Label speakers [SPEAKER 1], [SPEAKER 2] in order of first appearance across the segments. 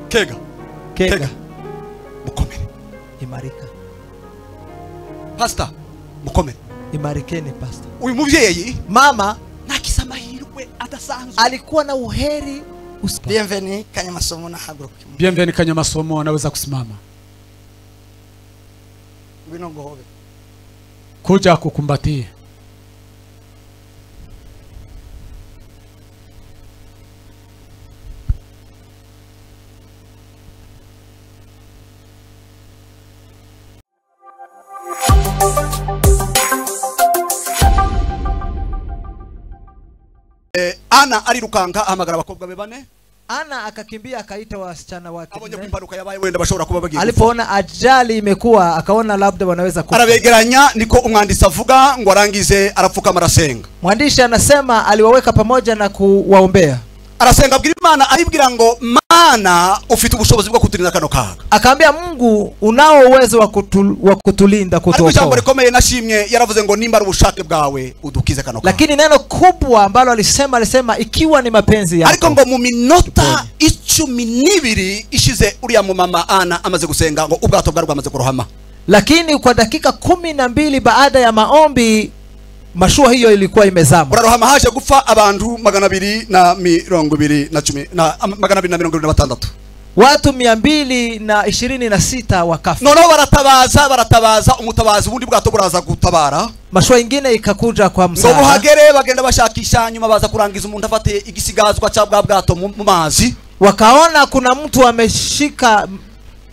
[SPEAKER 1] Kega.
[SPEAKER 2] Kega.
[SPEAKER 1] Kega. Mukomere.
[SPEAKER 2] Imarika.
[SPEAKER 1] Pastor, mukomere.
[SPEAKER 2] Imarikeni pastor.
[SPEAKER 1] Uyu muvyeyi
[SPEAKER 2] mama
[SPEAKER 1] nakize amahirwe adasanzwe.
[SPEAKER 2] Alikuwa na uheri.
[SPEAKER 3] Bienvenue Kanyamasomo na haguruka.
[SPEAKER 4] Bienvenue Kanyamasomo anaweza kusimama.
[SPEAKER 3] Ngwino ngohobe.
[SPEAKER 4] Kuja kukumbatie.
[SPEAKER 1] Ana alirukanka ahamagara abakobwa be bane.
[SPEAKER 2] Ana akakimbia akaita wasichana wake.
[SPEAKER 1] Abonye ko impanuka yabaye wenda bashobora kuba bagiye.
[SPEAKER 2] Alipoona ajali imekuwa akaona labda wanaweza kufa.
[SPEAKER 1] Arabegeranya niko umwanditsi avuga ngo arangize arapfuka marasenga.
[SPEAKER 2] Mwandishi anasema aliwaweka pamoja na kuwaombea.
[SPEAKER 1] Arasenga abwira Imana ayibwira ngo Mana ufite ubushobozi bwo kuturinda kano kaga.
[SPEAKER 2] Akaambia Mungu unao uwezo wa kutulinda kutuokoa.
[SPEAKER 1] Ariko ijambo rikomeye nashimye yaravuze ngo nimba ari ubushake bwawe udukize kano kaga.
[SPEAKER 2] Lakini neno kubwa ambalo alisema ikiwa ni mapenzi yako.
[SPEAKER 1] Ariko ngo mu minota 12 ishize uriya mu mama Ana amaze gusenga ngo ubwato bwari bwamaze kurohama.
[SPEAKER 2] Lakini kwa dakika 12 baada ya maombi mashua hiyo ilikuwa imezama.
[SPEAKER 1] Urarohama haje gupfa abantu 226 na 226.
[SPEAKER 2] Watu 226 wakafa.
[SPEAKER 1] Noneho baratabaza umutabazi ubundi bwato buraza gutabara.
[SPEAKER 2] Mashua ingine ikakuja kwa msaada.
[SPEAKER 1] Ngo buhagere bagenda bashakisha nyuma baza kurangiza umuntu afate igisigazwa cha bwa bwato mu mazi.
[SPEAKER 2] Wakaona kuna mtu ameshika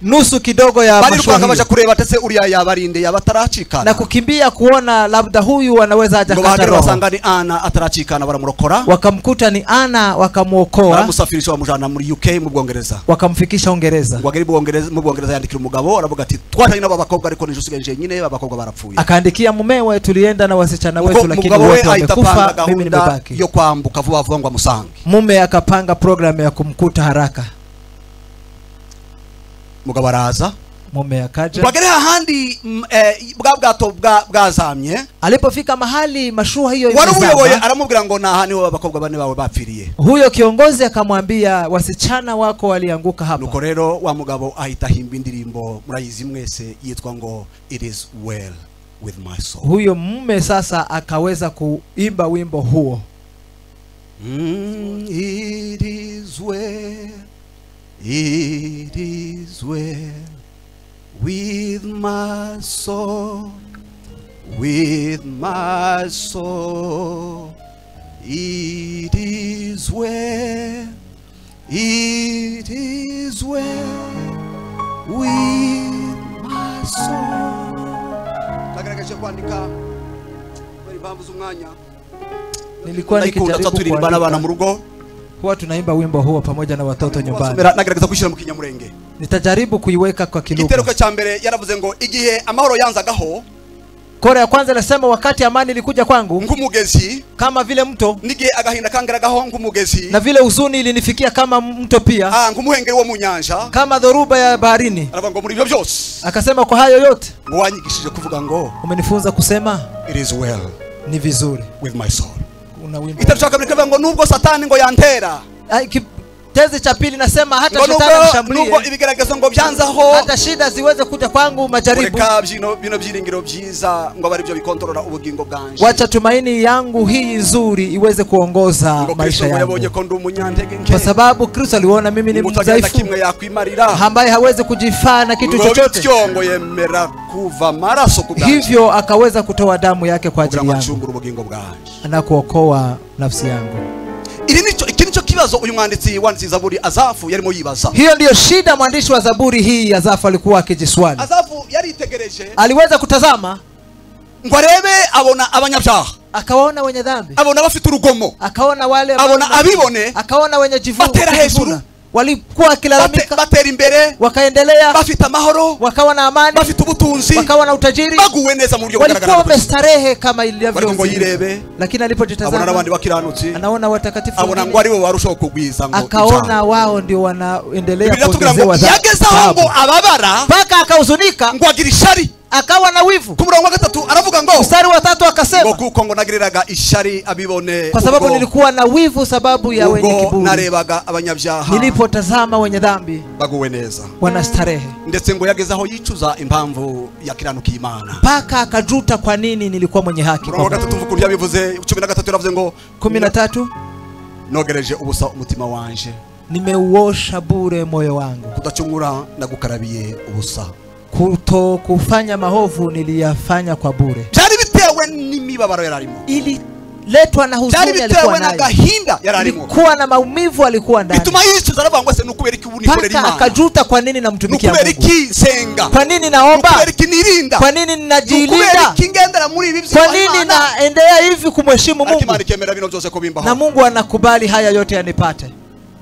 [SPEAKER 2] nusu kidogo ya mashua hiyo.
[SPEAKER 1] Kureba tese uriya yabarinde yabataracikana.
[SPEAKER 2] Na kukimbia kuona labda huyu anaweza haja kata roho.
[SPEAKER 1] Basanga ni Ana ataracikana baramurokora.
[SPEAKER 2] Wakamkuta ni Ana wakamuokoa.
[SPEAKER 1] Baramusafirisha bamujana muri UK mu Bwongereza.
[SPEAKER 2] Wakamfikisha Uingereza.
[SPEAKER 1] Wageri mu Bwongereza yandikira umugabo aravuga ati twatanye n'aba bakobwa ariko nije usigaye nyine abakobwa barapfuye.
[SPEAKER 2] Akaandikia mumewe tulienda na wasichana wetu lakini wote wamekufa mimi nimebaki.
[SPEAKER 1] Yo kwambuka vuba vuba ngo amusange.
[SPEAKER 2] Mume akapanga programu ya kumkuta haraka.
[SPEAKER 1] Mugabo araza.
[SPEAKER 2] Mume akaja.
[SPEAKER 1] Bagere hahandi bwa bwato bwazamye.
[SPEAKER 2] Alipofika mahali mashua hiyo imezama.
[SPEAKER 1] Wari aramubwira ngo naha niho abakobwa bane bawe bapfiriye.
[SPEAKER 2] Huyo kiongozi akamwambia wasichana wako walianguka hapa.
[SPEAKER 1] Nuko rero wa mugabo ahita himba indirimbo murayizi mwese yitwa ngo It is well with my soul.
[SPEAKER 2] Huyo mume sasa akaweza kuimba wimbo huo.
[SPEAKER 1] It is well. It is well with my soul, with my soul. It is well, it is well with my soul. Nagerageje kwandika bari bambuza umwanya.
[SPEAKER 2] Nilikuwa nikijaribu
[SPEAKER 1] kuandika abana mu rugo.
[SPEAKER 2] Huwa tunaimba wimbo huo pamoja na watoto nyumbani.
[SPEAKER 1] Nagerageza kwishyira mu Kinyamurenge.
[SPEAKER 2] Nitajaribu kuiweka kwa kilugha.
[SPEAKER 1] Igitero cya mbere yaravuze ngo igihe amahoro yanzagaho.
[SPEAKER 2] Kora ya kwanza nasema wakati amani ilikuja kwangu
[SPEAKER 1] ngumugezi
[SPEAKER 2] kama vile mto,
[SPEAKER 1] n'igihe agahinda kangeragaho ngumugezi,
[SPEAKER 2] na vile huzuni ilinifikia kama mto pia,
[SPEAKER 1] ngumuhengeri wo mu nyanja
[SPEAKER 2] kama dhoruba ya baharini.
[SPEAKER 1] Aravuga ngo muri ibyo byose,
[SPEAKER 2] akasema kwa hayo yote
[SPEAKER 1] ngo wanyigishije kuvuga ngo
[SPEAKER 2] umenifunza kusema
[SPEAKER 1] it is well,
[SPEAKER 2] ni vizuri
[SPEAKER 1] with my soul.
[SPEAKER 2] Una wimbo.
[SPEAKER 1] Itashaka bikavuga ngo nubwo satani ngo yantera.
[SPEAKER 2] Tezi cha pili nasema hata shetani anishambulie,
[SPEAKER 1] nubwo ibigeragezo ngo byanzaho,
[SPEAKER 2] hata shida ziweze kuja kwangu, majaribu,
[SPEAKER 1] reka bino byiringiro byiza ngo bari byo bikontorora ubugingo bwanje,
[SPEAKER 2] wacha tumaini yangu hii nzuri iweze kuongoza maisha yangu.
[SPEAKER 1] Yabonye ko ndi umunyantege nke,
[SPEAKER 2] kwa sababu Kristo aliona mimi ni mdhaifu
[SPEAKER 1] kimwe yakwimarira,
[SPEAKER 2] ambaye hawezi kujifaa na kitu chochote,
[SPEAKER 1] ngo ngo yemera kuva maraso kubwanje,
[SPEAKER 2] hivyo akaweza kutoa damu yake kwa ajili yangu
[SPEAKER 1] ubugingo bwanje
[SPEAKER 2] na kuokoa nafsi yangu.
[SPEAKER 1] Iki nico kibazo uyu mwanditsi wanditse Zaburi Azafu yarimo yibaza.
[SPEAKER 2] Hiyo ndiyo shida mwandishi wa Zaburi hii Azafu alikuwa akijiswali.
[SPEAKER 1] Azafu yaritegereje,
[SPEAKER 2] aliweza kutazama
[SPEAKER 1] ngo arebe abona abanyabyaha,
[SPEAKER 2] akawaona wenye dhambi,
[SPEAKER 1] abona abafite urugomo,
[SPEAKER 2] akaona wale,
[SPEAKER 1] abona abibone,
[SPEAKER 2] akaona wenye jivuno,
[SPEAKER 1] batera hejuru,
[SPEAKER 2] walikuwa wakilalamika,
[SPEAKER 1] batera imbere,
[SPEAKER 2] wakaendelea,
[SPEAKER 1] bafite amahoro,
[SPEAKER 2] wakawa na amani,
[SPEAKER 1] bafite ubutunzi,
[SPEAKER 2] wakawa na utajiri,
[SPEAKER 1] baguwe neza mu buryo
[SPEAKER 2] walikuwa
[SPEAKER 1] bugaragara,
[SPEAKER 2] wamestarehe kama ilivyo.
[SPEAKER 1] Ngo yirebe,
[SPEAKER 2] lakini alipojitazama
[SPEAKER 1] abona abandi bakiranutsi,
[SPEAKER 2] anaona watakatifu,
[SPEAKER 1] abona ngo aribo barushaho kugwiza, ngo
[SPEAKER 2] akaona wao ndio wanaendelea kuongezewa.
[SPEAKER 1] Yageze aho ngo ababara
[SPEAKER 2] mpaka akahuzunika,
[SPEAKER 1] ngo agira ishari,
[SPEAKER 2] Akawa na wivu.
[SPEAKER 1] Ku murongo wa 3 aravuga ngo,
[SPEAKER 2] mstari wa 3 akasema,
[SPEAKER 1] ngo kuko ngo nagiriraga ishari abibone,
[SPEAKER 2] kwa sababu nilikuwa na wivu sababu ya wenye kiburi,
[SPEAKER 1] narebaga abanyabyaha,
[SPEAKER 2] nilipotazama wenye dhambi
[SPEAKER 1] baguwe neza,
[SPEAKER 2] wanastarehe.
[SPEAKER 1] Ndetse ngo yagezaho yicuza impamvu yakiranukiye Imana,
[SPEAKER 2] mpaka akajuta kwa nini nilikuwa mwenye haki.
[SPEAKER 1] Murongo wa 3 ukuntu yabivuze, 13 yaravuze ngo
[SPEAKER 2] 13,
[SPEAKER 1] nogereje ubusa umutima wanje,
[SPEAKER 2] nimeuosha bure moyo wangu,
[SPEAKER 1] kudacungura nagukarabiye ubusa,
[SPEAKER 2] kuto kufanya mahovu niliyafanya kwa bure.
[SPEAKER 1] Byari bitewe n'imibabaro yararimo,
[SPEAKER 2] ililetwa na huzuni alikuwa nayo,
[SPEAKER 1] n'agahinda yararimo,
[SPEAKER 2] ilikuwa na maumivu alikuwa ndani.
[SPEAKER 1] Bituma yicuza aravuga ngo se nukubera iki ubu nikorera Imana,
[SPEAKER 2] akajuta kwa nini namtumikia Mungu,
[SPEAKER 1] nukubera iki senga,
[SPEAKER 2] kwa nini naomba,
[SPEAKER 1] nukubera iki nirinda,
[SPEAKER 2] kwa nini ninajilinda,
[SPEAKER 1] nukubera iki ngendera muri ibi
[SPEAKER 2] kwa nini naendelea hivi kumheshimu Mungu.
[SPEAKER 1] Imana ikemera bino byose ko bimbaho,
[SPEAKER 2] na Mungu anakubali haya yote yanipate.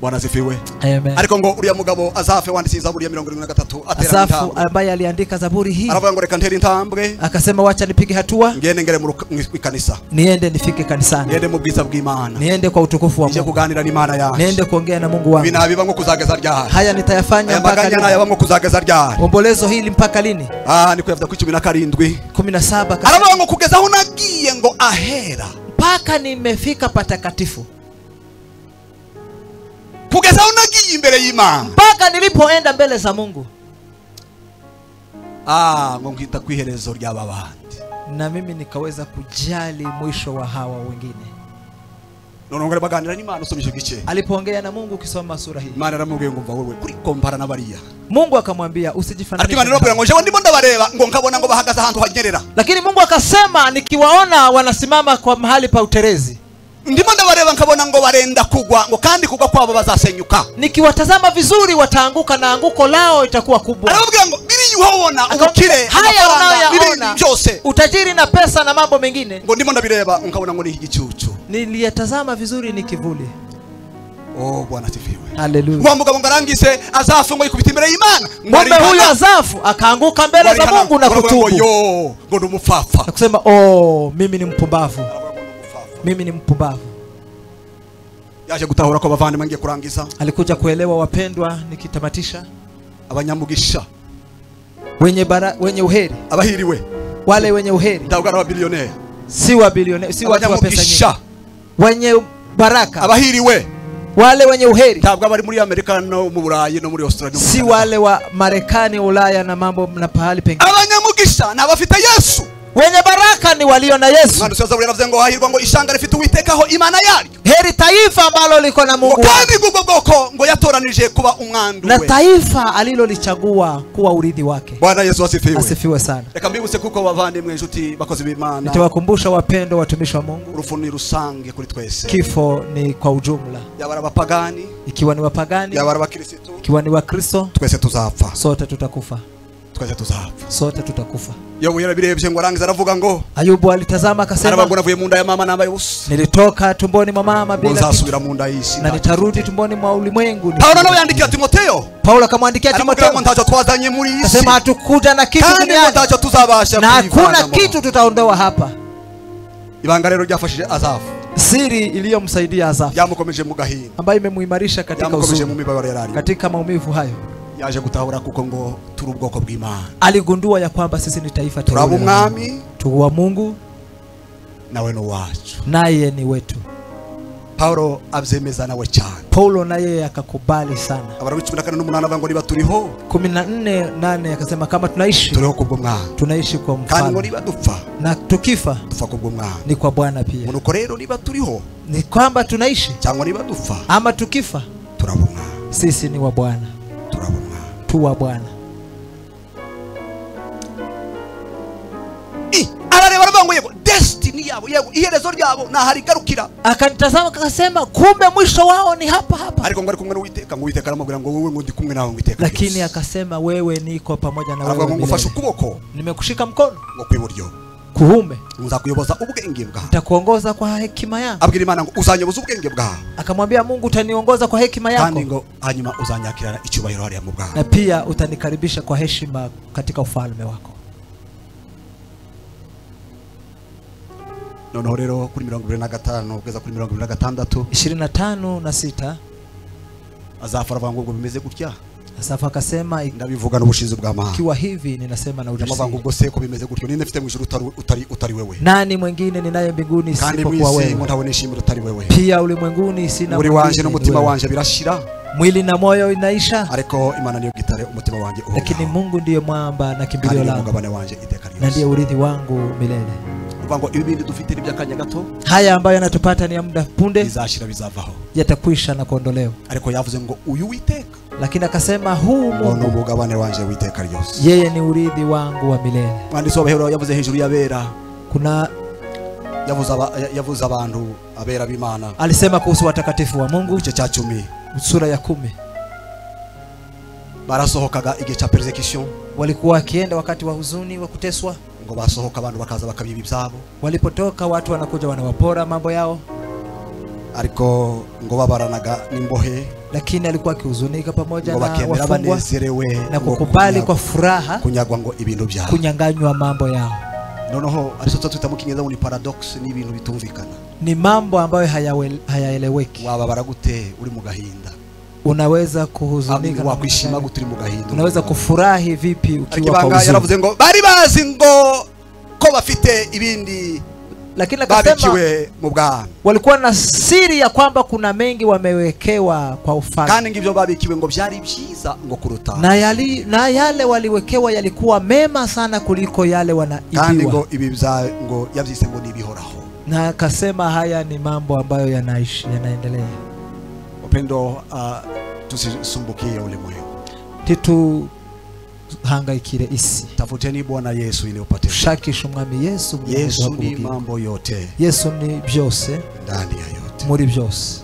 [SPEAKER 1] Bwana asifiwe.
[SPEAKER 2] Amen.
[SPEAKER 1] Ariko ngo uriya mugabo Asafu wanditse Zaburi ya 73 atera
[SPEAKER 2] Asafu ambaye aliandika Zaburi hii
[SPEAKER 1] aravuga ngo reka ntere intambwe,
[SPEAKER 2] akasema wacha nipige hatua,
[SPEAKER 1] ngende ngere mu kanisa,
[SPEAKER 2] niende nifike kanisani,
[SPEAKER 1] ngende mu bwiza bw'Imana,
[SPEAKER 2] niende kwa utukufu wa
[SPEAKER 1] Mungu,
[SPEAKER 2] Mungu,
[SPEAKER 1] kuganira n'Imana yanjye,
[SPEAKER 2] niende kuongea na Mungu wangu.
[SPEAKER 1] Binabiba ngo kuzageza ryari,
[SPEAKER 2] haya nitayafanya mpaka lini,
[SPEAKER 1] aya bamwe kuzageza ryari,
[SPEAKER 2] ombolezo hili mpaka lini?
[SPEAKER 1] Niko yavuga ku 17
[SPEAKER 2] 17
[SPEAKER 1] aravuga ngo kugeza aho nagiye ngo ahera,
[SPEAKER 2] mpaka nimefika patakatifu,
[SPEAKER 1] kugeza aho nagiye imbere y'Imana,
[SPEAKER 2] mpaka nilipoenda mbele za Mungu.
[SPEAKER 1] Ngo ngita kwiherezo ry'aba bandi,
[SPEAKER 2] na mimi nikaweza kujali mwisho wa hawa wengine.
[SPEAKER 1] None ngo baganira n'Imana usomye igice,
[SPEAKER 2] alipoongea na Mungu ukisoma sura hii,
[SPEAKER 1] Imana aramubwiye ngo mva wewe kuri kompara na bariya.
[SPEAKER 2] Mungu akamwambia usijifananishe.
[SPEAKER 1] Ariko Imana irababwira ngo jewe ndimo ndabareba ngo nkabona ngo bahagaze ahantu hanyerera,
[SPEAKER 2] lakini Mungu akasema nikiwaona wanasimama kwa mahali pa uterezi,
[SPEAKER 1] ndimo ndabareba nkabona ngo barenda kugwa, ngo kandi kugwa kwabo bazasenyuka,
[SPEAKER 2] nikiwatazama vizuri wataanguka na anguko lao itakuwa kubwa.
[SPEAKER 1] Arababwira ngo biri ubona ubukire,
[SPEAKER 2] haya unayoyaona,
[SPEAKER 1] byose,
[SPEAKER 2] utajiri na pesa na mambo mengine,
[SPEAKER 1] ngo ndimo ndabireba nkabona ngo ni igicucu,
[SPEAKER 2] niliyatazama vizuri ni kivuli.
[SPEAKER 1] Oh, Bwana asifiwe.
[SPEAKER 2] Haleluya.
[SPEAKER 1] Wa mugabo ngarangize Asafu ngo yikubita imbere y'Imana,
[SPEAKER 2] ngombe huyu Asafu akaanguka mbele za Mungu na kutubu,
[SPEAKER 1] yo ngo ndi umupfapfa,
[SPEAKER 2] na kusema oh, mimi ni mpumbavu, mimi ni mpumbavu.
[SPEAKER 1] Yaje gutahura ko bavandimwe ngiye kurangiza,
[SPEAKER 2] alikuja kuelewa wapendwa, nikitamatisha,
[SPEAKER 1] abanyamugisha,
[SPEAKER 2] wenye bara, wenye uheri,
[SPEAKER 1] abahiriwe,
[SPEAKER 2] wale wenye uheri,
[SPEAKER 1] ndavuga n'aba bilioneri,
[SPEAKER 2] si wa bilioneri, si watu wa pesa nyingi, wenye baraka,
[SPEAKER 1] abahiriwe,
[SPEAKER 2] wale wenye uheri,
[SPEAKER 1] ntabwo abari muri Amerika no mu Burayi no muri Australia,
[SPEAKER 2] si wale wa Marekani, Ulaya na mambo na pahali pengine.
[SPEAKER 1] Abanyamugisha n'abafite Yesu,
[SPEAKER 2] wenye baraka ni walio na Yesu.
[SPEAKER 1] Imana Zaburi yaravuze ngo hahirwa ngo ishanga rifite Uwiteka Imana yaryo,
[SPEAKER 2] heri taifa ambalo liko na Mungu,
[SPEAKER 1] kandi ubwo bwoko ngo yatoranije kuba umwandu we,
[SPEAKER 2] na taifa alilolichagua kuwa urithi wake.
[SPEAKER 1] Bwana Yesu asifiwe.
[SPEAKER 2] Asifiwe sana.
[SPEAKER 1] Reka mbibutse kuko bavandimwe inshuti bakozi b'Imana,
[SPEAKER 2] nitawakumbusha wapendwa watumishi wa Mungu,
[SPEAKER 1] urupfu ni rusange kuri twese,
[SPEAKER 2] kifo ni kwa ujumla,
[SPEAKER 1] yaba abapagani,
[SPEAKER 2] ikiwa ni wapagani,
[SPEAKER 1] yaba abakristo,
[SPEAKER 2] ikiwa ni Wakristo,
[SPEAKER 1] twese tuzapfa,
[SPEAKER 2] sote tutakufa,
[SPEAKER 1] twese tuzapfa,
[SPEAKER 2] sote tutakufa.
[SPEAKER 1] Yobu yarabirebye ngo arangiza aravuga ngo,
[SPEAKER 2] Ayubu alitazama akasema,
[SPEAKER 1] aravuga ngo navuye mu nda ya mama nambaye ubusa,
[SPEAKER 2] nilitoka tumboni mwa mama bila kitu,
[SPEAKER 1] nzasubira mu nda y'isi
[SPEAKER 2] na nitarudi tumboni mwa ulimwengu.
[SPEAKER 1] Paulo nawe yandikia Timotheo,
[SPEAKER 2] Paulo akamwandikia Timotheo,
[SPEAKER 1] ngo ntacyo twazanye muri isi,
[SPEAKER 2] akasema hatukuja na kitu duniani,
[SPEAKER 1] ntacyo tuzabasha
[SPEAKER 2] na hakuna kitu tutaondoa hapa.
[SPEAKER 1] Ibanga rero ryafashije Asafu,
[SPEAKER 2] siri iliyomsaidia Asafu,
[SPEAKER 1] yamukomeje mu gahinda,
[SPEAKER 2] ambayo imemuimarisha katika
[SPEAKER 1] yamukomeje mu
[SPEAKER 2] huzuni,
[SPEAKER 1] mibabaro yarari,
[SPEAKER 2] katika maumivu hayo,
[SPEAKER 1] yaje gutahura kuko ngo turi ubwoko bw'Imana.
[SPEAKER 2] Aligundua ya kwamba sisi ni taifa teule,
[SPEAKER 1] turi umwami,
[SPEAKER 2] tu wa Mungu,
[SPEAKER 1] nawe ni wacu,
[SPEAKER 2] naye ni wetu.
[SPEAKER 1] Paulo abyemeza nawe cyane,
[SPEAKER 2] Paulo naye akakubali sana.
[SPEAKER 1] Abaroma 14:8 avuga ngo niba turiho,
[SPEAKER 2] 14:8 akasema kama tunaishi,
[SPEAKER 1] turiho kubwo Mwami,
[SPEAKER 2] tunaishi kwa
[SPEAKER 1] kandi
[SPEAKER 2] mfalme,
[SPEAKER 1] ngo niba dupfa,
[SPEAKER 2] na tukifa,
[SPEAKER 1] dupfa kubwo Mwami,
[SPEAKER 2] ni kwa Bwana pia.
[SPEAKER 1] Nuko rero niba turiho,
[SPEAKER 2] ni kwamba tunaishi
[SPEAKER 1] cyangwa niba dupfa,
[SPEAKER 2] ama tukifa,
[SPEAKER 1] turabo Mwami,
[SPEAKER 2] sisi ni wa Bwana,
[SPEAKER 1] turabo Mwami,
[SPEAKER 2] tu wa Bwana.
[SPEAKER 1] Arareba aravuga ngo yego destiny yabo, yego iherezo ryabo naharigarukira.
[SPEAKER 2] Akanitazama akasema kumbe mwisho wao ni hapa hapa.
[SPEAKER 1] Ariko ngo ari kumwe n'Uwiteka, ngo Uwiteka aramubwira ngo wewe ngo ndi kumwe nawe ngo iteka.
[SPEAKER 2] Lakini akasema wewe niko pamoja na wewe.
[SPEAKER 1] Ngo ngufashe ukuboko,
[SPEAKER 2] nimekushika mkono,
[SPEAKER 1] ngo kwiburyo,
[SPEAKER 2] kuume,
[SPEAKER 1] nzakuyoboza ubwenge bwawe,
[SPEAKER 2] nitakuongoza kwa hekima yako.
[SPEAKER 1] Abwira Imana ngo uzanyoboza ubwenge bwawe,
[SPEAKER 2] akamwambia Mungu utaniongoza kwa hekima yako,
[SPEAKER 1] kandi ngo hanyuma uzanyakirana icyubahiro hariya mu bwawe,
[SPEAKER 2] na pia utanikaribisha kwa heshima katika ufalme wako.
[SPEAKER 1] Noneho rero kuri 25 kugeza kuri 26,
[SPEAKER 2] 25 na 6,
[SPEAKER 1] Asafu aravuga ngo ubwo bimeze gutya,
[SPEAKER 2] Asafu akasema
[SPEAKER 1] ndabivuga n'ubushizi bw'amahanga.
[SPEAKER 2] Ikiwa hivi ninasema na ujasiri.
[SPEAKER 1] Ubwo se ko bimeze gutyo ninde mfite mu ijuru utari wewe?
[SPEAKER 2] Nani mwingine ninaye mbinguni isipokuwa wewe?
[SPEAKER 1] Kandi ntawe nishimira utari wewe.
[SPEAKER 2] Pia ulimwenguni sina
[SPEAKER 1] mwingine. Wanje n'umutima wanje birashira.
[SPEAKER 2] Mwili na moyo inaisha.
[SPEAKER 1] Ariko Imana niyo gitare umutima wanje uhoraho.
[SPEAKER 2] Lakini Mungu ndiye mwamba na kimbilio langu.
[SPEAKER 1] Mugabane wanje iteka ryose.
[SPEAKER 2] Na ndiye urithi wangu milele.
[SPEAKER 1] Uvango ibi bindi dufite n'ibyakanya gato.
[SPEAKER 2] Haya ambayo yanatupata ni ya muda punde.
[SPEAKER 1] Bizashira bizavaho.
[SPEAKER 2] Yatakwisha na kuondolewa.
[SPEAKER 1] Ariko yavuze ngo uyu Uwiteka.
[SPEAKER 2] Lakini akasema huu Mungu
[SPEAKER 1] mugabane wanje witeka ryose.
[SPEAKER 2] Yeye ni urithi wangu wa milele.
[SPEAKER 1] Mwanditsi w'Abaheburayo yavuze hejuru y'abera.
[SPEAKER 2] Kuna
[SPEAKER 1] yavuze abantu abera b'Imana.
[SPEAKER 2] Alisema kuhusu watakatifu wa Mungu.
[SPEAKER 1] Igice cya 10.
[SPEAKER 2] Sura ya 10.
[SPEAKER 1] Barasohokaga igihe cya persecution.
[SPEAKER 2] Walikuwa wakienda wakati wa huzuni wa kuteswa.
[SPEAKER 1] Ngo basohoka abantu bakaza bakabiba ibyabo.
[SPEAKER 2] Walipotoka watu wanakuja wanawapora mambo yao.
[SPEAKER 1] Ariko ngo babaranaga n'imbohe.
[SPEAKER 2] Lakini alikuwa akihuzunika pamoja na wafungwa na kukubali kwa furaha
[SPEAKER 1] kunyagwa ngo ibintu byabo,
[SPEAKER 2] kunyanganywa mambo yao.
[SPEAKER 1] Noneho ariso twita mu Kinyarwanda ni paradox, ni ibintu bitumvikana.
[SPEAKER 2] Ni mambo ambayo hayaeleweki.
[SPEAKER 1] Wababara gute uri mu gahinda?
[SPEAKER 2] Unaweza kuhuzunika,
[SPEAKER 1] wakwishima gute uri mu gahinda?
[SPEAKER 2] Unaweza kufurahi vipi ukiwa kwa huzuni?
[SPEAKER 1] Yaravuze ngo bari bazi ngo ko bafite ibindi,
[SPEAKER 2] lakini akasema
[SPEAKER 1] mu bwami
[SPEAKER 2] walikuwa na siri ya kwamba kuna mengi wamewekewa kwa ufalme.
[SPEAKER 1] Kandi ngibyo babikiwe ngo byari byiza ngo kuruta.
[SPEAKER 2] Na yale waliwekewa yalikuwa mema sana kuliko yale wanaibiwa.
[SPEAKER 1] Kandi ngo ibi bya ngo yabyise ngo nibihoraho.
[SPEAKER 2] Na akasema haya ni mambo ambayo yanaishi, yanaendelea.
[SPEAKER 1] Wapendo, tusisumbukie ulimwengu.
[SPEAKER 2] Titu hangaikire isi.
[SPEAKER 1] Tafuteni Bwana Yesu ili upate.
[SPEAKER 2] Shakisha umwami Yesu.
[SPEAKER 1] Yesu ni mambo yote.
[SPEAKER 2] Yesu ni byose.
[SPEAKER 1] Ndani ya yote.
[SPEAKER 2] Muri byose.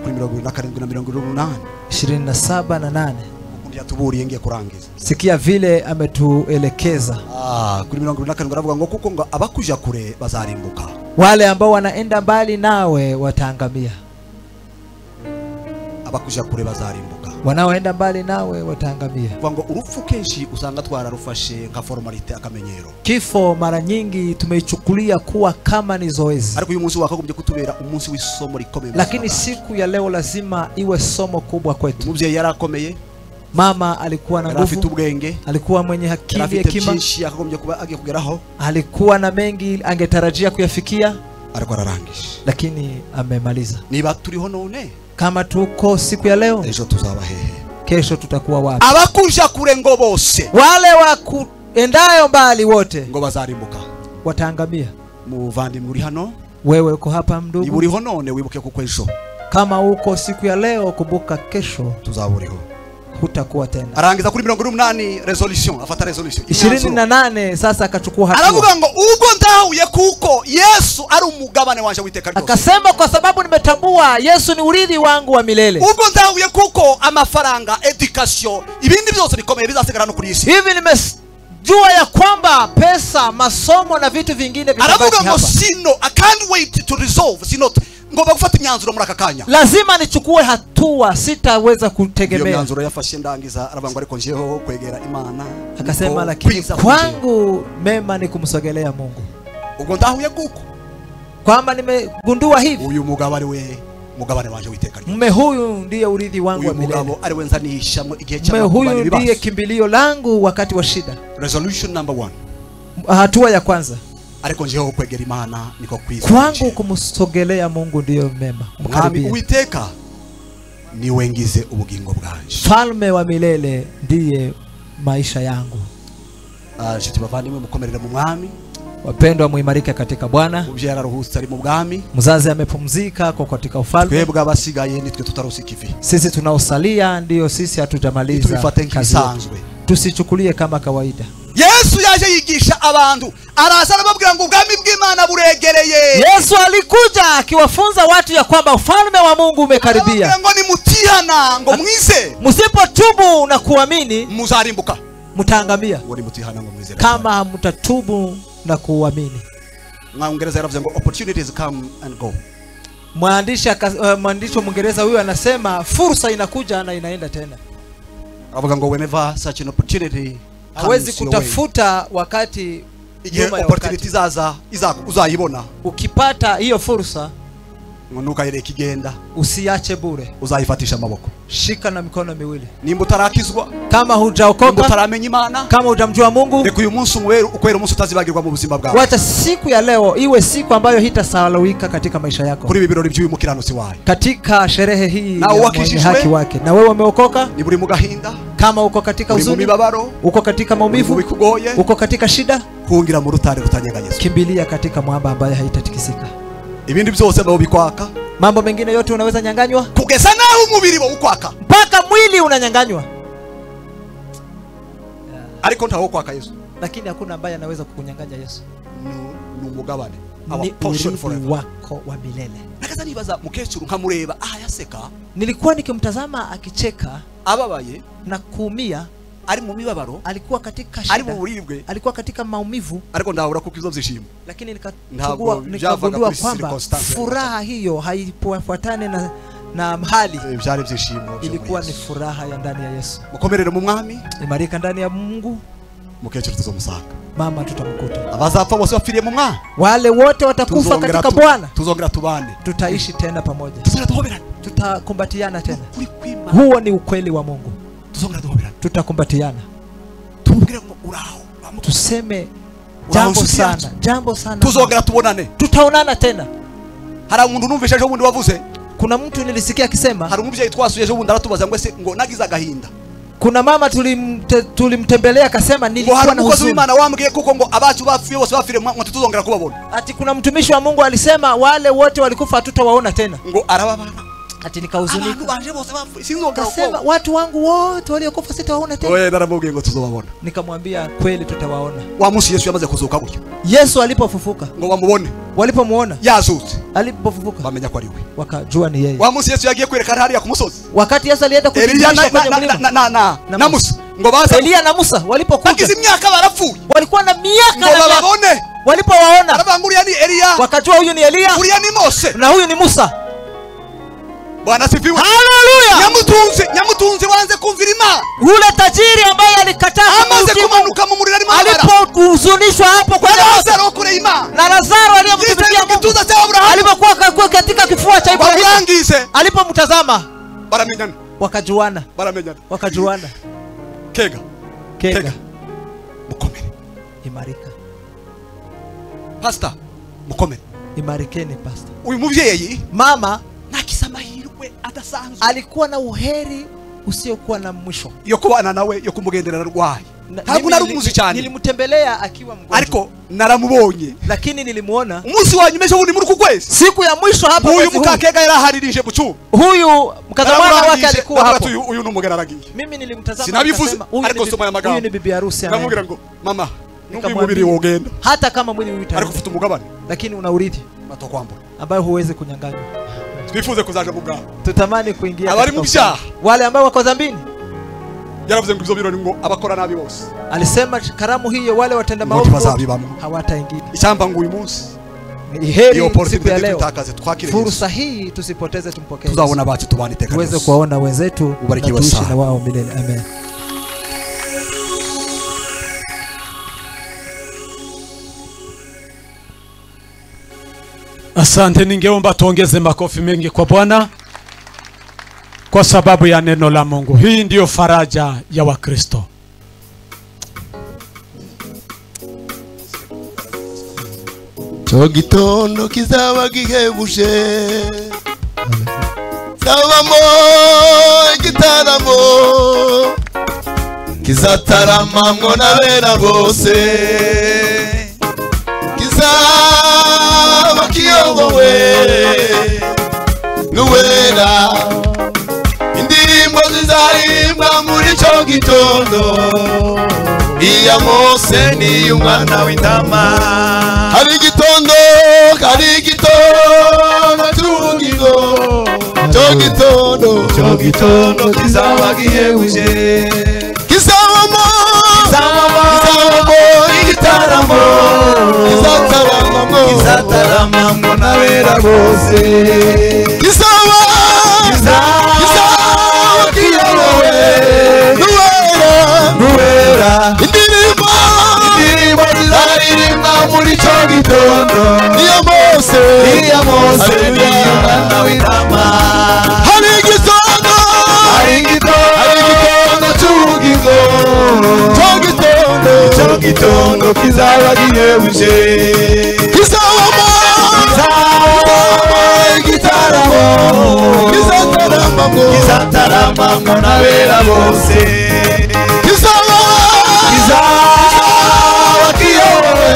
[SPEAKER 1] Kuri 27 na 28.
[SPEAKER 2] 27 na 8.
[SPEAKER 1] Ukundi yatuburiye ngiye kurangiza.
[SPEAKER 2] Sikia vile ametuelekeza.
[SPEAKER 1] Kuri 27 aravuga ngo kuko ngo abakuja kure bazarimbuka.
[SPEAKER 2] Wale ambao wanaenda mbali nawe wataangamia.
[SPEAKER 1] Abakuja kure bazarimbuka.
[SPEAKER 2] Wanaoenda mbali nawe wataangamia.
[SPEAKER 1] Ngo urupfu kenshi usanga twararufashe nka formalite akamenyero.
[SPEAKER 2] Kifo mara nyingi tumeichukulia kuwa kama ni zoezi.
[SPEAKER 1] Ariko uyu munsi wakagombye kutubera umunsi w'isomo rikomeye.
[SPEAKER 2] Lakini siku ya leo lazima iwe somo kubwa kwetu.
[SPEAKER 1] Umuvyeyi yarakomeye.
[SPEAKER 2] Mama alikuwa na nguvu.
[SPEAKER 1] Afite ubwenge.
[SPEAKER 2] Alikuwa mwenye akili, hekima.
[SPEAKER 1] Yakagombye kuba agiye kugeraho.
[SPEAKER 2] Alikuwa na mengi angetarajia kuyafikia.
[SPEAKER 1] Ariko ararangije.
[SPEAKER 2] Lakini amemaliza.
[SPEAKER 1] Niba turiho none,
[SPEAKER 2] kama tuko siku ya leo,
[SPEAKER 1] ejo tuzaba hehe?
[SPEAKER 2] Kesho tutakuwa wapi?
[SPEAKER 1] Abakuja kure ngo bose,
[SPEAKER 2] wale wakuendayo mbali wote,
[SPEAKER 1] ngo bazarimbuka,
[SPEAKER 2] wataangamia.
[SPEAKER 1] Muvandimwe uri hano,
[SPEAKER 2] wewe uko hapa ndugu,
[SPEAKER 1] niba uriho none wibuke kuko ejo,
[SPEAKER 2] kama uko siku ya leo kumbuka kesho
[SPEAKER 1] tuzaburiho,
[SPEAKER 2] hutakuwa tena.
[SPEAKER 1] Arangiza kuri 28 resolution, afata resolution
[SPEAKER 2] 28. Sasa akachukua hatua.
[SPEAKER 1] Aravuga ngo ubwo ndahuye kuko Yesu ari umugabane wanje witeka ryose.
[SPEAKER 2] Akasema kwa sababu nimetambua Yesu ni urithi wangu wa milele.
[SPEAKER 1] Ubwo ndahuye kuko amafaranga, education, ibindi byose bikomeye bizasigara no kuri isi.
[SPEAKER 2] Hivi nimejua ya kwamba pesa, masomo na vitu vingine vitabaki hapa.
[SPEAKER 1] Aravuga ngo sino, I can't wait to resolve, sino ngomba gufata imyanzuro muri aka kanya.
[SPEAKER 2] Lazima nichukue hatua, sitaweza kutegemea.
[SPEAKER 1] Iyo myanzuro yafashe ndangiza aravuga ngo ariko njeho kwegera Imana.
[SPEAKER 2] Akasema lakini kwangu mema ni kumsogelea Mungu.
[SPEAKER 1] Ubwo ndahuye kuko
[SPEAKER 2] kwamba nimegundua hivi,
[SPEAKER 1] uyu mugabo ari we mugabane wanje witeka ryose.
[SPEAKER 2] Mume huyu ndiye urithi wangu wa milele.
[SPEAKER 1] Uyu mugabo ari we nzanishamo igihe
[SPEAKER 2] cy'amakuba. Mume huyu ndiye kimbilio langu wakati wa shida.
[SPEAKER 1] Resolution number 1.
[SPEAKER 2] Hatua ya kwanza.
[SPEAKER 1] Ariko njeho kwegera Imana niko kwiza.
[SPEAKER 2] Kwangu kumsogelea Mungu ndiyo mema.
[SPEAKER 1] Mwami Uwiteka niwengize ubugingo bwanje.
[SPEAKER 2] Falme wa milele ndiye maisha yangu.
[SPEAKER 1] Nshuti bavandimwe mukomerere mu mwami.
[SPEAKER 2] Wapendwa, muimarike katika Bwana.
[SPEAKER 1] Umuvyeyi araruhutse ari mu bwami.
[SPEAKER 2] Mzazi amepumzika kwa katika ufalme.
[SPEAKER 1] Twebwe abasigaye nitwe tutarusi kivi.
[SPEAKER 2] Sisi tunaosalia ndio sisi hatujamaliza.
[SPEAKER 1] Tubifate nk'ibisanzwe.
[SPEAKER 2] Tusichukulie kama kawaida.
[SPEAKER 1] Yesu yaje yigisha abantu, araza arababwira ngo ubwami bw'Imana buregereye.
[SPEAKER 2] Yesu alikuja akiwafunza watu ya kwamba ufalme wa Mungu umekaribia.
[SPEAKER 1] Arababwira ngo nimutihana ngo mwize.
[SPEAKER 2] Msipotubu na kuamini
[SPEAKER 1] muzarimbuka,
[SPEAKER 2] mtaangamia.
[SPEAKER 1] Ngo nimutihana ngo mwizere.
[SPEAKER 2] Kama hamtatubu na kuamini.
[SPEAKER 1] Mwingereza yaravuze ngo opportunities come and go.
[SPEAKER 2] Mwandishi wa Mwingereza huyu anasema fursa inakuja na inaenda tena.
[SPEAKER 1] Aravuga ngo whenever such an opportunity
[SPEAKER 2] hawezi kutafuta wakati
[SPEAKER 1] nyuma ya opportunity zaza uzayibona.
[SPEAKER 2] Ukipata hiyo fursa,
[SPEAKER 1] Ngo ntukayireke igenda.
[SPEAKER 2] Usiache bure.
[SPEAKER 1] Uzayifatisha amaboko.
[SPEAKER 2] Shika na mikono miwili.
[SPEAKER 1] Nimba utarakizwa,
[SPEAKER 2] kama hujaokoka,
[SPEAKER 1] nimba utaramenya Imana,
[SPEAKER 2] kama hujamjua Mungu,
[SPEAKER 1] reka uyu munsi ukwera umunsi utazibagirwa mu buzima bwawe.
[SPEAKER 2] Wacha siku ya leo iwe siku ambayo hitasahaulika katika maisha yako.
[SPEAKER 1] Kuri ibi birori by'uyu mukiranutsi wawe,
[SPEAKER 2] katika sherehe hii
[SPEAKER 1] na
[SPEAKER 2] ya haki wake. Na wewe umeokoka,
[SPEAKER 1] ni buri mu gahinda,
[SPEAKER 2] kama uko katika huzuni, uko katika maumivu, uko katika shida,
[SPEAKER 1] hungira mu rutare rutanyeganyezwa.
[SPEAKER 2] Kimbilia katika mwamba ambaye haitatikisika.
[SPEAKER 1] Ibindi byose babikwaka,
[SPEAKER 2] mambo mengine yote unaweza nyanganywa,
[SPEAKER 1] kugeza naho umubiri ukwaka,
[SPEAKER 2] mpaka mwili unanyanganywa.
[SPEAKER 1] Ariko ntawo kwaka Yesu,
[SPEAKER 2] lakini hakuna ambaye anaweza kukunyanganya Yesu.
[SPEAKER 1] Ni umugabane, our portion forever,
[SPEAKER 2] wako wa milele.
[SPEAKER 1] Nakaza nibaza mukecuru nkamureba yaseka.
[SPEAKER 2] Nilikuwa nikimtazama akicheka,
[SPEAKER 1] ababaye
[SPEAKER 2] na kuumia,
[SPEAKER 1] ari mu mibabaro,
[SPEAKER 2] alikuwa katika shida,
[SPEAKER 1] ari mu buribwe,
[SPEAKER 2] alikuwa katika maumivu,
[SPEAKER 1] ariko ndahura kuko izo byishimo.
[SPEAKER 2] Lakini nikagundua kwamba furaha hiyo haifuatane na hali.
[SPEAKER 1] Byari byishimo,
[SPEAKER 2] ilikuwa ni furaha ya ndani ya Yesu.
[SPEAKER 1] Mukomerere mu mwami,
[SPEAKER 2] imarika ndani ya Mungu.
[SPEAKER 1] Mukecuru tuzomusanga,
[SPEAKER 2] mama tutamkuta.
[SPEAKER 1] Abazapfa bose bapfiriye mu mwami,
[SPEAKER 2] wale wote watakufa katika Bwana,
[SPEAKER 1] tuzongera tubane,
[SPEAKER 2] tutaishi tena pamoja,
[SPEAKER 1] tuzongera
[SPEAKER 2] tutakumbatiana tena. Huo ni ukweli wa Mungu. Tutakumbatiana, tuseme jambo sana, jambo sana,
[SPEAKER 1] tuzongera tubonane,
[SPEAKER 2] tutaonana tena.
[SPEAKER 1] Hari umuntu numvise ejo bundi wavuze,
[SPEAKER 2] kuna mtu nilisikia akisema,
[SPEAKER 1] hari umuvyeyi twasuye ejo bundi aratubaza ngo ese ngo nagize agahinda.
[SPEAKER 2] Kuna mama tulimtembelea akasema nilikuwa na huzuni.
[SPEAKER 1] Imana wambwiye kuko ngo abacu bapfuye bose bafire ngo tutuzongera kubabona.
[SPEAKER 2] Ati kuna mtumishi wa Mungu alisema wale wote walikufa hatutawaona tena.
[SPEAKER 1] Ngo arababara.
[SPEAKER 2] Ati nikahuzunika.
[SPEAKER 1] Abantu banje bose bapfuye sinzongera
[SPEAKER 2] kubabona. Akasema watu wangu wote waliokufa sitawaona tena.
[SPEAKER 1] Oye naramubwiye ngo tuzobabona.
[SPEAKER 2] Nikamwambia kweli tutawaona.
[SPEAKER 1] Wa munsi Yesu yamaze kuzuka gutyo.
[SPEAKER 2] Yesu alipofufuka,
[SPEAKER 1] ngo bamubone.
[SPEAKER 2] Walipomuona
[SPEAKER 1] yazutse.
[SPEAKER 2] Alipofufuka
[SPEAKER 1] bamenya ko ari we.
[SPEAKER 2] Wakajua ni yeye.
[SPEAKER 1] Wa munsi Yesu yagiye kwerekana hariya ku musozi.
[SPEAKER 2] Wakati Yesu alienda kudhihirisha kwenye mlima
[SPEAKER 1] na Musa, ngo baza
[SPEAKER 2] Elia na Musa walipokuja,
[SPEAKER 1] bagize imyaka barapfuye.
[SPEAKER 2] Walikuwa na miaka
[SPEAKER 1] ngo bababone.
[SPEAKER 2] Walipowaona
[SPEAKER 1] arabanga uriya ni Elia,
[SPEAKER 2] wakajua huyu ni Elia,
[SPEAKER 1] uriya ni Mose
[SPEAKER 2] na huyu ni Musa.
[SPEAKER 1] Bwana sifiwe.
[SPEAKER 2] Haleluya.
[SPEAKER 1] Nyamutunzi wanze kumvira Imana.
[SPEAKER 2] Yule tajiri ambaye alikataa
[SPEAKER 1] amaze kumanuka mu muriro arimo
[SPEAKER 2] alipohuzunishwa hapo kwa
[SPEAKER 1] Lazaro kure Imana,
[SPEAKER 2] na Lazaro aliyemtumikia Mungu alipokuwa katika kifua cha Ibrahimu, alipomtazama
[SPEAKER 1] baramenyana,
[SPEAKER 2] wakajuana,
[SPEAKER 1] baramenyana,
[SPEAKER 2] wakajuana.
[SPEAKER 1] Kega,
[SPEAKER 2] kega,
[SPEAKER 1] mukomere,
[SPEAKER 2] imarika.
[SPEAKER 1] Pastor, mukomere,
[SPEAKER 2] imarikeni pastor.
[SPEAKER 1] Uyu muvyeyi
[SPEAKER 2] mama
[SPEAKER 1] nakisa amahirwe adasanzwe,
[SPEAKER 2] alikuwa na uheri usiokuwa na mwisho
[SPEAKER 1] yo kubana nawe, yo kumugenderera rwaye. Ntabwo narumuzi cyane,
[SPEAKER 2] nilimtembelea akiwa mgonjwa,
[SPEAKER 1] ariko naramubonye,
[SPEAKER 2] lakini nilimuona
[SPEAKER 1] umunsi wa nyuma ejo bundi muri ku kwezi,
[SPEAKER 2] siku ya mwisho hapa.
[SPEAKER 1] Huyu mukakega yaraharirije mu cyumba,
[SPEAKER 2] huyu mkazamwana wake alikuwa hapo.
[SPEAKER 1] Uyu numugera aragiye.
[SPEAKER 2] Mimi nilimtazama,
[SPEAKER 1] sinabivuze, ariko soma ya magambo,
[SPEAKER 2] huyu ni bibi harusi.
[SPEAKER 1] Namubwira ngo mama, nubwo umubiri wogenda,
[SPEAKER 2] hata kama mwili utaenda,
[SPEAKER 1] ariko ufite umugabane,
[SPEAKER 2] lakini una urithi
[SPEAKER 1] batokwambura
[SPEAKER 2] ambayo huwezi kunyang'anywa.
[SPEAKER 1] Twifuze kuzaja mu bwami,
[SPEAKER 2] tutamani kuingia.
[SPEAKER 1] Abari mu byaha,
[SPEAKER 2] wale ambao wako dhambini,
[SPEAKER 1] yaravuze ngo ibyo birori ngo abakora nabi bose.
[SPEAKER 2] Alisema karamu hiyo wale watenda maovu hawataingia.
[SPEAKER 1] Icyamba ngo uyu munsi
[SPEAKER 2] ni heri siku ya leo, fursa hii tusipoteze, tumpokee.
[SPEAKER 1] Tuzabona abacu tubane iteka
[SPEAKER 2] tuweze kuwaona wenzetu na tuishi na wao milele. Amen.
[SPEAKER 4] Asante, ningeomba tuongeze makofi mengi kwa Bwana kwa sababu ya neno la Mungu. Hii ndiyo faraja ya Wakristo.
[SPEAKER 5] Cyo gitondo kizaba gihebuje, zabamo igitaramo, kizataramamwo n'abera bose, kizaba kiyobowe n'uwera. Indirimbo zizarimbwa muri cyo gitondo, iya Mose n'iy'umwana w'intama. Hari igitondo, hari igitondo cy'ubugingo, cyo gitondo, cyo gitondo kizaba gihebuje, kizabamo, kizabamo igitaramo, kizataramamo, kizataramamo n'abera bose, kizaba, kizaba kiyobowe n'uwera, n'uwera. Indirimbo, indirimbo zizaririmba muri cyo gitondo, iya Mose, iya Mose n'iy'umwana gitondo kizaba gihebuje. Kizabamo igitaramo, kizataramamo n'abera bose. Kizaba kiyobowe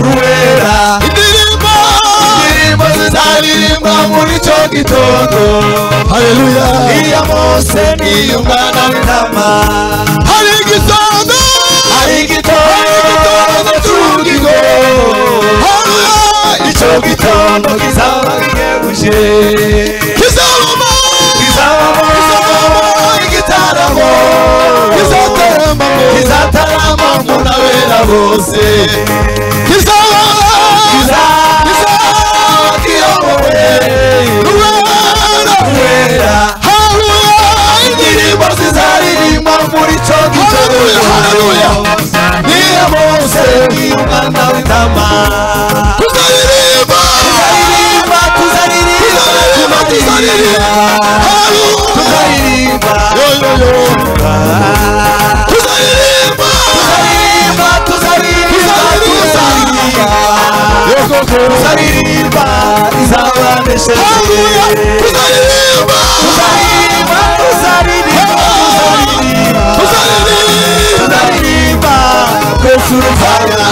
[SPEAKER 5] n'uwera, indirimbo zizaririmbwa muri icyo gitondo. Haleluya. Iya Mose n'iy'umwana w'intama. Hari igitondo, hari igitondo cy'ubugingo. Haleluya. Icyo gitondo kizaba gihebuje. Kizabamo igitaramo, kizataramamo n'abera bose. Kizaba kiyobowe n'uwera. Haleluya. Indirimbo zizaririmba muri icyo gitondo. Haleluya. Niya Mose n'iy'umwana w'intama. Tuzaririmba, tuzaririmba, tuzaririmba, tuzaririmba, tuzaririmba, tuzaririmba, tuzaririmba, tuzaririmba, izabanesheje. Tuzaririmba, tuzaririmba, tuzaririmba, tuzaririmba, twese urufaya.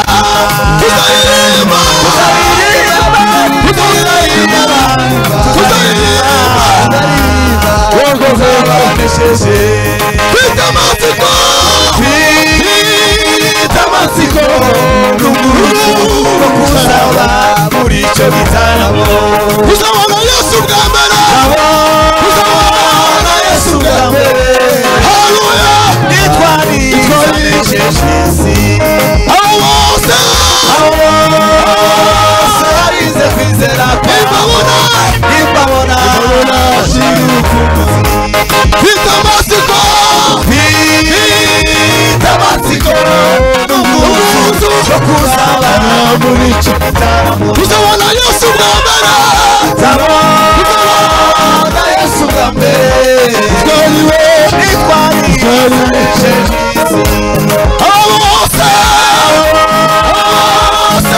[SPEAKER 5] Tuzaririmba, tuzaririmba, tuzaririmba, tuzaririmba, izabanesheje. Twite amatsiko, twite amatsiko n'urufu rwo kuzaba muri icyo gitaramo. Tuzabona Yesu bwa mbere, tuzabona Yesu bwa mbere. Haleluya. Nitwari twanesheje isi. Abo bose barize kwizera kwabo, nimbabona bashira urukumbuzi. Twite amatsiko, twite amatsiko n'ubwuzu bwo kuzaba muri icyo gitaramo. Tuzabona Yesu bwa mbere, tuzabona Yesu bwa mbere. Twariwe, nitwari isi. Abo bose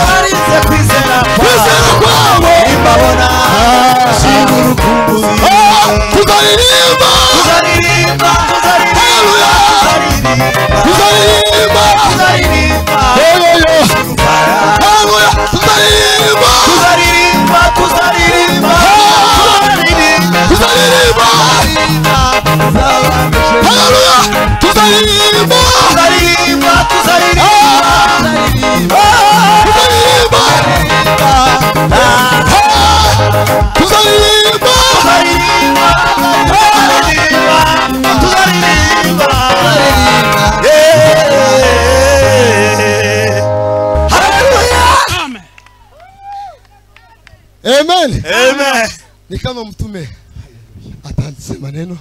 [SPEAKER 5] barize kwizera kwabo, nimbabona bashira urukumbuzi. Tuzaririmba, tuzaririmba, tuzaririmba, tuzaririmba, tuzaririmba, tuzaririmba, tuzaririmba, tuzaririmba, haleluya, tuzaririmba, tuzaririmba, tuzaririmba, tuzaririmba, tuzaririmba, tuzaririmba, tuzaririmba. Amen.
[SPEAKER 6] Amen.
[SPEAKER 5] Ni kama mtume ataanze maneno.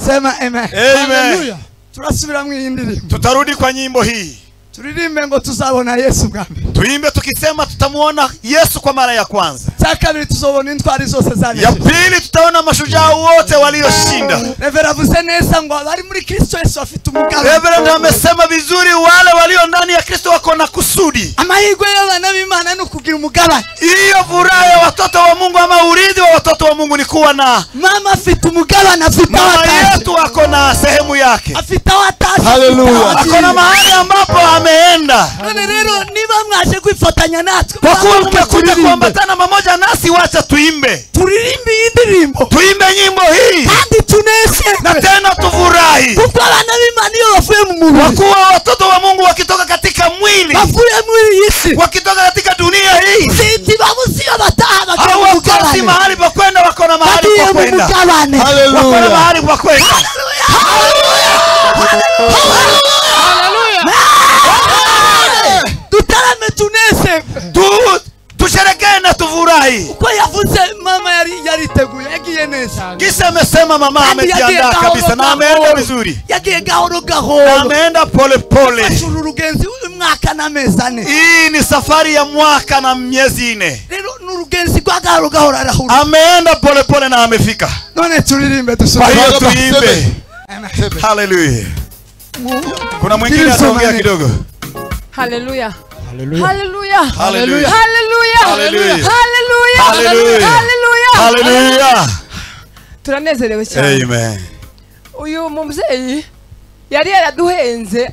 [SPEAKER 3] Sema amen.
[SPEAKER 6] Amen.
[SPEAKER 3] Turasubira mu indirimbo.
[SPEAKER 6] Tutarudi kwa nyimbo hii.
[SPEAKER 3] Turirimbe ngo tuzabona Yesu bwa mbere.
[SPEAKER 6] Tuimbe tukisema tutamuona Yesu kwa mara ya kwanza.
[SPEAKER 3] Cya kabiri tuzobona intwari zose zanesheje.
[SPEAKER 6] Ya pili tutaona mashujaa wote walioshinda.
[SPEAKER 3] Reverend avuze neza ngo abari muri Kristo Yesu bafite umugambi.
[SPEAKER 6] Reverend amesema vizuri, wale walio ndani ya Kristo wako na kusudi.
[SPEAKER 3] Amahirwe y'abana b'Imana ni ukugira umugabane.
[SPEAKER 6] Hiyo furaha ya watoto wa Mungu ama urithi wa watoto wa Mungu ni kuwa na
[SPEAKER 3] mama afite umugabane, afite
[SPEAKER 6] mama yetu wako na sehemu yake.
[SPEAKER 3] Afite aho.
[SPEAKER 5] Haleluya.
[SPEAKER 6] Ako na mahali ambapo ameenda.
[SPEAKER 3] None rero niba mwaje kwifatanya natwe,
[SPEAKER 6] kwa kuwa mmekuja kuambatana pamoja nasi, wacha tuimbe.
[SPEAKER 3] Turirimbe indirimbo.
[SPEAKER 6] Tuimbe nyimbo hii.
[SPEAKER 3] Kandi tunezerwe.
[SPEAKER 6] Na tena tufurahi.
[SPEAKER 3] Kuko abana b'Imana iyo bavuye mu mubiri.
[SPEAKER 6] Kwa kuwa watoto wa Mungu wakitoka katika mwili.
[SPEAKER 3] Bavuye muri isi.
[SPEAKER 6] Wakitoka katika dunia hii.
[SPEAKER 3] Ntibabuze bataha bagiye mu mugabane.
[SPEAKER 6] Mahali pa kwenda, wako na mahali pa kwenda.
[SPEAKER 5] Haleluya.
[SPEAKER 6] Wako na mahali pa kwenda.
[SPEAKER 3] Haleluya. Haleluya. Haleluya. Tutarame tunezerwe.
[SPEAKER 6] Tusherekee na tufurahi.
[SPEAKER 3] Uko yavuze mama yariteguye, yagiye neza.
[SPEAKER 6] Kisha amesema mama amejiandaa kabisa na ameenda vizuri.
[SPEAKER 3] Yagiye gahoro gahoro.
[SPEAKER 6] Na ameenda pole pole.
[SPEAKER 3] Ashuru urugenzi umwaka n'amezi ane.
[SPEAKER 6] Hii ni safari ya mwaka na miezi 4.
[SPEAKER 3] Rero n'urugenzi rwa gahoro gahoro arahura.
[SPEAKER 6] Ameenda pole pole na amefika.
[SPEAKER 3] None turirimbe dusubire.
[SPEAKER 6] Kwa hiyo tuimbe. Hallelujah. Kuna mwingine ataongea kidogo.
[SPEAKER 7] Haleluya.
[SPEAKER 4] Haleluya.
[SPEAKER 7] Haleluya.
[SPEAKER 6] Haleluya.
[SPEAKER 7] Haleluya.
[SPEAKER 6] Haleluya.
[SPEAKER 7] Haleluya.
[SPEAKER 6] Haleluya.
[SPEAKER 7] Haleluya.
[SPEAKER 6] Haleluya.
[SPEAKER 7] Turanezerewe cyane.
[SPEAKER 6] Amen.
[SPEAKER 7] Uyu mubyeyi yari yaraduhenze,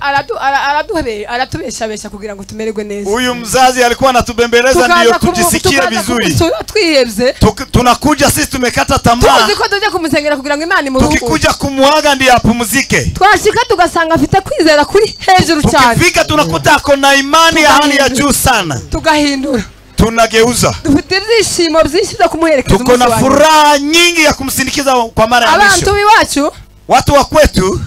[SPEAKER 7] aratubeshabesha kugira ngo tumererwe neza.
[SPEAKER 6] Huyu mzazi alikuwa anatubembeleza ndio tujisikie vizuri.
[SPEAKER 7] Twihebye.
[SPEAKER 6] Tunakuja sisi tumekata tamaa.
[SPEAKER 7] Tuzi ko tujya kumusengera kugira ngo Imana imuruhure.
[SPEAKER 6] Tukikuja kumwaga ndiye apumzike.
[SPEAKER 7] Twashika tugasanga afite kwizera kuri hejuru cyane.
[SPEAKER 6] Tukifika tunakuta ako na imani ya hali ya juu sana.
[SPEAKER 7] Tugahindura.
[SPEAKER 6] Tunageuza.
[SPEAKER 7] Dufite ibyishimo byinshi byo kumuherekeza.
[SPEAKER 6] Tuko na furaha nyingi ya kumsindikiza kwa mara ya mwisho.
[SPEAKER 7] Abantu biwacu,
[SPEAKER 6] watu wa kwetu,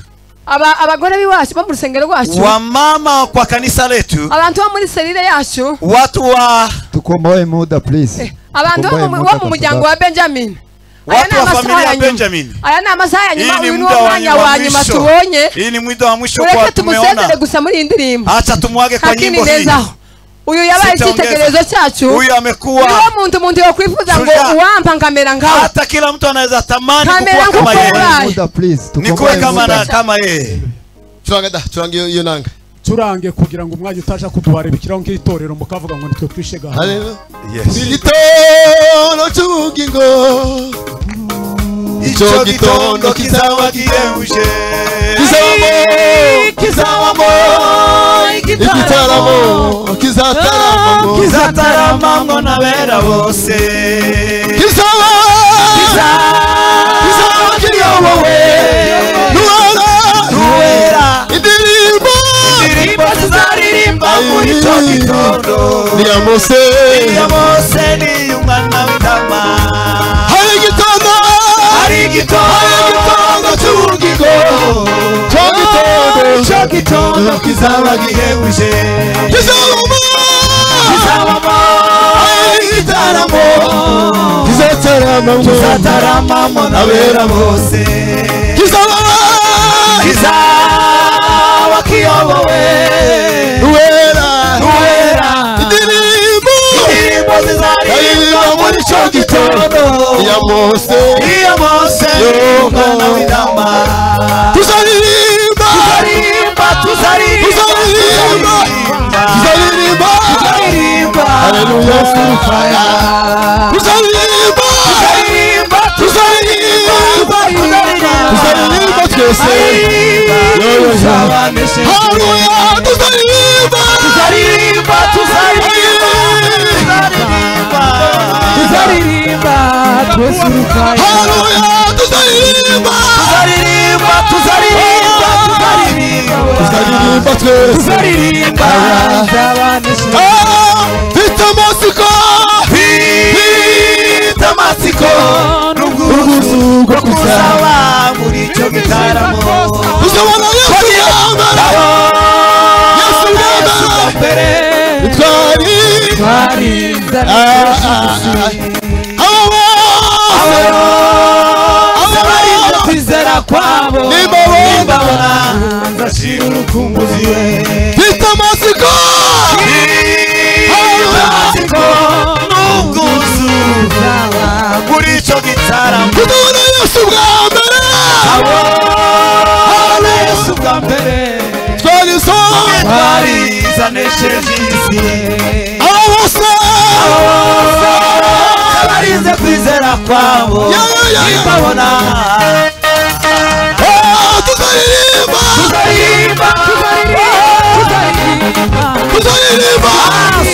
[SPEAKER 7] abagore biwacu bo mu rusengero rwacu,
[SPEAKER 6] wamama kwa kanisa letu,
[SPEAKER 7] abantu bo muri serire yacu,
[SPEAKER 6] watu wa
[SPEAKER 5] tukomboe muda please,
[SPEAKER 7] abantu bo mu muryango wa Benjamin,
[SPEAKER 6] watu wa familia ya Benjamin.
[SPEAKER 7] Aya ni amasaha ya nyuma, uyu ni umwanya wa nyuma tubonye.
[SPEAKER 6] Hii ni muda wa mwisho kwa tumeona.
[SPEAKER 7] Gusa muri iyi ndirimbo.
[SPEAKER 6] Acha tumwage kwa nyimbo hii.
[SPEAKER 7] Uyu yabaye icyitegererezo cyacu.
[SPEAKER 6] Huyu amekuwa
[SPEAKER 7] niwe muntu yakwifuza ngo uwampa nkamera nkawe.
[SPEAKER 6] Hata kila mtu anaweza tamani kuwa kama yeye.
[SPEAKER 5] Muda please,
[SPEAKER 6] nikuwe kama yeye.
[SPEAKER 8] Curanga da, curanga iyo nanga.
[SPEAKER 4] Turange kugira ngo umwanya utaja kuduharebikiraho nk'itorero mukavuga ngo nitwe twishega.
[SPEAKER 8] Haleluya.
[SPEAKER 6] Yes.
[SPEAKER 8] Igitondo cy'ubugingo, icyo gitondo kizaba gihebuje,
[SPEAKER 5] kizabamo
[SPEAKER 8] igitaramo, kizataramamo,
[SPEAKER 6] kizataramamo n'abera bose,
[SPEAKER 8] kizaba kiyobowe
[SPEAKER 6] n'uwera,
[SPEAKER 8] indirimbo
[SPEAKER 6] tuzaririmba muri icyo gitondo,
[SPEAKER 8] ni iya Mose,
[SPEAKER 6] ni iy'umwana w'intama.
[SPEAKER 8] Hari igitondo,
[SPEAKER 6] hari igitondo
[SPEAKER 8] cy'ubugingo,
[SPEAKER 5] icyo gitondo kizaba gihebuje,
[SPEAKER 8] kizabamo
[SPEAKER 5] igitaramo,
[SPEAKER 8] kizataramamo,
[SPEAKER 5] kizataramamo n'abera bose,
[SPEAKER 8] kizaba
[SPEAKER 5] kiyobowe
[SPEAKER 8] n'uwera,
[SPEAKER 5] indirimbo zizaririmba muri icyo gitondo,
[SPEAKER 8] iya Mose,
[SPEAKER 5] y'umwana w'intama.
[SPEAKER 8] Tuzaririmba,
[SPEAKER 5] tuzaririmba,
[SPEAKER 8] tuzaririmba,
[SPEAKER 5] tuzaririmba,
[SPEAKER 8] haleluya, tuzaririmba,
[SPEAKER 5] tuzaririmba,
[SPEAKER 8] tuzaririmba twese, haleluya, tuzaririmba,
[SPEAKER 5] tuzaririmba, tuzaririmba, tuzaririmba twese,
[SPEAKER 8] haleluya, tuzaririmba,
[SPEAKER 5] tuzaririmba, tuzaririmba,
[SPEAKER 8] tuzaririmba twese,
[SPEAKER 5] tuzaririmba.
[SPEAKER 8] Mfite amatsiko,
[SPEAKER 6] mfite amatsiko
[SPEAKER 5] n'ubwuzu bwo kuzaba
[SPEAKER 6] muri icyo gitaramo,
[SPEAKER 8] uzabona Yesu yambara, Yesu yambara,
[SPEAKER 5] twari
[SPEAKER 8] abo
[SPEAKER 5] barinze kwizera kwabo,
[SPEAKER 8] nimbabona
[SPEAKER 5] nzashira urukumbuzi we.
[SPEAKER 8] Mfite amatsiko,
[SPEAKER 6] amatsiko n'ubwuzu muri icyo gitaramo,
[SPEAKER 8] kuzabona Yesu bwa mbere,
[SPEAKER 5] abona Yesu bwa mbere, twarizanesheje isi,
[SPEAKER 8] abo bose
[SPEAKER 5] barinze kwizera kwabo, nimbabona
[SPEAKER 8] tuzaririmba,
[SPEAKER 5] tuzaririmba,
[SPEAKER 8] tuzaririmba,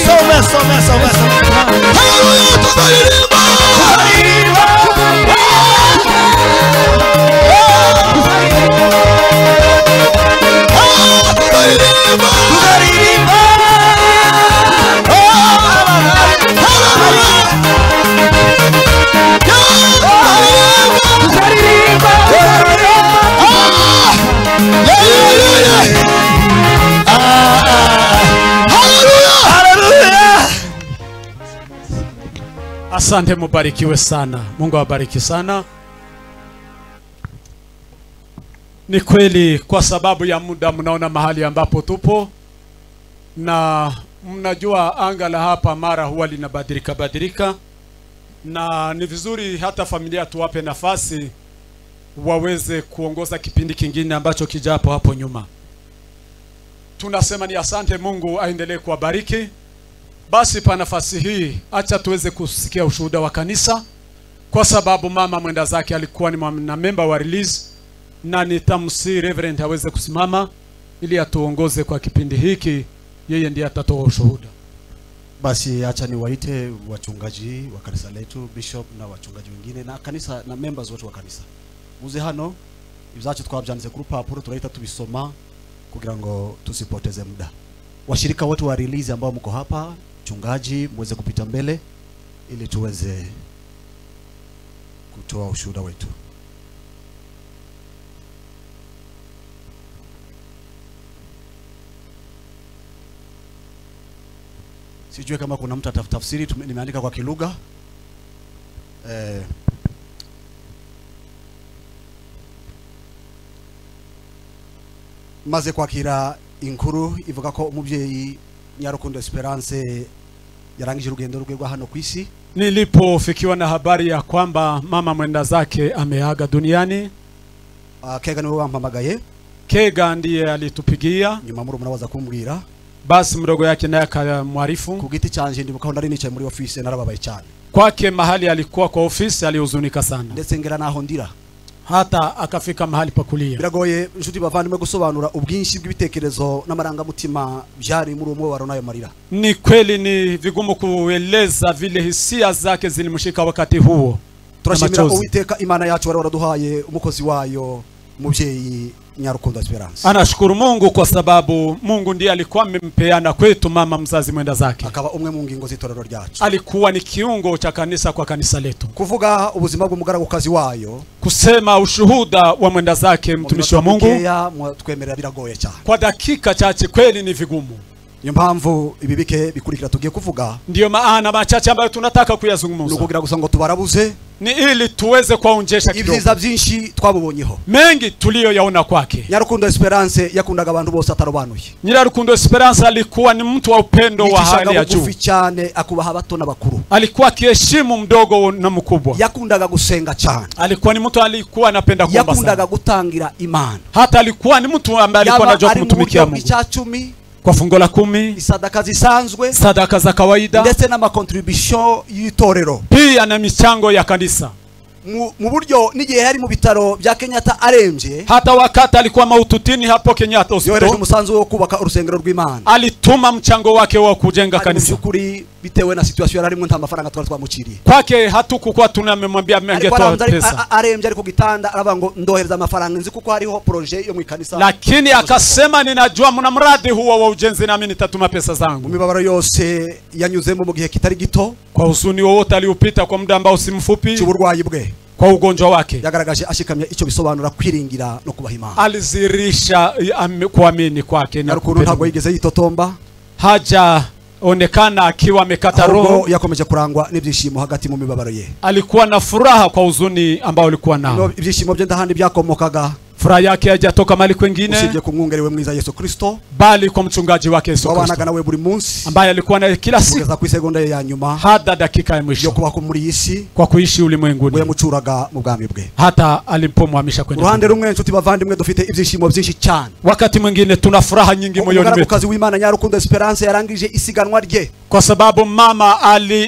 [SPEAKER 6] soma soma soma soma,
[SPEAKER 8] haleluya, tuzaririmba,
[SPEAKER 5] tuzaririmba,
[SPEAKER 8] tuzaririmba,
[SPEAKER 5] tuzaririmba,
[SPEAKER 8] tuzaririmba,
[SPEAKER 5] tuzaririmba,
[SPEAKER 6] haleluya.
[SPEAKER 4] Asante, mubarikiwe sana. Mungu awabariki sana. Ni kweli kwa sababu ya muda mnaona mahali ambapo tupo, na mnajua anga la hapa mara huwa linabadilika badilika, na ni vizuri hata familia tuwape nafasi waweze kuongoza kipindi kingine ambacho kijapo hapo nyuma. Tunasema ni asante, Mungu aendelee kuwabariki. Basi pa nafasi hii acha tuweze kusikia ushuhuda wa kanisa, kwa sababu mama mwenda zake alikuwa ni mwanamemba wa Release, na nitamsi Reverend aweze kusimama ili atuongoze kwa kipindi hiki. Yeye ndiye atatoa ushuhuda.
[SPEAKER 1] Basi acha niwaite wachungaji wa kanisa letu, bishop na wachungaji wengine na kanisa na members wote wa kanisa. Muze hano ibyacu twabyanditse ku rupapuro, turahita tubisoma kugira ngo tusipoteze muda. Washirika wote wa Release ambao mko hapa, chungaji muweze kupita mbele ili tuweze kutoa ushuhuda wetu. Sijui kama kuna mtu atafsiri, nimeandika kwa kilugha. Maze kwakira inkuru ivuga ko umubyeyi Nyarukundo Esperance yarangije urugendo rwe rwa hano ku isi.
[SPEAKER 4] Nilipofikiwa na habari ya kwamba mama mwenda zake ameaga duniani,
[SPEAKER 1] Kega niwe wampamagaye.
[SPEAKER 4] Kega ndiye alitupigia.
[SPEAKER 1] Nyuma murumuna waza kumbwira.
[SPEAKER 4] Basi mdogo yake naye akamwarifu.
[SPEAKER 1] Ku giti canje ndibuka nari nicaye muri office narababaye cyane.
[SPEAKER 4] Kwake mahali alikuwa kwa ofisi alihuzunika sana.
[SPEAKER 1] Ndetse ngera naho ndira.
[SPEAKER 4] Hata akafika mahali pa kulia.
[SPEAKER 1] Biragoye inshuti bavandimwe gusobanura ubwinshi bw'ibitekerezo n'amarangamutima byari muri uwo mubabaro nayo marira.
[SPEAKER 4] Ni kweli ni vigumu kueleza vile hisia zake zilimshika wakati huo.
[SPEAKER 1] Turashimira Uwiteka Imana yacu wari waraduhaye umukozi wayo mubyeyi Nyarukundo Esperance.
[SPEAKER 4] Anashukuru Mungu kwa sababu Mungu ndiye alikuwa amempeana kwetu mama mzazi mwenda zake.
[SPEAKER 1] Akaba umwe mu ngingo z'itorero ryacu.
[SPEAKER 4] Alikuwa ni kiungo cha kanisa kwa kanisa letu.
[SPEAKER 1] Kuvuga ubuzima bw'umugaragukazi wayo,
[SPEAKER 4] kusema ushuhuda wa mwenda zake mtumishi wa Mungu,
[SPEAKER 1] twemerera biragoye cyane.
[SPEAKER 4] Kwa dakika chache kweli ni vigumu.
[SPEAKER 1] Niyo mpamvu ibi bike bikurikira tugiye kuvuga.
[SPEAKER 4] Ndiyo maana machache ambayo tunataka kuyazungumza.
[SPEAKER 1] Nukugira gusa ngo tubarabuze,
[SPEAKER 4] ni ili tuweze kuonjesha kidogo.
[SPEAKER 1] Ibyiza byinshi twabubonyeho,
[SPEAKER 4] mengi tuliyoyaona kwake.
[SPEAKER 1] Nyarukundo Esperance yakundaga abantu bose atarobanuye.
[SPEAKER 4] Nyarukundo Esperance alikuwa ni mtu wa upendo wa hali ya juu.
[SPEAKER 1] Cyane akubaha bato n'abakuru.
[SPEAKER 4] Alikuwa akiheshimu mdogo na mkubwa.
[SPEAKER 1] Yakundaga gusenga cyane.
[SPEAKER 4] Alikuwa ni mtu alikuwa anapenda kuomba sana.
[SPEAKER 1] Yakundaga gutangira Imana.
[SPEAKER 4] Hata alikuwa ni mtu ambaye alikuwa anajua kumtumikia Mungu.
[SPEAKER 1] Icyacumi,
[SPEAKER 4] kwa fungo la 10,
[SPEAKER 1] sadaka zisanzwe,
[SPEAKER 4] sadaka za kawaida,
[SPEAKER 1] ndetse n'amakontribution y'itorero,
[SPEAKER 4] pia na michango ya kanisa.
[SPEAKER 1] Mu buryo n'igihe yari mu bitaro bya Kenyatta arembye,
[SPEAKER 4] hata wakati alikuwa maututini hapo Kenyatta Hospital,
[SPEAKER 1] yohereje umusanzu wo kubaka urusengero rw'Imana.
[SPEAKER 4] Alituma mchango wake wa kujenga kanisa.
[SPEAKER 1] Byukuri bitewe na situation yararimo nta mafaranga twari twamuciriye.
[SPEAKER 4] Kwake hatukukuwa tunamemwambia angetoa pesa.
[SPEAKER 1] Arembye ari ku gitanda aravuga ngo ndohereza amafaranga nzi kuko hariho projet yo mu kanisa.
[SPEAKER 4] Lakini akasema ninajua mna mradi huo wa ujenzi nami nitatuma pesa zangu.
[SPEAKER 1] Mu mibabaro yose yanyuzemo mu gihe kitari gito,
[SPEAKER 4] kwa huzuni wowote aliupita kwa muda ambao si mfupi,
[SPEAKER 1] cy'uburwayi bwe,
[SPEAKER 4] kwa ugonjwa wake,
[SPEAKER 1] yagaragaje ashikamye icyo bisobanura kwiringira no kubaha Imana.
[SPEAKER 4] Alizirisha kuamini kwake na
[SPEAKER 1] Nyarukundo ntabwo yigeze yitotomba,
[SPEAKER 4] haja onekana akiwa amekata roho.
[SPEAKER 1] Yakomeje kurangwa n'ibyishimo hagati mu mibabaro ye.
[SPEAKER 4] Alikuwa na furaha kwa huzuni ambao alikuwa nao.
[SPEAKER 1] Ibyishimo bye ndahandi byakomokaga,
[SPEAKER 4] furaha yake haijatoka mahali kwingine,
[SPEAKER 1] usibye ku mwungeri we mwiza Yesu Kristo,
[SPEAKER 4] bali kwa mchungaji wake Yesu Kristo,
[SPEAKER 1] wabanaga nawe buri munsi,
[SPEAKER 4] ambaye alikuwa naye kila siku
[SPEAKER 1] kugeza ku isegonda ye ya nyuma,
[SPEAKER 4] hata dakika ya mwisho
[SPEAKER 1] yo kubaho muri iyi si,
[SPEAKER 4] kwa kuishi ulimwenguni,
[SPEAKER 1] yamucuraga mu bwami bwe,
[SPEAKER 4] hata alipomhamisha kwenda.
[SPEAKER 1] Uruhande rumwe nshuti bavandimwe dufite ibyishimo byinshi cyane.
[SPEAKER 4] Wakati mwingine tuna furaha nyingi moyoni mwetu.
[SPEAKER 1] Umugaragazi w'Imana Nyarukundo Esperance yarangije isiganwa rye,
[SPEAKER 4] kwa sababu mama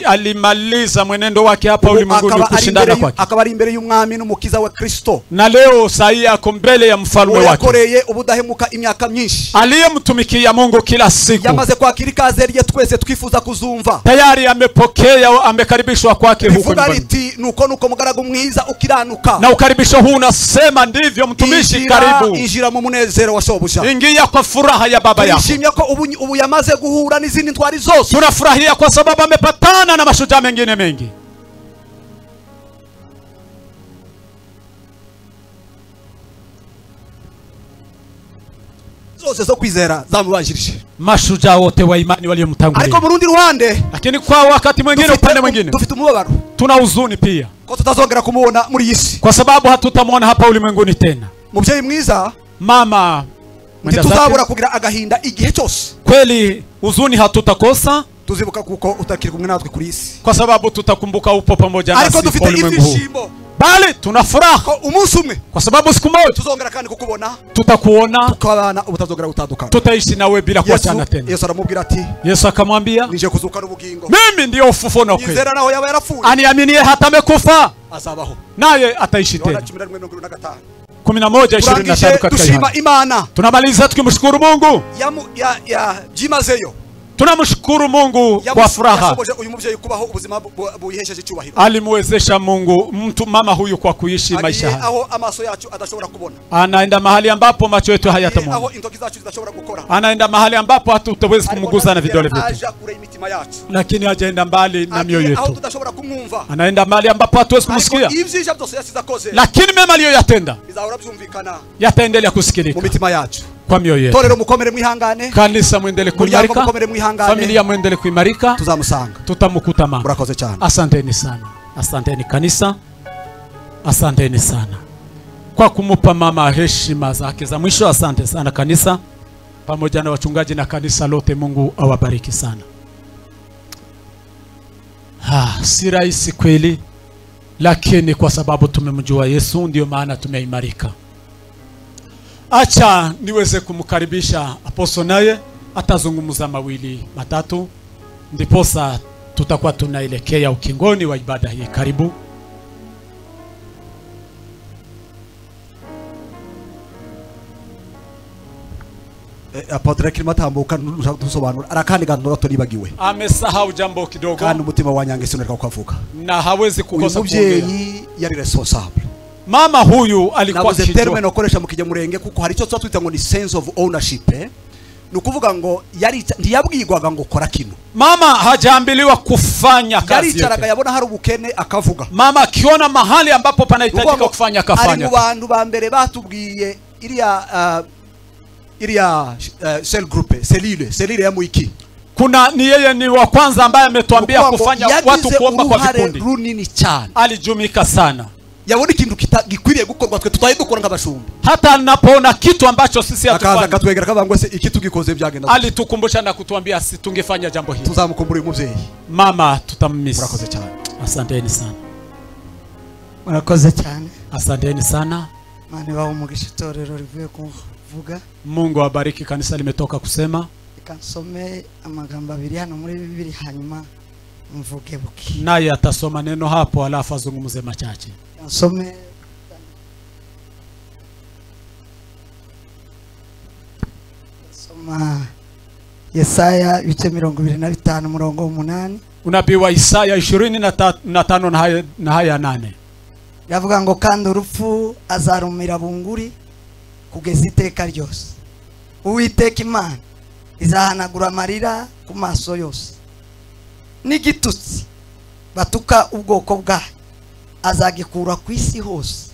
[SPEAKER 4] alimaliza mwenendo wake hapa ulimwenguni, kushindana kwake.
[SPEAKER 1] Akaba ari imbere y'umwami n'umukiza wa Kristo,
[SPEAKER 4] na leo sahi ako mbele ya mfalme wake.
[SPEAKER 1] Yakoreye ubudahemuka imyaka myinshi,
[SPEAKER 4] aliyemtumikia Mungu kila siku.
[SPEAKER 1] Yamaze kwakira ikaze rye twese twifuza kuzumva.
[SPEAKER 4] Tayari amepokea, amekaribishwa kwake huko nyumbani.
[SPEAKER 1] Nuko nuko mugaragu mwiza ukiranuka.
[SPEAKER 4] Na ukaribisho huu unasema ndivyo mtumishi, karibu.
[SPEAKER 1] Injira mu munezero wa shobuja.
[SPEAKER 4] Ingia kwa furaha ya baba yako.
[SPEAKER 1] Turishimye ko ubu yamaze guhura n'izindi ntwari zose.
[SPEAKER 4] Tunafurahia kwa sababu amepatana na mashujaa mengine mengi.
[SPEAKER 1] Zose zo kwizera zamubanjirije.
[SPEAKER 4] Mashujaa wote wa imani waliomtangulia.
[SPEAKER 1] Ariko mu rundi ruhande,
[SPEAKER 4] lakini kwa wakati mwingine, upande mwingine,
[SPEAKER 1] dufite umubabaro,
[SPEAKER 4] tuna huzuni pia,
[SPEAKER 1] ko tutazongera kumuona muri iyi si,
[SPEAKER 4] kwa sababu hatutamwona hapa ulimwenguni tena.
[SPEAKER 1] Mubyeyi mwiza,
[SPEAKER 4] mama,
[SPEAKER 1] ntituzabura kugira agahinda igihe cyose.
[SPEAKER 4] Kweli huzuni hatutakosa,
[SPEAKER 1] tuzibuka kuko utakiri kumwe natwe kuri isi,
[SPEAKER 4] kwa sababu tutakumbuka upo pamoja nasi.
[SPEAKER 1] Ariko dufite ibyishimo,
[SPEAKER 4] Bali tuna furaha
[SPEAKER 1] umunsi umwe,
[SPEAKER 4] kwa sababu siku moja
[SPEAKER 1] tuzongera kandi kukubona,
[SPEAKER 4] tutakuona,
[SPEAKER 1] tukabana ubutazongera gutandukana,
[SPEAKER 4] tutaishi nawe bila kuachana tena.
[SPEAKER 1] Yesu aramubwira ati,
[SPEAKER 4] Yesu akamwambia,
[SPEAKER 1] nije kuzuka n'ubugingo,
[SPEAKER 4] mimi ndiyo ufufuo na kweli,
[SPEAKER 1] nyizera naho yaba yarapfuye,
[SPEAKER 4] aniaminie hata amekufa
[SPEAKER 1] azabaho,
[SPEAKER 4] naye ataishi tena. 11:25 katika
[SPEAKER 1] Yohana. Imana.
[SPEAKER 4] Tunamaliza tukimshukuru Mungu.
[SPEAKER 1] Byimazeyo.
[SPEAKER 4] Tunamshukuru Mungu kwa furaha. Alimwezesha Mungu mtu mama huyu kwa kuishi maisha haya. Anaenda mahali ambapo macho yetu hayatamuona. Anaenda mahali ambapo hatutaweza kumgusa na vidole vyetu. Lakini hajaenda mbali na mioyo yetu. Anaenda mahali ambapo hatuwezi kumsikia. Lakini mema aliyoyatenda yataendelea kusikilika kwa mioyo yetu. Kanisa muendelee kuimarika, familia muendelee kuimarika, tutamkuta mama. Asanteni sana, asanteni kanisa, asanteni sana kwa kumupa mama heshima zake za mwisho. Asante sana kanisa, pamoja na wachungaji na kanisa lote. Mungu awabariki sana. Si rahisi kweli, lakini kwa sababu tumemjua Yesu ndio maana tumeimarika. Acha niweze kumkaribisha aposto, naye atazungumza mawili matatu, ndiposa tutakuwa tunaelekea ukingoni wa ibada hii. Karibu.
[SPEAKER 1] Apotre kirimo atambuka ntusobanura arakandi gantu gato nibagiwe.
[SPEAKER 4] Amesahau jambo kidogo.
[SPEAKER 1] Kandi umutima wanyange sinareka kukavuga.
[SPEAKER 4] Na hawezi kukosa kuongea.
[SPEAKER 1] Umubyeyi yari responsable.
[SPEAKER 4] Mama huyu alikuwa
[SPEAKER 1] kichwa. Terme nokoresha mu Kinyamurenge kuko hari icyo twita ngo ni sense of ownership. Nukuvuga ngo yari ntiyabwirwaga ngo kora kino.
[SPEAKER 4] Mama hajaambiliwa kufanya kazi.
[SPEAKER 1] Yaricaraga yabona hari ubukene akavuga.
[SPEAKER 4] Mama akiona mahali ambapo panahitajika kufanya akafanya.
[SPEAKER 1] Ari mu bantu ba mbere batubwiye iriya cell group, selile ya Mwiki.
[SPEAKER 4] Kuna ni yeye ni wa kwanza ambaye ametuambia kufanya watu kuomba kwa vikundi.
[SPEAKER 1] Runini cyane.
[SPEAKER 4] Alijumika sana.
[SPEAKER 1] Yabona ikintu gikwiriye gukorwa twe tutaye dukora nk'abashumba.
[SPEAKER 4] Hata anapoona kitu ambacho sisi hatufanya,
[SPEAKER 1] akaza akatwegera akavuga se iki tugikoze byagenda.
[SPEAKER 4] Alitukumbusha na kutuambia si tungefanya jambo hili.
[SPEAKER 1] Tuzamukumbura umubyeyi.
[SPEAKER 4] Mama tutammiss.
[SPEAKER 1] Murakoze cyane.
[SPEAKER 4] Asanteni sana.
[SPEAKER 3] Murakoze cyane.
[SPEAKER 4] Asanteni sana.
[SPEAKER 3] Mani bawo umugisha itorero rivuye kuvuga.
[SPEAKER 4] Mungu abariki kanisa limetoka kusema.
[SPEAKER 3] Ikansome amagambo abiri hano muri Bibiri hanyuma mvuge buki.
[SPEAKER 4] Naye atasoma neno hapo alafu azungumze machache.
[SPEAKER 3] Nsome soma Yesaya ibice 25 murongo 8.
[SPEAKER 4] Unabii wa Isaya 25 na haya 8.
[SPEAKER 3] Yavuga ngo kandi urupfu azarumira bunguri kugeza iteka ryose. Uwiteka Imana izahanagura amarira ku maso yose, n'igitutsi batuka ubwoko bwayo azagikura ku isi hose.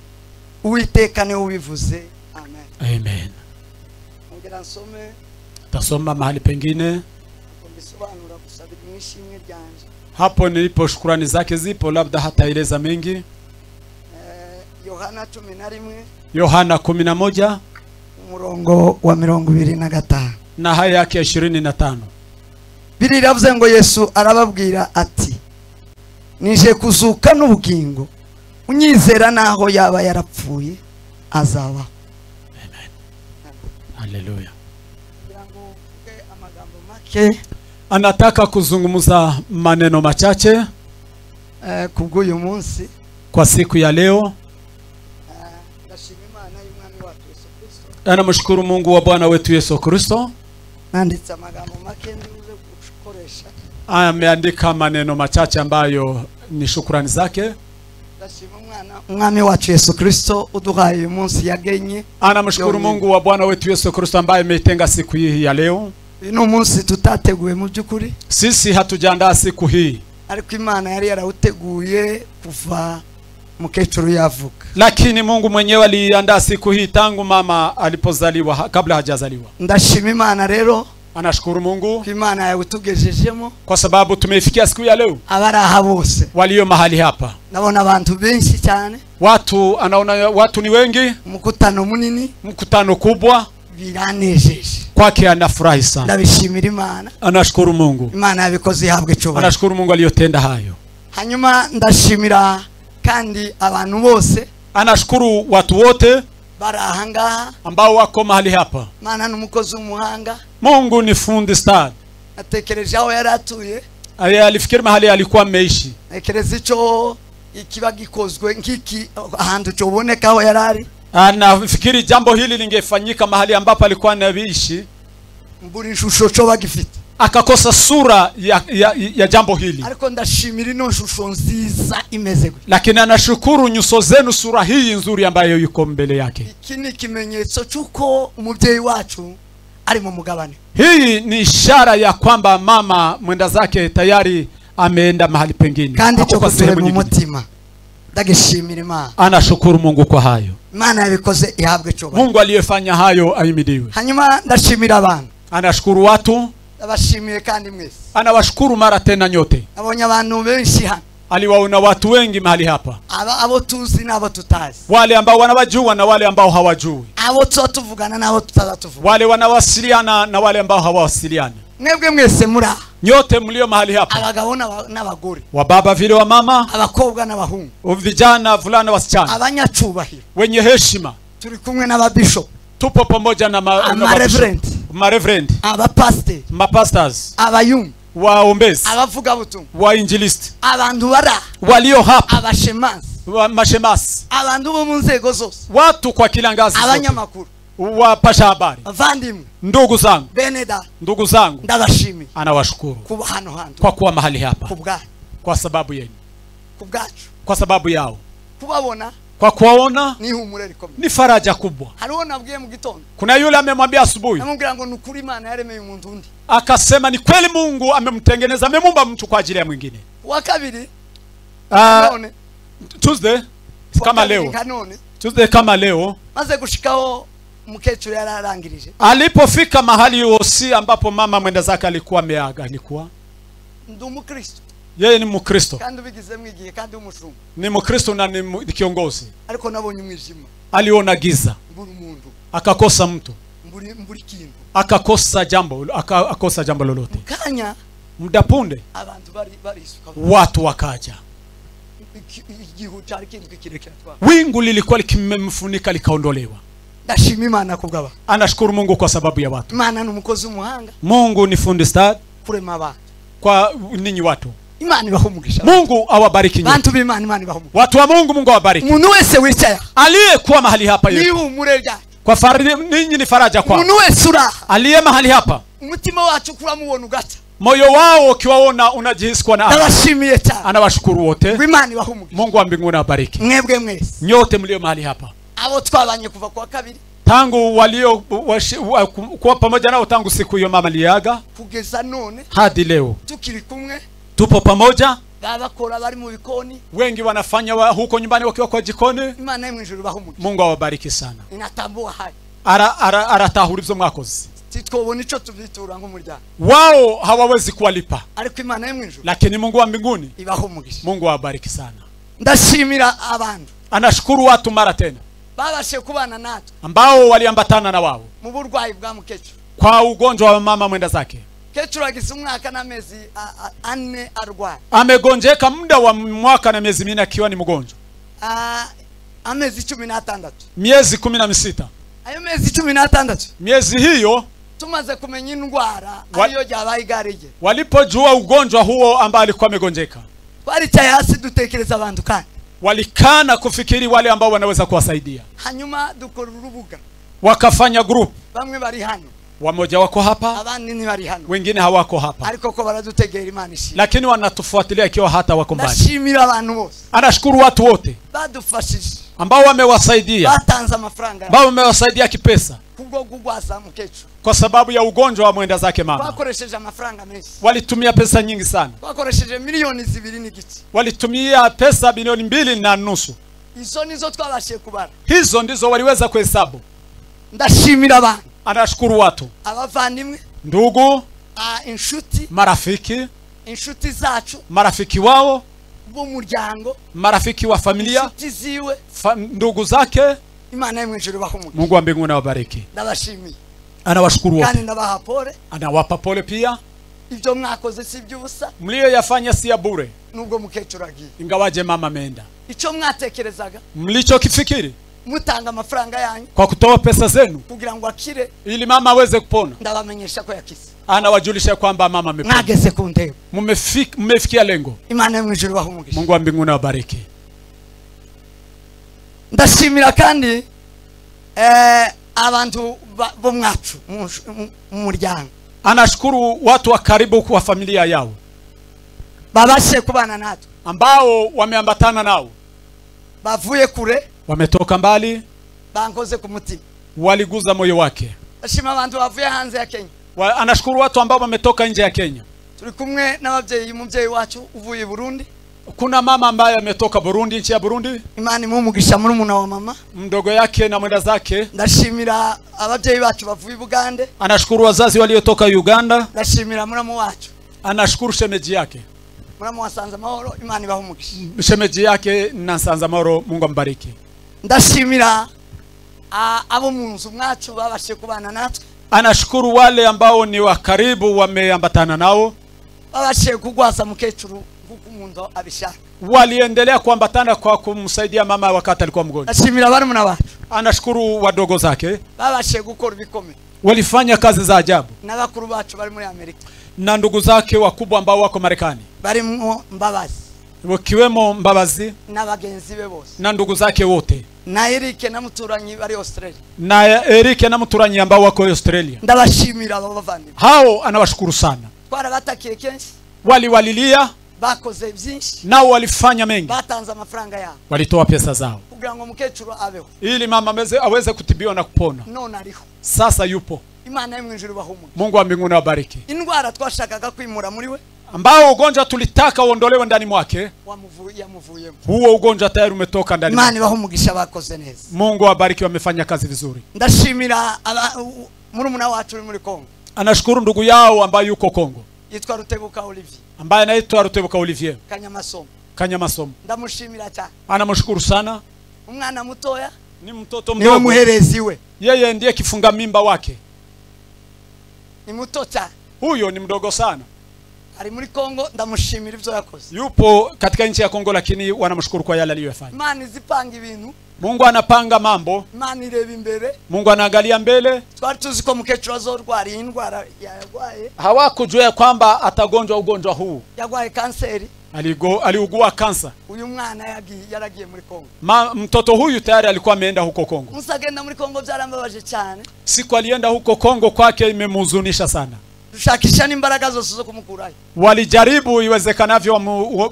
[SPEAKER 3] Uwiteka niwe ubivuze. Amen.
[SPEAKER 4] Amen.
[SPEAKER 3] Ongera nsome.
[SPEAKER 4] Tasoma mahali pengine.
[SPEAKER 3] Mbisobanura gusabira mwishimwe ryanje.
[SPEAKER 4] Hapo nilipo shukrani zake zipo, labda hataeleza mengi.
[SPEAKER 3] Yohana 11.
[SPEAKER 4] Yohana 11
[SPEAKER 3] umurongo wa 25
[SPEAKER 4] na haya yake 25.
[SPEAKER 3] Bibiri iravuze ngo Yesu arababwira ati, nije kuzuka n'ubugingo, unyizera naho yaba yarapfuye azabaho.
[SPEAKER 4] Amen. Haleluya. Anataka kuzungumza maneno machache
[SPEAKER 3] kubw'uyu munsi,
[SPEAKER 4] kwa siku ya leo. Anamshukuru Mungu wa Bwana wetu Yesu Kristo. Ameandika maneno machache ambayo ni shukrani zake.
[SPEAKER 3] Umwami wacu Yesu Kristo uduhaye uyu munsi yagenye.
[SPEAKER 4] Anamshukuru Mungu wa Bwana wetu Yesu Kristo ambaye ameitenga siku hii ya leo.
[SPEAKER 3] Uyu munsi tutateguye mu byukuri.
[SPEAKER 4] Sisi hatujaandaa siku hii.
[SPEAKER 3] Ariko Imana yari yarawuteguye kuva mukecuru yavuka.
[SPEAKER 4] Lakini Mungu mwenyewe aliandaa siku hii tangu mama alipozaliwa, kabla hajazaliwa.
[SPEAKER 3] Ndashima Imana rero.
[SPEAKER 4] Anashukuru Mungu
[SPEAKER 3] Imana yawutugejejemo,
[SPEAKER 4] kwa sababu tumeifikia siku ya leo.
[SPEAKER 3] Abari bose
[SPEAKER 4] walio mahali hapa,
[SPEAKER 3] ndabona abantu benshi cyane.
[SPEAKER 4] Watu anaona watu ni wengi,
[SPEAKER 3] mkutano munini,
[SPEAKER 4] mkutano kubwa.
[SPEAKER 3] Biranejeje
[SPEAKER 4] kwake, anafurahi sana.
[SPEAKER 3] Ndabishimira Imana.
[SPEAKER 4] Anashukuru Mungu.
[SPEAKER 3] Imana yabikoze ihabwe icyubahiro.
[SPEAKER 4] Anashukuru Mungu aliyotenda hayo.
[SPEAKER 3] Hanyuma ndashimira Kandi abantu bose,
[SPEAKER 4] anashukuru watu wote
[SPEAKER 3] bari ahangaha
[SPEAKER 4] ambao wako mahali hapa.
[SPEAKER 3] Mana n'umukozi w'umuhanga.
[SPEAKER 4] Mungu ni fundi stadi.
[SPEAKER 3] Atekereje aho yari atuye.
[SPEAKER 4] Alifikiri mahali alikuwa ameishi.
[SPEAKER 3] Atekereza ico ikiba gikozwe nk'iki ahantu coboneka aho yari ari.
[SPEAKER 4] Anafikiri jambo hili lingefanyika mahali ambapo alikuwa anaishi.
[SPEAKER 3] Mbura ishusho coba gifite.
[SPEAKER 4] Akakosa sura ya jambo hili.
[SPEAKER 3] Ariko ndashimira ino shusho nziza imeze gutya.
[SPEAKER 4] Lakini anashukuru nyuso zenu, sura hii nzuri ambayo yuko mbele yake.
[SPEAKER 3] Iki ni ikimenyetso cy'uko umubyeyi wacu ari mu mugabane.
[SPEAKER 4] Hii ni ishara ya kwamba mama mwenda zake tayari ameenda mahali pengine.
[SPEAKER 3] Kandi cyo sehemu mu mutima. Ndagishimira Imana.
[SPEAKER 4] Anashukuru Mungu kwa hayo.
[SPEAKER 3] Imana yabikoze ihabwe cyubahiro.
[SPEAKER 4] Mungu aliyefanya hayo ahimidiwe.
[SPEAKER 3] Hanyuma ndashimira abantu.
[SPEAKER 4] Anashukuru watu.
[SPEAKER 3] Ndabashimiye kandi mwese.
[SPEAKER 4] Anawashukuru mara tena nyote.
[SPEAKER 3] Nabonye abantu benshi hano.
[SPEAKER 4] Aliwaona watu wengi mahali hapa.
[SPEAKER 3] Abo tuzi n'abo tutazi.
[SPEAKER 4] Wale ambao wanawajua na wale ambao hawajui.
[SPEAKER 3] Abo tuvugana n'abo tutazatuvugana.
[SPEAKER 4] Wale wanawasiliana na wale ambao hawawasiliani.
[SPEAKER 3] Mwebwe mwese muri aha.
[SPEAKER 4] Nyote mlio mahali hapa.
[SPEAKER 3] Abagabo n'abagore.
[SPEAKER 4] Wababa vile wa mama.
[SPEAKER 3] Abakobwa n'abahungu.
[SPEAKER 4] Vijana, vulana, wasichana.
[SPEAKER 3] Abanyacubahiro.
[SPEAKER 4] Wenye heshima.
[SPEAKER 3] Turi kumwe n'ababishop.
[SPEAKER 4] Tupo pamoja na
[SPEAKER 3] ma
[SPEAKER 4] reverend,
[SPEAKER 3] abapastor,
[SPEAKER 4] mapastors,
[SPEAKER 3] abayumbi,
[SPEAKER 4] waombezi,
[SPEAKER 3] abavugabutumwa,
[SPEAKER 4] wainjilisti,
[SPEAKER 3] abantu bara
[SPEAKER 4] walio hapa,
[SPEAKER 3] abashemasi,
[SPEAKER 4] mashemasi,
[SPEAKER 3] abantu bo mu nzego zose,
[SPEAKER 4] watu kwa kila ngazi,
[SPEAKER 3] abanyamakuru,
[SPEAKER 4] wapasha habari,
[SPEAKER 3] bavandimwe,
[SPEAKER 4] ndugu zangu,
[SPEAKER 3] beneda,
[SPEAKER 4] ndugu zangu,
[SPEAKER 3] ndabashimiye.
[SPEAKER 4] Anawashukuru
[SPEAKER 3] kuba hano hantu,
[SPEAKER 4] kwa kuwa mahali hapa,
[SPEAKER 3] kwa
[SPEAKER 4] sababu yenu,
[SPEAKER 3] kubwacu,
[SPEAKER 4] kwa sababu yao,
[SPEAKER 3] kubabona,
[SPEAKER 4] kwa kuwaona
[SPEAKER 3] ni humure rikomeye,
[SPEAKER 4] ni faraja kubwa.
[SPEAKER 3] Hariho nabwiye mu gitondo.
[SPEAKER 4] Kuna yule amemwambia asubuhi.
[SPEAKER 3] Namubwira ngo nukuri Imana yaremeye umuntu undi.
[SPEAKER 4] Akasema ni kweli Mungu amemtengeneza, amemumba mtu kwa ajili ya mwingine.
[SPEAKER 3] Wa kabiri none
[SPEAKER 4] Tuesday kama leo. Tuesday kama leo.
[SPEAKER 3] Maze gushikaho mukecuru yararangirije.
[SPEAKER 4] Alipofika mahali yosi ambapo mama mwenda zake alikuwa ameaga, alikuwa
[SPEAKER 3] ndi umukristo.
[SPEAKER 4] Yeye ni Mkristo.
[SPEAKER 3] Kandi ubigizemo igihe kandi umushumba.
[SPEAKER 4] Ni Mkristo na ni kiongozi.
[SPEAKER 3] Ariko nabonye umwijima.
[SPEAKER 4] Aliona giza.
[SPEAKER 3] Mbura umuntu.
[SPEAKER 4] Akakosa mtu.
[SPEAKER 3] Mbura ikintu.
[SPEAKER 4] Akakosa jambo, akakosa jambo lolote.
[SPEAKER 3] Kanya
[SPEAKER 4] muda punde
[SPEAKER 3] abantu barisuka.
[SPEAKER 4] Watu wakaja.
[SPEAKER 3] Igihu cyari kintu kirekire.
[SPEAKER 4] Wingu lilikuwa likimemfunika likaondolewa.
[SPEAKER 3] Ndashima Imana kubwaba.
[SPEAKER 4] Anashukuru Mungu kwa sababu ya watu.
[SPEAKER 3] Imana ni umukozi w'umuhanga.
[SPEAKER 4] Mungu ni fundi stadi
[SPEAKER 3] kurema abantu.
[SPEAKER 4] Kwa ninyi watu.
[SPEAKER 3] Imana ibahe umugisha.
[SPEAKER 4] Mungu awabariki nyinyi.
[SPEAKER 3] Bantu b'Imana, Imana ibahe umugisha.
[SPEAKER 4] Watu wa Mungu, Mungu awabariki.
[SPEAKER 3] Umuntu wese wicaye
[SPEAKER 4] aliyekuwa mahali hapa
[SPEAKER 3] yeye. Ni humure ryacu.
[SPEAKER 4] Kwa ninyi ni faraja kwa.
[SPEAKER 3] Umuntu wese uraha
[SPEAKER 4] aliye mahali hapa.
[SPEAKER 3] Umutima wacu kuramubona ugaca.
[SPEAKER 4] Moyo wao ukiwaona unajihisi kuwa na.
[SPEAKER 3] Ndabashimiye cyane.
[SPEAKER 4] Anawashukuru wote.
[SPEAKER 3] Imana ibahe umugisha.
[SPEAKER 4] Mungu wa mbinguni awabariki.
[SPEAKER 3] Mwebwe mwese.
[SPEAKER 4] Nyote mlio mahali hapa.
[SPEAKER 3] Abo twabanye kuva kwa kabiri.
[SPEAKER 4] Tangu walio kuwa pamoja nao tangu siku hiyo mama aliaga
[SPEAKER 3] kugeza none
[SPEAKER 4] hadi leo.
[SPEAKER 3] Tukiri kumwe.
[SPEAKER 4] Tupo pamoja.
[SPEAKER 3] Babakora bari mu bikoni.
[SPEAKER 4] Wengi wanafanya huko nyumbani wakiwa kwa jikoni.
[SPEAKER 3] Imana y'umwijuru ibahe umugisha.
[SPEAKER 4] Mungu awabariki sana.
[SPEAKER 3] Inatambua hayo.
[SPEAKER 4] Aratahura ibyo mwakoze.
[SPEAKER 3] Titwobona ico tubitura nk'umuryango.
[SPEAKER 4] Wao hawawezi kuwalipa.
[SPEAKER 3] Ariko Imana y'umwijuru.
[SPEAKER 4] Lakini Mungu wa mbinguni
[SPEAKER 3] ibahe umugisha.
[SPEAKER 4] Mungu awabariki sana.
[SPEAKER 3] Ndashimira abantu.
[SPEAKER 4] Anashukuru watu mara tena.
[SPEAKER 3] Babashe kubana natwe.
[SPEAKER 4] Ambao waliambatana na wao.
[SPEAKER 3] Mu burwayi bwa mukecuru.
[SPEAKER 4] Kwa ugonjwa wa mama mwenda zake.
[SPEAKER 3] Mukecuru agize umwaka n'amezi ane arwaye.
[SPEAKER 4] Amegonjeka muda wa mwaka na miezi minne akiwa ni mgonjwa.
[SPEAKER 3] Amezi 16.
[SPEAKER 4] Miezi 16.
[SPEAKER 3] Ayo mezi 16.
[SPEAKER 4] Miezi hiyo
[SPEAKER 3] tumaze kumenya indwara ariyo ryabaye igare rye.
[SPEAKER 4] Walipojua ugonjwa huo ambao alikuwa amegonjeka.
[SPEAKER 3] Twaricaye hasi dutekereza abantu kandi.
[SPEAKER 4] Walikana kufikiri wale ambao wanaweza kuwasaidia.
[SPEAKER 3] Hanyuma dukora urubuga.
[SPEAKER 4] Wakafanya group.
[SPEAKER 3] Bamwe bari hano.
[SPEAKER 4] Wamoja wako hapa,
[SPEAKER 3] abandi ntibari hano,
[SPEAKER 4] wengine hawako hapa.
[SPEAKER 3] Ariko ko baradutegera Imana ishimwe.
[SPEAKER 4] Lakini wanatufuatilia ikiwa hata wako mbali.
[SPEAKER 3] Ndashimira abantu bose.
[SPEAKER 4] Anashukuru watu wote
[SPEAKER 3] badufashije,
[SPEAKER 4] ambao wamewasaidia,
[SPEAKER 3] batanze amafaranga,
[SPEAKER 4] ambao wamewasaidia kipesa
[SPEAKER 3] kubwo kugwaza mukecuru,
[SPEAKER 4] kwa sababu ya ugonjwa wa mwenda zake mama.
[SPEAKER 3] Bakoresheje amafaranga menshi.
[SPEAKER 4] Walitumia pesa nyingi sana.
[SPEAKER 3] Bakoresheje milioni 2.5.
[SPEAKER 4] Walitumia pesa bilioni 2.5.
[SPEAKER 3] Izo nizo twabashije kubara.
[SPEAKER 4] Hizo ndizo waliweza kuhesabu.
[SPEAKER 3] Ndashimira abantu.
[SPEAKER 4] Anashukuru watu.
[SPEAKER 3] Abavandimwe,
[SPEAKER 4] ndugu,
[SPEAKER 3] inshuti,
[SPEAKER 4] marafiki,
[SPEAKER 3] inshuti zacu,
[SPEAKER 4] marafiki wao,
[SPEAKER 3] b'umuryango,
[SPEAKER 4] marafiki wa familia,
[SPEAKER 3] inshuti ziwe,
[SPEAKER 4] ndugu zake.
[SPEAKER 3] Imana y'umwijuru ibahe umugisha.
[SPEAKER 4] Mungu wa mbinguni awabariki.
[SPEAKER 3] Ndabashimiye.
[SPEAKER 4] Anawashukuru wote.
[SPEAKER 3] Kandi ndabaha pole.
[SPEAKER 4] Anawapa pole pia.
[SPEAKER 3] Ibyo mwakoze si iby'ubusa.
[SPEAKER 4] Mliyoyafanya si ya bure.
[SPEAKER 3] Nubwo mukecuru agiye.
[SPEAKER 4] Ingawaje mama ameenda.
[SPEAKER 3] Icyo mwatekerezaga.
[SPEAKER 4] Mlichokifikiri.
[SPEAKER 3] Mutanga amafaranga yanyu.
[SPEAKER 4] Kwa kutoa pesa zenu.
[SPEAKER 3] Kugira ngo akire.
[SPEAKER 4] Ili mama aweze kupona.
[SPEAKER 3] Ndabamenyesha ko yakize.
[SPEAKER 4] Anawajulisha kwamba mama amepona.
[SPEAKER 3] Mwageze ku ntego.
[SPEAKER 4] Mmefikia lengo.
[SPEAKER 3] Imana yo mu ijuru ibahe umugisha.
[SPEAKER 4] Mungu wa mbinguni awabariki.
[SPEAKER 3] Ndashimira kandi abantu bo mwacu mu muryango.
[SPEAKER 4] Anashukuru watu wa karibu kwa familia yao.
[SPEAKER 3] Babashe kubana natwe.
[SPEAKER 4] Ambao wameambatana nao.
[SPEAKER 3] Bavuye kure.
[SPEAKER 4] Wametoka mbali.
[SPEAKER 3] Bankoze ku mutima.
[SPEAKER 4] Waliguza moyo wake.
[SPEAKER 3] Ndashima abantu bavuye hanze ya Kenya.
[SPEAKER 4] Anashukuru watu ambao wametoka nje ya Kenya.
[SPEAKER 3] Turi kumwe n'ababyeyi, umubyeyi wacu uvuye Burundi.
[SPEAKER 4] Kuna mama ambaye ametoka Burundi, nchi ya Burundi.
[SPEAKER 3] Imana imumugisha muri umuna wa mama.
[SPEAKER 4] Mdogo yake na mwenda zake.
[SPEAKER 3] Ndashimira ababyeyi bacu bavuye Bugande.
[SPEAKER 4] Anashukuru wazazi waliotoka Uganda.
[SPEAKER 3] Ndashimira muramu wacu.
[SPEAKER 4] Anashukuru shemeji yake.
[SPEAKER 3] Muramu wa Nsanzamahoro, Imana ibahe umugisha.
[SPEAKER 4] Shemeji yake na Nsanzamahoro, Mungu ambariki.
[SPEAKER 3] Ndashimira abo mu nzu mwacu babashe kubana natwe.
[SPEAKER 4] Anashukuru wale ambao ni wa karibu wameambatana nao.
[SPEAKER 3] Babashe kugwaza mukecuru nkuko umuntu abishaka.
[SPEAKER 4] Waliendelea kuambatana kwa kumsaidia mama wakati alikuwa mgonjwa.
[SPEAKER 3] Ndashimira barumuna bacu.
[SPEAKER 4] Anashukuru wadogo zake.
[SPEAKER 3] Babashe gukora ibikomeye.
[SPEAKER 4] Walifanya kazi za ajabu.
[SPEAKER 3] N'abakuru bacu bari muri Amerika.
[SPEAKER 4] Na ndugu zake wakubwa ambao wako Marekani.
[SPEAKER 3] Barimo Mbabazi.
[SPEAKER 4] Wakiwemo Mbabazi
[SPEAKER 3] n'abagenzi be bose.
[SPEAKER 4] Na ndugu zake wote.
[SPEAKER 3] Na Eric na muturanyi bari Australia.
[SPEAKER 4] Na Eric na muturanyi ambao wako Australia.
[SPEAKER 3] Ndabashimira abo bavandimwe.
[SPEAKER 4] Hao anawashukuru sana.
[SPEAKER 3] Twarabatakiye kenshi.
[SPEAKER 4] Waliwalilia.
[SPEAKER 3] Bakoze byinshi.
[SPEAKER 4] Nao walifanya mengi.
[SPEAKER 3] Batanze amafaranga yabo.
[SPEAKER 4] Walitoa pesa zao.
[SPEAKER 3] Kugira ngo mukecuru abeho.
[SPEAKER 4] Ili mama aweze kutibiwa na kupona.
[SPEAKER 3] None ariho.
[SPEAKER 4] Sasa yupo.
[SPEAKER 3] Imana yo mu ijuru ibahe umugisha.
[SPEAKER 4] Mungu wa mbinguni awabariki.
[SPEAKER 3] Indwara twashakaga kwimura muri we.
[SPEAKER 4] Ambao ugonjwa tulitaka uondolewe ndani mwake.
[SPEAKER 3] Yamuvuyemo.
[SPEAKER 4] Huo ugonjwa tayari umetoka ndani.
[SPEAKER 3] Imana ibahe umugisha bakoze neza.
[SPEAKER 4] Mungu awabariki, wamefanya kazi vizuri.
[SPEAKER 3] Ndashimira murumuna wacu uri muri Kongo.
[SPEAKER 4] Anashukuru ndugu yao ambaye yuko Kongo.
[SPEAKER 3] Yitwa Rutebuka Olivier.
[SPEAKER 4] Ambaye anaitwa Rutebuka Olivier.
[SPEAKER 3] Kanyamasomo.
[SPEAKER 4] Kanyamasomo.
[SPEAKER 3] Ndamushimira cyane.
[SPEAKER 4] Anamshukuru sana.
[SPEAKER 3] Umwana mutoya
[SPEAKER 4] ni mtoto mdogo.
[SPEAKER 3] Ni muherezi we.
[SPEAKER 4] Yeye ndiye kifunga mimba wake.
[SPEAKER 3] Ni muto cyane.
[SPEAKER 4] Huyo ni mdogo sana.
[SPEAKER 3] Ari muri Kongo, ndamushimira ibyo yakoze.
[SPEAKER 4] Yupo katika nchi ya Kongo, lakini wanamshukuru kwa yale aliyofanya.
[SPEAKER 3] Imana izipanga ibintu.
[SPEAKER 4] Mungu anapanga mambo.
[SPEAKER 3] Imana ireba imbere.
[SPEAKER 4] Mungu anaangalia mbele.
[SPEAKER 3] Twari tuzi ko mukecuru azorwara iyi ndwara yarwaye.
[SPEAKER 4] Hawakujua kwamba atagonjwa ugonjwa huu.
[SPEAKER 3] Yarwaye kanseri.
[SPEAKER 4] Aliugua kansa.
[SPEAKER 3] Uyu mwana yaragiye muri Kongo.
[SPEAKER 4] Mtoto huyu tayari alikuwa ameenda huko Kongo.
[SPEAKER 3] Musagenda muri Kongo byarambabaje cyane.
[SPEAKER 4] Siku alienda huko Kongo kwake imemhuzunisha sana.
[SPEAKER 3] Dushakisha n'imbaraga zose zo kumukurayo.
[SPEAKER 4] Walijaribu iwezekanavyo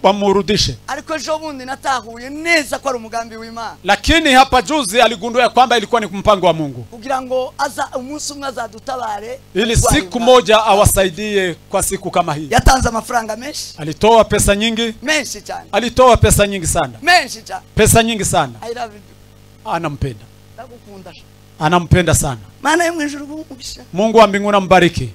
[SPEAKER 4] wamurudishe.
[SPEAKER 3] Ariko ejo bundi natahuye neza ko ari umugambi w'Imana.
[SPEAKER 4] Lakini hapa juzi aligundua kwamba ilikuwa ni mpango wa Mungu.
[SPEAKER 3] Kugira ngo aza umunsi umwe azadutabare.
[SPEAKER 4] Ili siku moja awasaidie kwa siku kama hii.
[SPEAKER 3] Yatanze amafaranga menshi.
[SPEAKER 4] Alitoa pesa nyingi.
[SPEAKER 3] Menshi cyane.
[SPEAKER 4] Alitoa pesa nyingi sana.
[SPEAKER 3] Menshi cyane.
[SPEAKER 4] Pesa nyingi sana.
[SPEAKER 3] I love you.
[SPEAKER 4] Anampenda.
[SPEAKER 3] Ndagukunda.
[SPEAKER 4] Anampenda sana.
[SPEAKER 3] Maana yo mu ijuru umugisha.
[SPEAKER 4] Mungu wa mbinguni ambariki.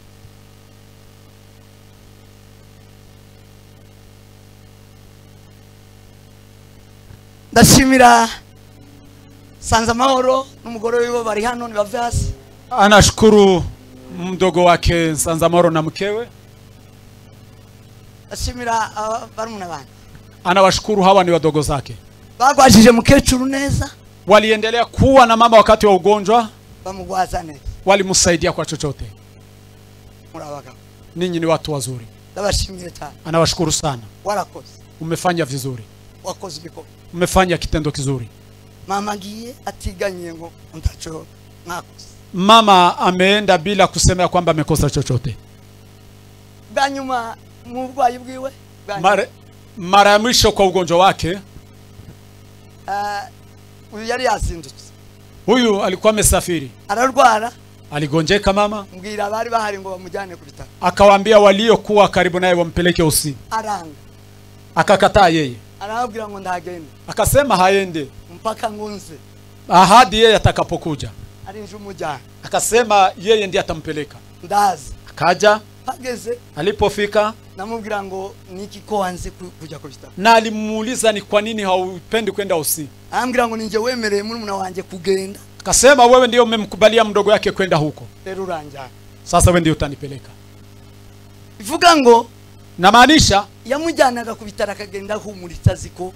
[SPEAKER 3] Ndashimira Nsanzamahoro n'umugore wiwe bari hano nibave hasi.
[SPEAKER 4] Anashukuru mdogo wake Nsanzamahoro na mkewe.
[SPEAKER 3] Ndashimira barumuna banje.
[SPEAKER 4] Anawashukuru hawa ni wadogo zake.
[SPEAKER 3] Bagwajije mukecuru neza.
[SPEAKER 4] Waliendelea kuwa na mama wakati wa ugonjwa.
[SPEAKER 3] Bamugwaza neza.
[SPEAKER 4] Walimsaidia kwa chochote.
[SPEAKER 3] Murabaga.
[SPEAKER 4] Ninyi ni watu wazuri.
[SPEAKER 3] Ndabashimira cyane.
[SPEAKER 4] Anawashukuru sana.
[SPEAKER 3] Warakoze.
[SPEAKER 4] Umefanya vizuri.
[SPEAKER 3] Wakoze ibikorwa.
[SPEAKER 4] Umefanya kitendo kizuri.
[SPEAKER 3] Mama ngiye atiganye ngo ntacho mwakoze.
[SPEAKER 4] Mama ameenda bila kusema kwamba amekosa chochote.
[SPEAKER 3] Bwa nyuma mu burwayi bwiwe.
[SPEAKER 4] Mara ya mwisho kwa ugonjwa wake.
[SPEAKER 3] Uyu yari yazindutse.
[SPEAKER 4] Huyu alikuwa amesafiri.
[SPEAKER 3] Ararwara.
[SPEAKER 4] Aligonjeka mama.
[SPEAKER 3] Mbwira abari bahari ngo bamujyane ku bitaro.
[SPEAKER 4] Akawaambia waliokuwa karibu naye wampeleke usi.
[SPEAKER 3] Aranga.
[SPEAKER 4] Akakataa yeye.
[SPEAKER 3] Arababwira ngo ndagende.
[SPEAKER 4] Akasema haende
[SPEAKER 3] mpaka ngunze.
[SPEAKER 4] Ahadi yeye atakapokuja.
[SPEAKER 3] Arinje umujyana.
[SPEAKER 4] Akasema yeye ndiye atampeleka.
[SPEAKER 3] Ndazi.
[SPEAKER 4] Akaja.
[SPEAKER 3] Hageze.
[SPEAKER 4] Alipofika
[SPEAKER 3] namubwira ngo niki ko wanze kujya ku bitaro.
[SPEAKER 4] Na alimuuliza ni kwa nini haupendi kwenda usi.
[SPEAKER 3] Arambwira ngo ninje wemereye murumuna wanje kugenda.
[SPEAKER 4] Akasema wewe ndiyo umemkubalia mdogo yake kwenda huko.
[SPEAKER 3] Rero uranjyana.
[SPEAKER 4] Sasa wewe ndiyo utanipeleka.
[SPEAKER 3] Bivuga ngo
[SPEAKER 4] namaanisha
[SPEAKER 3] yamujyanaga ku bitaro akagenda ahumuritse azi ko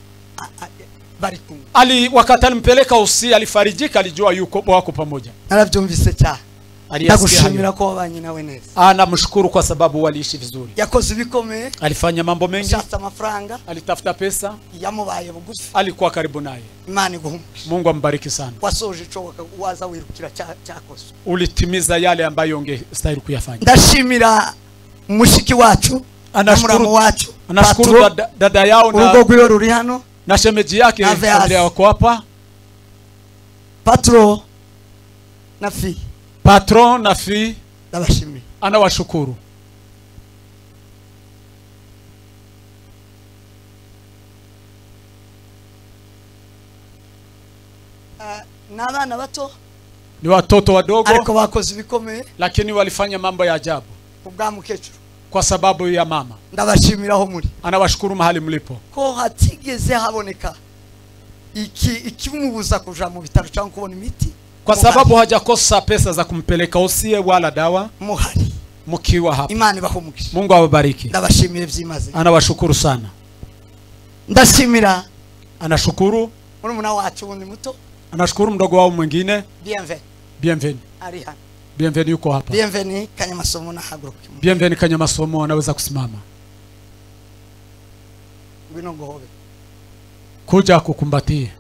[SPEAKER 3] bari kumwe.
[SPEAKER 4] Ali wakati alimpeleka usi alifarijika, alijua yuko wako pamoja.
[SPEAKER 3] Narabyumvise cyane. Ndagushimira ko wabanye nawe neza.
[SPEAKER 4] Anamshukuru kwa sababu waliishi vizuri.
[SPEAKER 3] Yakoze ibikomeye.
[SPEAKER 4] Alifanya mambo mengi.
[SPEAKER 3] Yashatse amafaranga.
[SPEAKER 4] Alitafuta pesa.
[SPEAKER 3] Yamubaye bugufi.
[SPEAKER 4] Alikuwa karibu naye.
[SPEAKER 3] Imana iguhe umugisha.
[SPEAKER 4] Mungu ambariki sana.
[SPEAKER 3] Wasoje ico waza wirukira cyakoze.
[SPEAKER 4] Ulitimiza yale ambayo ungestahili kuyafanya.
[SPEAKER 3] Ndashimira mushiki wacu.
[SPEAKER 4] Anashukuru wacu. Anashukuru dada yao na
[SPEAKER 3] urugo rwiwe ruri hano
[SPEAKER 4] na shemeji yake ndio wako hapa.
[SPEAKER 3] Patro na fi.
[SPEAKER 4] Patron na fi
[SPEAKER 3] ndabashimiye.
[SPEAKER 4] Anawashukuru.
[SPEAKER 3] N'abana bato
[SPEAKER 4] ni watoto wadogo,
[SPEAKER 3] ariko bakoze ibikomeye,
[SPEAKER 4] lakini walifanya mambo ya ajabu
[SPEAKER 3] kubwa mukecuru,
[SPEAKER 4] kwa sababu ya mama.
[SPEAKER 3] Ndabashimira aho muri.
[SPEAKER 4] Anawashukuru mahali mlipo.
[SPEAKER 3] Ko hatigeze haboneka ikimubuza kuja mu bitaro cyangwa kubona imiti,
[SPEAKER 4] kwa sababu hajakosa pesa za kumpeleka usie wala dawa.
[SPEAKER 3] Muhari
[SPEAKER 4] mkiwa hapa.
[SPEAKER 3] Imana ibahe umugisha.
[SPEAKER 4] Mungu awabariki.
[SPEAKER 3] Ndabashimiye byimaze.
[SPEAKER 4] Anawashukuru sana.
[SPEAKER 3] Ndashimira.
[SPEAKER 4] Anashukuru
[SPEAKER 3] murumuna wacu wundi muto.
[SPEAKER 4] Anashukuru mdogo wao mwingine.
[SPEAKER 3] Bienvenue.
[SPEAKER 4] Bienvenue.
[SPEAKER 3] Ari hano.
[SPEAKER 4] Bienvenue yuko hapa.
[SPEAKER 3] Bienvenue Kanyamasomo na haguruka.
[SPEAKER 4] Bienvenue Kanyamasomo anaweza kusimama.
[SPEAKER 3] Ngwino ngohobe.
[SPEAKER 4] Kuja kukumbatie.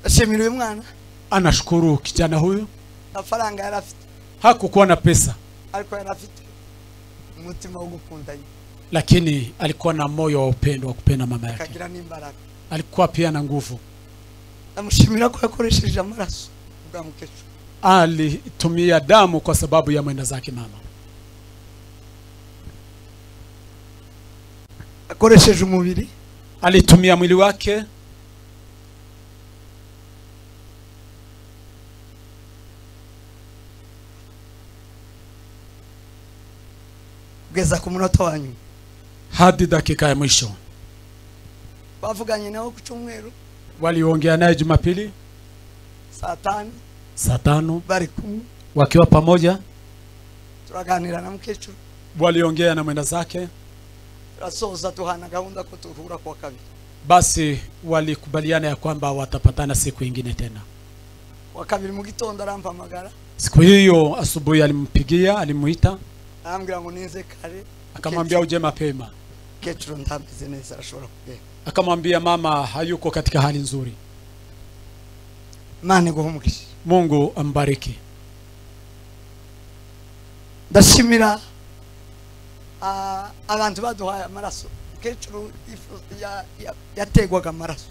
[SPEAKER 3] Ndashimira uyu mwana.
[SPEAKER 4] Anashukuru kijana huyu.
[SPEAKER 3] Amafaranga yari afite.
[SPEAKER 4] Hakukuwa na pesa.
[SPEAKER 3] Ariko yari afite umutima wo gukunda.
[SPEAKER 4] Lakini alikuwa na moyo wa upendo wa kupenda mama yake.
[SPEAKER 3] Akagira n'imbaraga.
[SPEAKER 4] Alikuwa pia na nguvu.
[SPEAKER 3] Ndamushimira ko yakoresheje amaraso bwa mukecuru.
[SPEAKER 4] Alitumia damu kwa sababu ya mwenda zake mama.
[SPEAKER 3] Akoresheje umubiri.
[SPEAKER 4] Alitumia mwili wake.
[SPEAKER 3] Kugeza ku munota wa nyuma.
[SPEAKER 4] Hadi dakika ya mwisho.
[SPEAKER 3] Bavuganye nabo ku cyumweru.
[SPEAKER 4] Waliongea naye Jumapili
[SPEAKER 3] saa 5.
[SPEAKER 4] Saa 5
[SPEAKER 3] bari kumwe
[SPEAKER 4] wakiwa pamoja.
[SPEAKER 3] Turaganira na mukecuru.
[SPEAKER 4] Waliongea na mwenda zake.
[SPEAKER 3] Turasoza tuhana gahunda ko tuhura kwa kabiri.
[SPEAKER 4] Basi walikubaliana ya kwamba watapatana siku nyingine tena.
[SPEAKER 3] Kwa kabiri mu gitondo arampamagara.
[SPEAKER 4] Siku hiyo asubuhi alimpigia, alimuita.
[SPEAKER 3] Arambwira ngo ninze kare.
[SPEAKER 4] Akamwambia uje mapema.
[SPEAKER 3] Mukecuru ntameze neza arashobora kugenda.
[SPEAKER 4] Akamwambia mama hayuko katika hali nzuri.
[SPEAKER 3] Imana iguhe umugisha.
[SPEAKER 4] Mungu ambariki.
[SPEAKER 3] Ndashimira abantu baduhaye amaraso. Mukecuru yategwaga amaraso.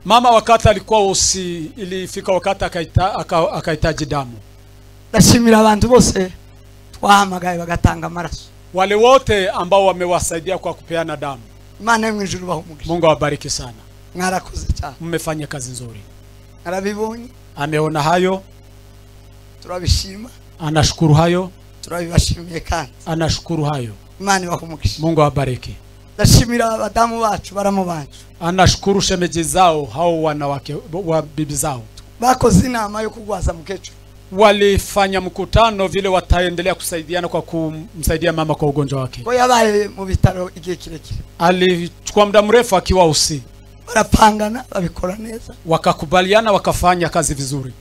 [SPEAKER 4] Mama wakati alikuwa usi, ilifika wakati akahitaji damu.
[SPEAKER 3] Ndashimira abantu bose twahamagaye bagatanga amaraso.
[SPEAKER 4] Wale wote ambao wamewasaidia kwa kupeana damu.
[SPEAKER 3] Imana yo mu ijuru ibahe umugisha.
[SPEAKER 4] Mungu awabariki sana.
[SPEAKER 3] Mwarakoze cyane.
[SPEAKER 4] Mmefanya kazi nzuri.
[SPEAKER 3] Narabibonye.
[SPEAKER 4] Ameona hayo.
[SPEAKER 3] Turabishima.
[SPEAKER 4] Anashukuru hayo.
[SPEAKER 3] Turabibashimiye kandi.
[SPEAKER 4] Anashukuru hayo.
[SPEAKER 3] Imana ibahe umugisha.
[SPEAKER 4] Mungu awabariki.
[SPEAKER 3] Ndashimira abadamu bacu baramu bacu.
[SPEAKER 4] Anashukuru shemeji zao hao wanawake wa bibi zao.
[SPEAKER 3] Bakoze inama yo kugwaza mukecuru.
[SPEAKER 4] Walifanya mkutano vile wataendelea kusaidiana kwa kumsaidia mama kwa ugonjwa wake.
[SPEAKER 3] Ko yabaye mu bitaro igihe kirekire.
[SPEAKER 4] Alichukua muda mrefu akiwa usi.
[SPEAKER 3] Barapangana babikora neza.
[SPEAKER 4] Wakakubaliana wakafanya kazi vizuri.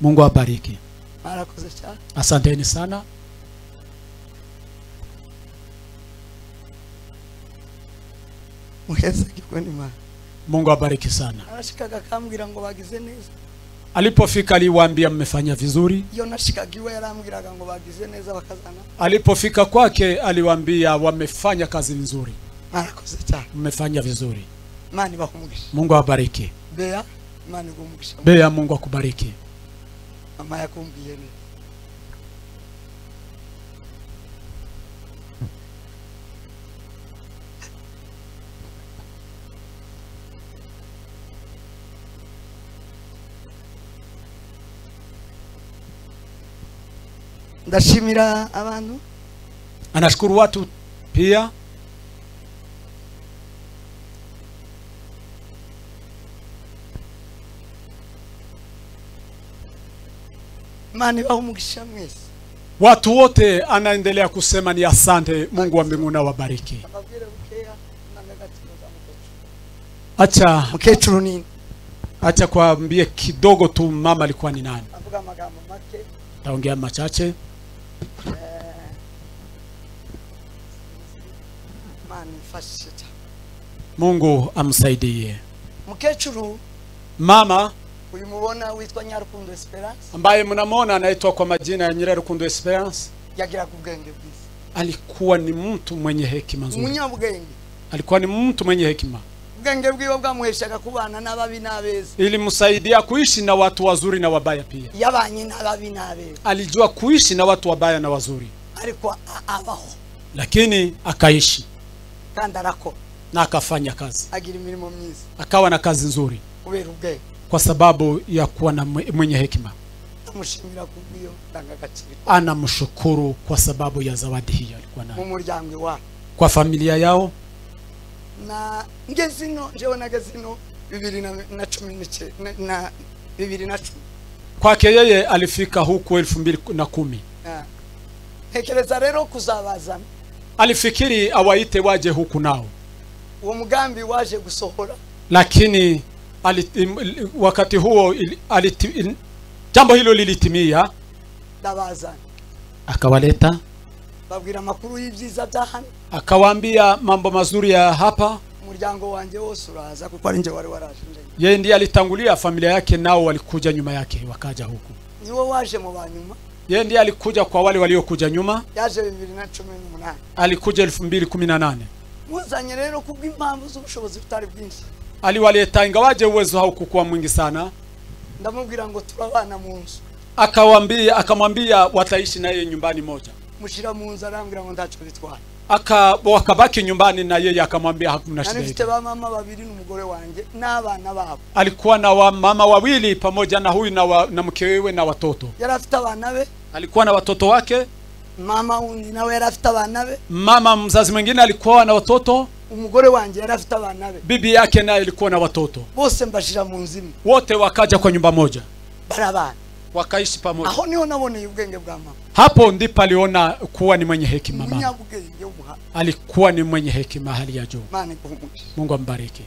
[SPEAKER 4] Mungu awabariki.
[SPEAKER 3] Marakoze cyane.
[SPEAKER 4] Asanteni sana. Mungu awabariki sana.
[SPEAKER 3] Arashikaga akambwira ngo bagize neza.
[SPEAKER 4] Alipofika aliwaambia mmefanya vizuri.
[SPEAKER 3] Iyo nashikaga iwe yarambwiraga ngo bagize neza bakazana.
[SPEAKER 4] Alipofika kwake aliwaambia wamefanya kazi nzuri.
[SPEAKER 3] Marakoze cyane.
[SPEAKER 4] Mmefanya vizuri.
[SPEAKER 3] Imana ibahe umugisha.
[SPEAKER 4] Mungu awabariki.
[SPEAKER 3] Bea, Imana iguhe umugisha.
[SPEAKER 4] Bea, Mungu akubariki.
[SPEAKER 3] Mama yakumbwiye neza. Ndashimira abantu.
[SPEAKER 4] Anashukuru watu pia.
[SPEAKER 3] Imana ibahe umugisha mwese.
[SPEAKER 4] Watu wote anaendelea kusema ni asante, Mungu wa mbinguni awabariki. Acha
[SPEAKER 3] mukecuru nini?
[SPEAKER 4] Acha kuambie kidogo tu mama alikuwa ni nani. Taongea machache. Mungu amsaidie.
[SPEAKER 3] Mukecuru
[SPEAKER 4] mama
[SPEAKER 3] uyu witwa Nyarukundo Esperance,
[SPEAKER 4] ambaye mnamuona anaitwa kwa majina ya Nyirarukundo Esperance,
[SPEAKER 3] yagira kubwenge bwiza.
[SPEAKER 4] Alikuwa ni mtu mwenye hekima nzuri.
[SPEAKER 3] Umunyabwenge.
[SPEAKER 4] Alikuwa ni mtu mwenye hekima.
[SPEAKER 3] Ubwenge bwiwe bwamuheshaga kubana n'ababi n'abeza.
[SPEAKER 4] Ilimsaidia kuishi na watu wazuri na wabaya pia.
[SPEAKER 3] Yabanye n'ababi n'abeza.
[SPEAKER 4] Alijua kuishi na watu wabaya na wazuri.
[SPEAKER 3] Ariko abaho.
[SPEAKER 4] Lakini akaishi.
[SPEAKER 3] Kandi arakora.
[SPEAKER 4] Na akafanya kazi.
[SPEAKER 3] Agira imirimo myiza.
[SPEAKER 4] Akawa na kazi nzuri.
[SPEAKER 3] Kubera ubwenge.
[SPEAKER 4] Kwa sababu ya kuwa na mwenye hekima. Anamshukuru kwa sababu ya zawadi hiyo alikuwa nayo.
[SPEAKER 3] Mu muryango wa.
[SPEAKER 4] Kwa familia yao.
[SPEAKER 3] Na ngezino njewe nagezino 2019 na 2010.
[SPEAKER 4] Kwake yeye alifika huku 2010.
[SPEAKER 3] Ntekereza rero kuzabazana.
[SPEAKER 4] Alifikiri awaite waje huku nao.
[SPEAKER 3] Uwo mugambi waje gusohora.
[SPEAKER 4] Lakini wakati huo jambo hilo lilitimia.
[SPEAKER 3] Ndabazana.
[SPEAKER 4] Akawaleta.
[SPEAKER 3] Babwira amakuru y'ibyiza bya hano.
[SPEAKER 4] Akawaambia mambo mazuri ya hapa.
[SPEAKER 3] Umuryango wanje wose uraza kuko ari nje wari waraje.
[SPEAKER 4] Yeye ndiye alitangulia, familia yake nao walikuja nyuma yake wakaja huku.
[SPEAKER 3] Niwe waje mu banyuma.
[SPEAKER 4] Yeye ndiye alikuja kwa wale waliokuja nyuma.
[SPEAKER 3] Yaje 2018.
[SPEAKER 4] Alikuja 2018.
[SPEAKER 3] Muzanye rero kubw'impamvu z'ubushobozi butari bwinshi.
[SPEAKER 4] Aliwaleta ingawaje uwezo haukukuwa mwingi sana.
[SPEAKER 3] Ndamubwira ngo turabana mu nzu.
[SPEAKER 4] Akawaambia, akamwambia wataishi naye nyumbani moja.
[SPEAKER 3] Mushira mu nzu arambwira ngo ntacyo bitwaye.
[SPEAKER 4] Wakabaki nyumbani na yeye akamwambia hakuna shida.
[SPEAKER 3] Nari mfite ba mama babiri n'umugore wanje n'abana babo.
[SPEAKER 4] Alikuwa na wa mama wawili pamoja na huyu na mkewe na watoto.
[SPEAKER 3] Yari afite abana be.
[SPEAKER 4] Alikuwa na watoto wake.
[SPEAKER 3] Mama undi nawe yari afite abana be.
[SPEAKER 4] Mama mzazi mwingine alikuwa na watoto.
[SPEAKER 3] Umugore wanje yari afite abana be.
[SPEAKER 4] Bibi yake naye alikuwa na watoto.
[SPEAKER 3] Bose mbashira mu nzu imwe.
[SPEAKER 4] Wote wakaja kwa nyumba moja.
[SPEAKER 3] Barabana.
[SPEAKER 4] Wakaishi pamoja.
[SPEAKER 3] Aho niho naboneye ubwenge bwa mama.
[SPEAKER 4] Hapo ndipo aliona kuwa ni mwenye hekima mama. Alikuwa ni mwenye hekima hali ya juu. Mungu ambariki.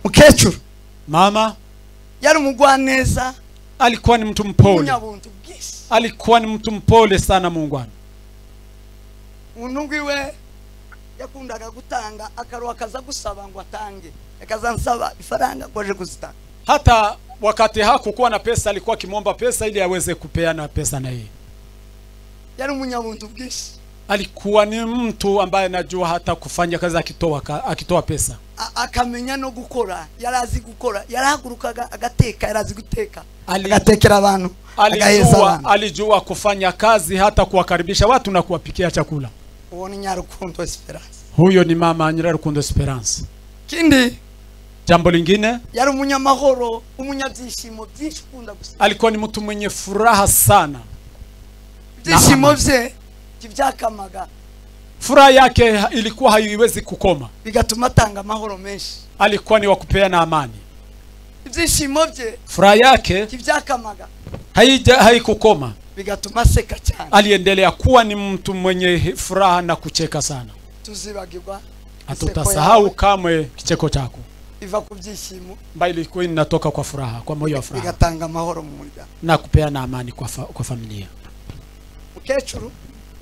[SPEAKER 3] Mukecuru.
[SPEAKER 4] Mama
[SPEAKER 3] yari umugwaneza.
[SPEAKER 4] Alikuwa ni mtu mpole. Alikuwa ni mtu mpole sana muungwana.
[SPEAKER 3] Unungiwe yakundaga gutanga akaruha akaza gusaba ngo atange. Akazansaba ifaranga kwaje kuzitanga.
[SPEAKER 4] Hata wakati hakukuwa na pesa alikuwa akimwomba pesa ili aweze kupeana pesa na yeye.
[SPEAKER 3] Yari umunyabuntu bwinshi.
[SPEAKER 4] Alikuwa ni mtu ambaye anajua hata kufanya kazi akitoa pesa.
[SPEAKER 3] Akamenya no gukora, yarazi gukora, yarahagurukaga agateka, yarazi guteka. Agatekera abantu, agaheza abantu.
[SPEAKER 4] Alijua kufanya kazi hata kuwakaribisha watu na kuwapikia chakula.
[SPEAKER 3] Uwo ni Nyarukundo Esperance.
[SPEAKER 4] Huyo ni mama Nyirarukundo Esperance.
[SPEAKER 3] Kindi
[SPEAKER 4] jambo lingine,
[SPEAKER 3] yari umunyamahoro, umunyabyishimo byinshi ukunda gusa.
[SPEAKER 4] Alikuwa ni mtu mwenye furaha sana.
[SPEAKER 3] Ibyishimo bye byakamaga.
[SPEAKER 4] Furaha yake ilikuwa haiwezi kukoma.
[SPEAKER 3] Bigatuma atanga amahoro menshi.
[SPEAKER 4] Alikuwa ni wa kupeana amani.
[SPEAKER 3] Ibyishimo bye,
[SPEAKER 4] furaha yake
[SPEAKER 3] byakamaga.
[SPEAKER 4] Haikukoma.
[SPEAKER 3] Bigatuma aseka cyane.
[SPEAKER 4] Aliendelea kuwa ni mtu mwenye furaha na kucheka sana.
[SPEAKER 3] Tuzibagirwa.
[SPEAKER 4] Hatutasahau kamwe kicheko chako.
[SPEAKER 3] Iva ku byishimo
[SPEAKER 4] ambayo ilikuwa inatoka kwa furaha, kwa moyo wa furaha.
[SPEAKER 3] Bigatanga amahoro mu muryango
[SPEAKER 4] na kupeana amani kwa familia.
[SPEAKER 3] Mukecuru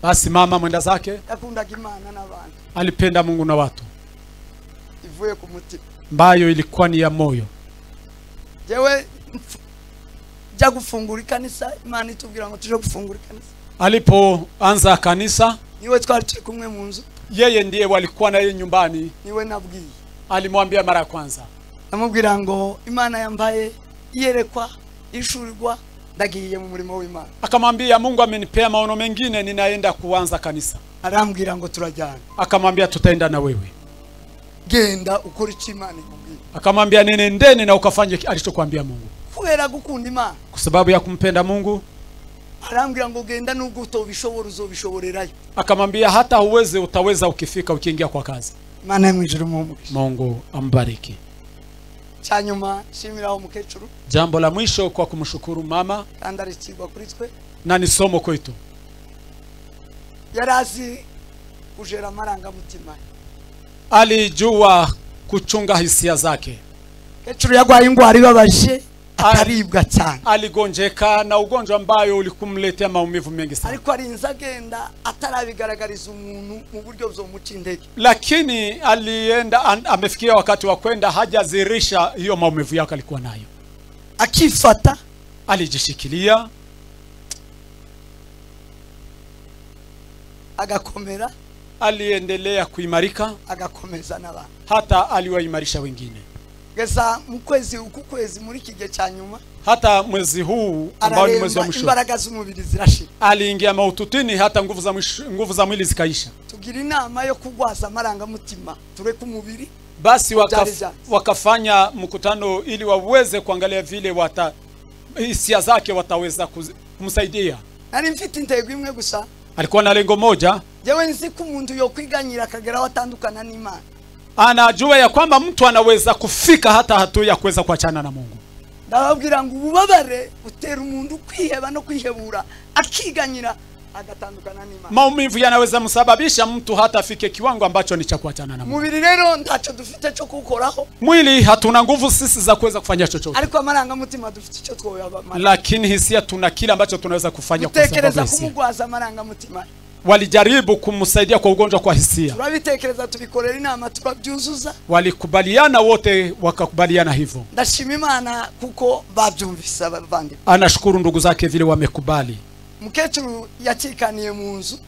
[SPEAKER 4] basi mama mwenda zake
[SPEAKER 3] yakundaga Imana n'abantu.
[SPEAKER 4] Alipenda Mungu na watu.
[SPEAKER 3] Ivuye ku mutima.
[SPEAKER 4] Ambayo ilikuwa ni ya moyo.
[SPEAKER 3] Jewe ja gufungura ikanisa, Imana itubwira ngo tuje gufungura ikanisa.
[SPEAKER 4] Alipoanza kanisa,
[SPEAKER 3] niwe twari turi kumwe mu nzu.
[SPEAKER 4] Yeye ndiye walikuwa naye nyumbani.
[SPEAKER 3] Niwe nabwiye.
[SPEAKER 4] Alimwambia mara ya kwanza.
[SPEAKER 3] Namubwira ngo Imana yambaye iyerekwa ishurirwa ndagiye mu murimo w'Imana.
[SPEAKER 4] Akamwambia Mungu amenipea maono mengine, ninaenda kuanza kanisa.
[SPEAKER 3] Arambwira ngo turajyana.
[SPEAKER 4] Akamwambia tutaenda na wewe.
[SPEAKER 3] Genda ukora icyo Imana ikubwiye.
[SPEAKER 4] Akamwambia nenendeni na ukafanye alichokuambia Mungu.
[SPEAKER 3] Kubera gukunda Imana.
[SPEAKER 4] Kwa sababu ya kumpenda Mungu.
[SPEAKER 3] Arambwira ngo genda nubwo utobishobora uzobishoborerayo.
[SPEAKER 4] Akamwambia hata huwezi utaweza ukifika ukiingia kwa kazi.
[SPEAKER 3] Imana y'mwijuru mumugisha.
[SPEAKER 4] Mungu ambariki.
[SPEAKER 3] Cyanyuma shimiraho mukecuru.
[SPEAKER 4] Jambo la mwisho kwa kumshukuru mama.
[SPEAKER 3] Kandi arikigwa kuri twe.
[SPEAKER 4] Na ni somo kwetu.
[SPEAKER 3] Yarazi kujera amarangamutima.
[SPEAKER 4] Alijua kuchunga hisia zake.
[SPEAKER 3] Kecuru yagwaye ingwara ibabaje akaribwa cyane.
[SPEAKER 4] Aligonjeka na ugonjwa ambayo ulikumletea maumivu mengi sana.
[SPEAKER 3] Ariko arinza agenda atarabigaragariza umuntu mu buryo bzomuca intege.
[SPEAKER 4] Lakini alienda amefikia wakati wa kwenda hajazirisha hiyo maumivu yake alikuwa nayo.
[SPEAKER 3] Akifata,
[SPEAKER 4] alijishikilia,
[SPEAKER 3] agakomera,
[SPEAKER 4] aliendelea kuimarika,
[SPEAKER 3] agakomeza n'abantu,
[SPEAKER 4] hata aliwaimarisha wengine.
[SPEAKER 3] Geza mu kwezi uku kwezi muri kige cha nyuma,
[SPEAKER 4] hata mwezi huu ambao ni mwezi wa mwisho,
[SPEAKER 3] imbaraga z'umubiri zirashira.
[SPEAKER 4] Aliingia maututini hata nguvu za mwili zikaisha.
[SPEAKER 3] Tugira inama yo kugwaza amarangamutima tureke umubiri.
[SPEAKER 4] Basi wakafanya mkutano ili waweze kuangalia vile hisia zake wataweza kumsaidia.
[SPEAKER 3] Nari mfite intego imwe gusa.
[SPEAKER 4] Alikuwa na lengo moja.
[SPEAKER 3] Jewe nzi ko umuntu yokwiganyira akagera watandukana n'Imana.
[SPEAKER 4] Anajua ya kwamba mtu anaweza kufika hata hatua ya kuweza kuachana na Mungu.
[SPEAKER 3] Ndababwira ngo ububabare utera umuntu kwiheba no kwihebura akiganyira agatandukana n'Imana.
[SPEAKER 4] Maumivu yanaweza msababisha mtu hata afike kiwango ambacho ni cha kuachana na Mungu.
[SPEAKER 3] Mubiri rero ntacho dufite cyo kukoraho.
[SPEAKER 4] Mwili hatuna nguvu sisi za kuweza kufanya chochote.
[SPEAKER 3] Ariko amarangamutima dufite icyo twoyaba.
[SPEAKER 4] Lakini hisia tuna kile ambacho tunaweza kufanya kwa sababu hisia.
[SPEAKER 3] Kumugwaza amarangamutima.
[SPEAKER 4] Walijaribu kumsaidia kwa ugonjwa kwa hisia.
[SPEAKER 3] Turabitekereza tubikorera inama turabyuzuza.
[SPEAKER 4] Walikubaliana wote wakakubaliana hivyo.
[SPEAKER 3] Ndashima Imana kuko babyumvise abavandimwe.
[SPEAKER 4] Anashukuru ndugu zake vile wamekubali.
[SPEAKER 3] Mukecuru yakikaniye mu nzu.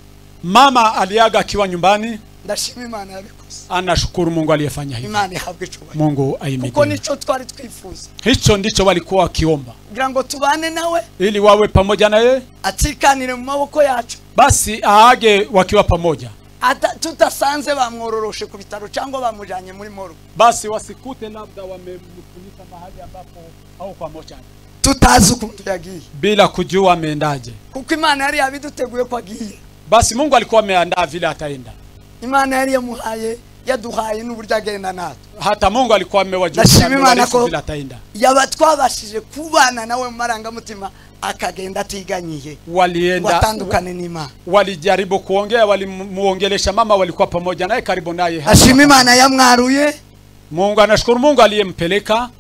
[SPEAKER 4] Mama aliaga akiwa nyumbani.
[SPEAKER 3] Ndashima Imana yabikoze.
[SPEAKER 4] Anashukuru Mungu aliyefanya hivyo.
[SPEAKER 3] Imana ihabwe icyubahiro.
[SPEAKER 4] Mungu aimidiwe.
[SPEAKER 3] Kuko nico twari twifuza.
[SPEAKER 4] Hicho ndicho walikuwa wakiomba.
[SPEAKER 3] Kugira ngo tubane nawe,
[SPEAKER 4] ili wawe pamoja naye,
[SPEAKER 3] atikanire mu maboko yacu.
[SPEAKER 4] Basi aage wakiwa pamoja.
[SPEAKER 3] Ata tutasanze bamwororoshe ku bitaro cyangwa bamujanye muri morgue.
[SPEAKER 4] Basi wasikute labda wamemfunika mahali ambapo au kwa mochari.
[SPEAKER 3] Tutazi ukuntu yagiye.
[SPEAKER 4] Bila kujua ameendaje.
[SPEAKER 3] Kuko Imana yari yabiduteguye ko agiye.
[SPEAKER 4] Basi Mungu alikuwa ameandaa vile ataenda.
[SPEAKER 3] Imana yari yamuhaye, yaduhaye n'uburyo agenda natwe.
[SPEAKER 4] Hata Mungu alikuwa amewajulisha vile ataenda.
[SPEAKER 3] Yaba twabashije kubana nawe mu marangamutima akagenda atiganyiye.
[SPEAKER 4] Walienda
[SPEAKER 3] watandukane n'Imana.
[SPEAKER 4] Walijaribu kuongea, walimuongelesha mama, walikuwa pamoja naye karibu naye.
[SPEAKER 3] Ashima Imana yamwaruye.
[SPEAKER 4] Mungu anashukuru Mungu aliyempeleka.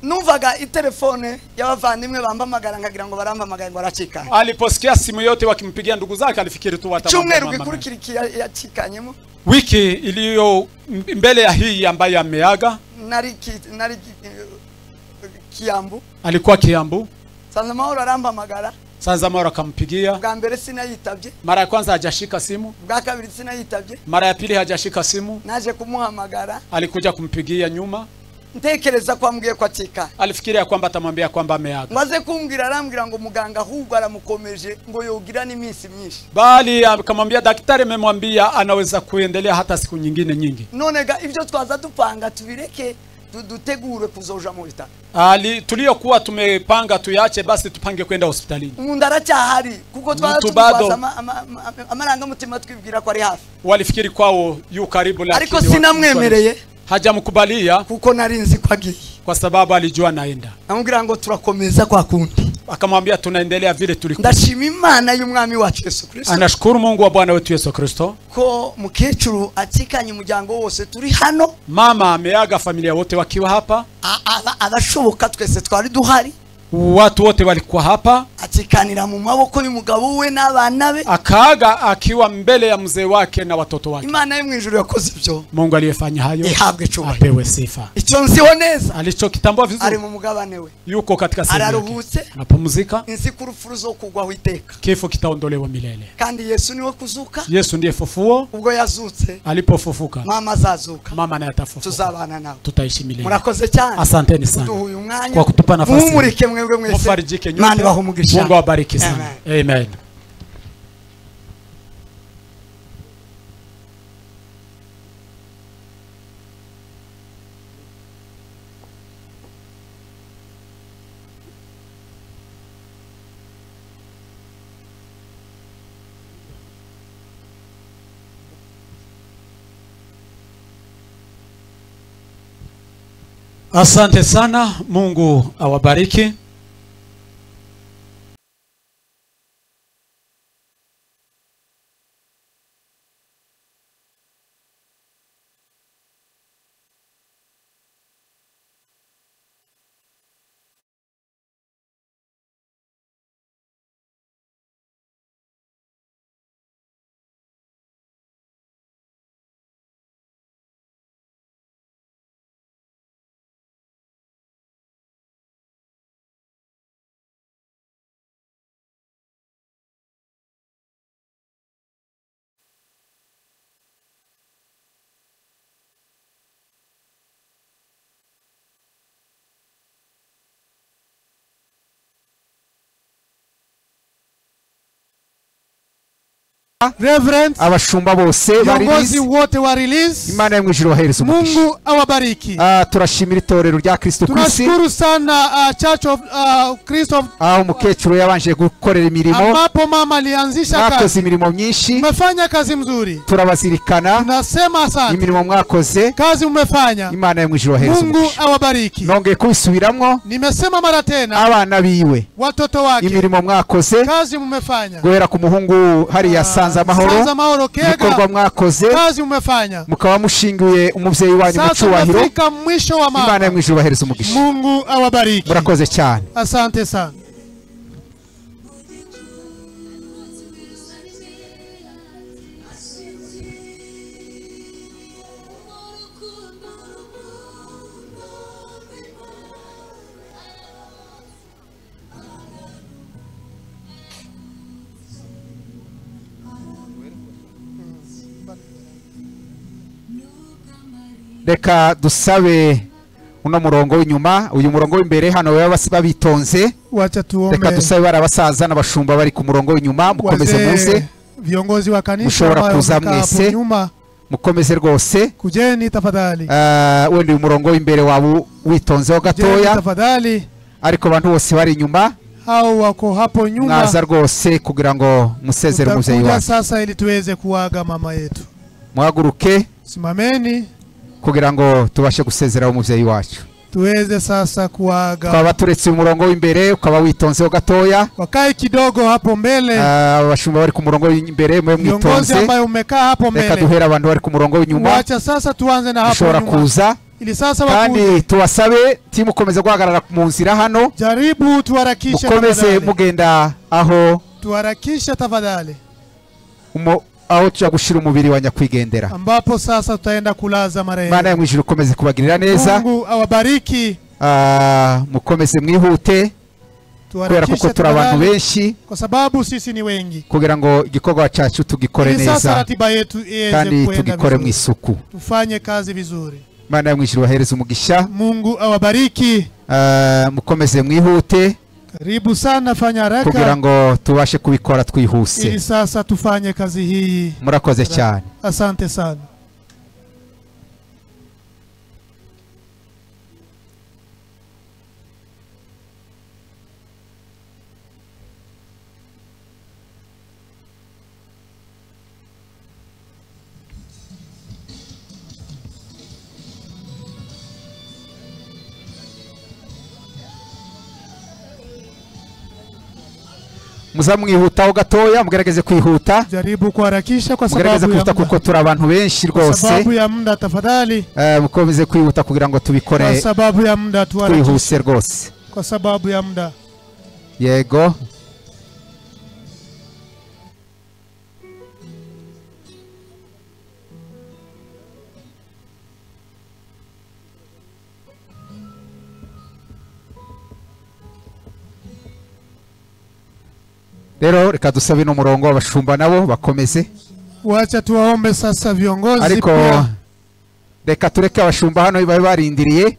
[SPEAKER 3] Numvaga itelefone y'abavandimwe bambamagara nkagira ngo barampamagaye ngo aracikanye.
[SPEAKER 4] Aliposikia simu yote wakimpigia ndugu zake alifikiri tu watamwambia.
[SPEAKER 3] Cyumweru gikurikira yacikanyemo.
[SPEAKER 4] Wiki iliyo mbele ya hii ambayo ameaga,
[SPEAKER 3] nari Kiambu.
[SPEAKER 4] Alikuwa Kiambu.
[SPEAKER 3] Sanzamahoro arampamagara.
[SPEAKER 4] Sanzamahoro akampigia.
[SPEAKER 3] Bwa mbere sinayitabye.
[SPEAKER 4] Mara ya kwanza hajashika simu.
[SPEAKER 3] Bwa kabiri sinayitabye.
[SPEAKER 4] Mara ya pili hajashika simu.
[SPEAKER 3] Naje kumuhamagara.
[SPEAKER 4] Alikuja kumpigia nyuma.
[SPEAKER 3] Ntekereza kwambwiye ko atika.
[SPEAKER 4] Alifikiria kwamba atamwambia kwamba ameaga.
[SPEAKER 3] Maze kumbwira arambwira ngo muganga ahubwo aramukomeje ngo yogira n'iminsi myinshi.
[SPEAKER 4] Bali akamwambia daktari amemwambia anaweza kuendelea hata siku nyingine nyingi.
[SPEAKER 3] None ga ibyo twaza dupanga tubireke dutegure kuzoja mu bitaro.
[SPEAKER 4] Ali tuliokuwa tumepanga tuyache basi tupange kwenda hospitalini.
[SPEAKER 3] Umuntu aracyahari kuko twaba amarangamutima twibwira ko ari hafi.
[SPEAKER 4] Walifikiri kwao yu karibu lakini
[SPEAKER 3] ariko sinamwemereye.
[SPEAKER 4] Hajamkubalia
[SPEAKER 3] kuko narinzi ko agiye.
[SPEAKER 4] Kwa sababu alijua naenda.
[SPEAKER 3] Namubwira ngo turakomeza kwa kundi.
[SPEAKER 4] Akamwambia tunaendelea vile tulikuwa.
[SPEAKER 3] Ndashima Imana y'umwami wacu Yesu Kristo.
[SPEAKER 4] Anashukuru Mungu wa Bwana wetu Yesu Kristo.
[SPEAKER 3] Ko mukecuru atikanye umuryango wose turi hano.
[SPEAKER 4] Mama ameaga familia wote wakiwa hapa.
[SPEAKER 3] Abashoboka twese twari duhari.
[SPEAKER 4] Watu wote walikuwa hapa.
[SPEAKER 3] Atikanira mu maboko y'umugabo we n'abana be.
[SPEAKER 4] Akaaga akiwa mbele ya mzee wake na watoto wake.
[SPEAKER 3] Imana yo mu ijuru yakoze ibyo.
[SPEAKER 4] Mungu aliyefanya hayo
[SPEAKER 3] ihabwe icyubahiro.
[SPEAKER 4] Apewe sifa.
[SPEAKER 3] Icyo nziho neza.
[SPEAKER 4] Alichokitambua vizuri.
[SPEAKER 3] Ari mu mugabane we.
[SPEAKER 4] Yuko katika sehemu yake.
[SPEAKER 3] Araruhutse.
[SPEAKER 4] Anapumzika.
[SPEAKER 3] Nzi ko urupfu ruzokugwaho iteka.
[SPEAKER 4] Kifo kitaondolewa milele.
[SPEAKER 3] Kandi Yesu niwe kuzuka.
[SPEAKER 4] Yesu ndiye fufuo.
[SPEAKER 3] Ubwo yazutse.
[SPEAKER 4] Alipofufuka.
[SPEAKER 3] Mama azazuka.
[SPEAKER 4] Mama naye atafufuka.
[SPEAKER 3] Tuzabana nawe.
[SPEAKER 4] Tutaishi milele.
[SPEAKER 3] Murakoze cyane.
[SPEAKER 4] Asanteni sana. Kwa kutupa nafasi.
[SPEAKER 3] Mumurike mwebwe mwese.
[SPEAKER 4] Mufarijike nyote. Mungu awabariki sana. Amen. Amen. Asante sana, Mungu awabariki.
[SPEAKER 9] Reverend,
[SPEAKER 10] abashumba bose
[SPEAKER 9] viongozi wote wa release,
[SPEAKER 10] Imana yo mu ijuru bahereze umugisha.
[SPEAKER 9] Mungu awabariki.
[SPEAKER 10] Turashimira itorero rya Kristo ku isi.
[SPEAKER 9] Tunashukuru sana Church of Christ of
[SPEAKER 10] umukecuru yabanje gukorera imirimo,
[SPEAKER 9] ambapo mama alianzisha kazi,
[SPEAKER 10] mwakoze imirimo myinshi,
[SPEAKER 9] mmefanya kazi mzuri,
[SPEAKER 10] turabazirikana,
[SPEAKER 9] tunasema asante,
[SPEAKER 10] imirimo mwakoze,
[SPEAKER 9] kazi mmefanya,
[SPEAKER 10] Imana yo mu ijuru bahereze
[SPEAKER 9] Mungu
[SPEAKER 10] umugisha.
[SPEAKER 9] Awabariki.
[SPEAKER 10] Nongeye kubisubiramwo,
[SPEAKER 9] nimesema mara tena,
[SPEAKER 10] abana biwe,
[SPEAKER 9] watoto wake,
[SPEAKER 10] imirimo mwakoze,
[SPEAKER 9] kazi mmefanya,
[SPEAKER 10] guhera ku muhungu hariya Sanza Mahoro, ibikorwa mwakoze,
[SPEAKER 9] kazi umefanya,
[SPEAKER 10] mukaba mushingiye umuvyeyi wanyu mu cyubahiro. Imana yo mu ijuru bahereze umugisha.
[SPEAKER 9] Mungu awabariki.
[SPEAKER 10] Murakoze cyane.
[SPEAKER 9] Asante sana.
[SPEAKER 10] Reka dusabe uno murongo w'inyuma, uyu murongo w'imbere hano baba babitonze. Reka dusabe barabasaza n'abashumba bari ku murongo w'inyuma, mukomeze muze.
[SPEAKER 9] Viongozi wa kanisa
[SPEAKER 10] mushobora kuza mwese, mukomeze rwose.
[SPEAKER 9] Kujeni tafadhali.
[SPEAKER 10] Wenda uyu murongo w'imbere wabo witonzeho gatoya,
[SPEAKER 9] tafadhali,
[SPEAKER 10] ariko abantu bose bari inyuma
[SPEAKER 9] hao wako hapo nyuma,
[SPEAKER 10] mwaza rwose kugira ngo musezere umuvyeyi wacu.
[SPEAKER 9] Sasa ili tuweze kuaga mama yetu.
[SPEAKER 10] Muhaguruke,
[SPEAKER 9] simameni
[SPEAKER 10] kugira ngo tubashe gusezera umuvyeyi wacu.
[SPEAKER 9] Tuweze sasa kuaga.
[SPEAKER 10] Twaba turetse umurongo w'imbere ukaba witonzeho gatoya,
[SPEAKER 9] wakae kidogo hapo mbele.
[SPEAKER 10] Abashumba bari ku murongo w'imbere mwe mwitonze.
[SPEAKER 9] Viongozi ambao umekaa hapo mbele,
[SPEAKER 10] reka duhere abantu bari ku murongo w'inyuma.
[SPEAKER 9] Wacha sasa tuanze na hapo nyuma.
[SPEAKER 10] Kuza
[SPEAKER 9] ili sasa wakuje.
[SPEAKER 10] Kandi tubasabe timukomeze guhagarara mu nzira hano.
[SPEAKER 9] Jaribu tuharakishe,
[SPEAKER 10] mukomeze mugenda aho,
[SPEAKER 9] tuharakishe tafadhali,
[SPEAKER 10] aho tuja gushira umubiri wa nyakwigendera,
[SPEAKER 9] ambapo sasa tutaenda kulaza marehemu.
[SPEAKER 10] Imana yo mu ijuru ikomeze kubagirira neza.
[SPEAKER 9] Mungu awabariki.
[SPEAKER 10] Mukomeze mwihute kubera kuko turi abantu benshi,
[SPEAKER 9] kwa sababu sisi ni wengi,
[SPEAKER 10] kugira ngo igikorwa cyacu tugikore neza,
[SPEAKER 9] ratiba yetu iweze
[SPEAKER 10] kandi tugikore mu isuku,
[SPEAKER 9] tufanye kazi vizuri.
[SPEAKER 10] Imana yo mu ijuru bahereze umugisha.
[SPEAKER 9] Mungu awabariki.
[SPEAKER 10] Mukomeze mwihute.
[SPEAKER 9] Karibu sana, fanya haraka
[SPEAKER 10] kugira ngo tubashe kubikora twihuse,
[SPEAKER 9] ili sasa tufanye kazi hii.
[SPEAKER 10] Murakoze cyane.
[SPEAKER 9] Asante sana.
[SPEAKER 10] Muzamwihutaho gatoya, mugerageze kwihuta.
[SPEAKER 9] Jaribu kuharakisha kwa sababu
[SPEAKER 10] mugerageze kwihuta kuko turi abantu benshi rwose.
[SPEAKER 9] Sababu ya muda tafadhali.
[SPEAKER 10] Mukomeze kwihuta kugira ngo tubikore
[SPEAKER 9] kwa sababu ya muda, tuharakishe
[SPEAKER 10] twihuse rwose
[SPEAKER 9] kwa sababu ya muda.
[SPEAKER 10] Yego. Rero reka dusabe n'umurongo w'abashumba nabo bakomeze.
[SPEAKER 9] Wacha tuwaombe sasa viongozi.
[SPEAKER 10] Ariko reka tureke abashumba hano babe barindiriye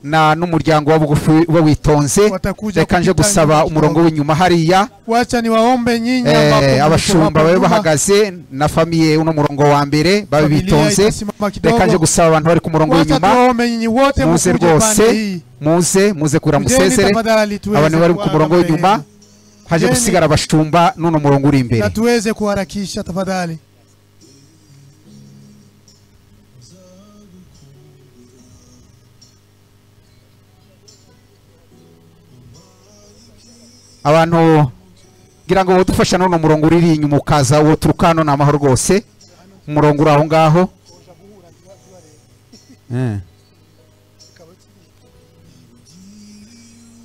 [SPEAKER 10] na n'umuryango wa bugufi we witonze. Reka nje gusaba umurongo w'inyuma hariya.
[SPEAKER 9] Wacha niwaombe nyinyi ambapo
[SPEAKER 10] abashumba babe bahagaze na famiye uno murongo wa mbere babe bitonze. Reka nje gusaba abantu bari ku murongo w'inyuma, muze rwose, muze kura musezere abantu bari ku murongo w'inyuma. Haje gusigara abashumba n'uno murongo uri imbere.
[SPEAKER 9] Na tuweze kuharakisha tafadhali.
[SPEAKER 10] Abantu ngira ngo bodufasha none umurongo uriri inyuma ukaza uwo turukano na amahoro rwose. Umurongo uri aho ngaho.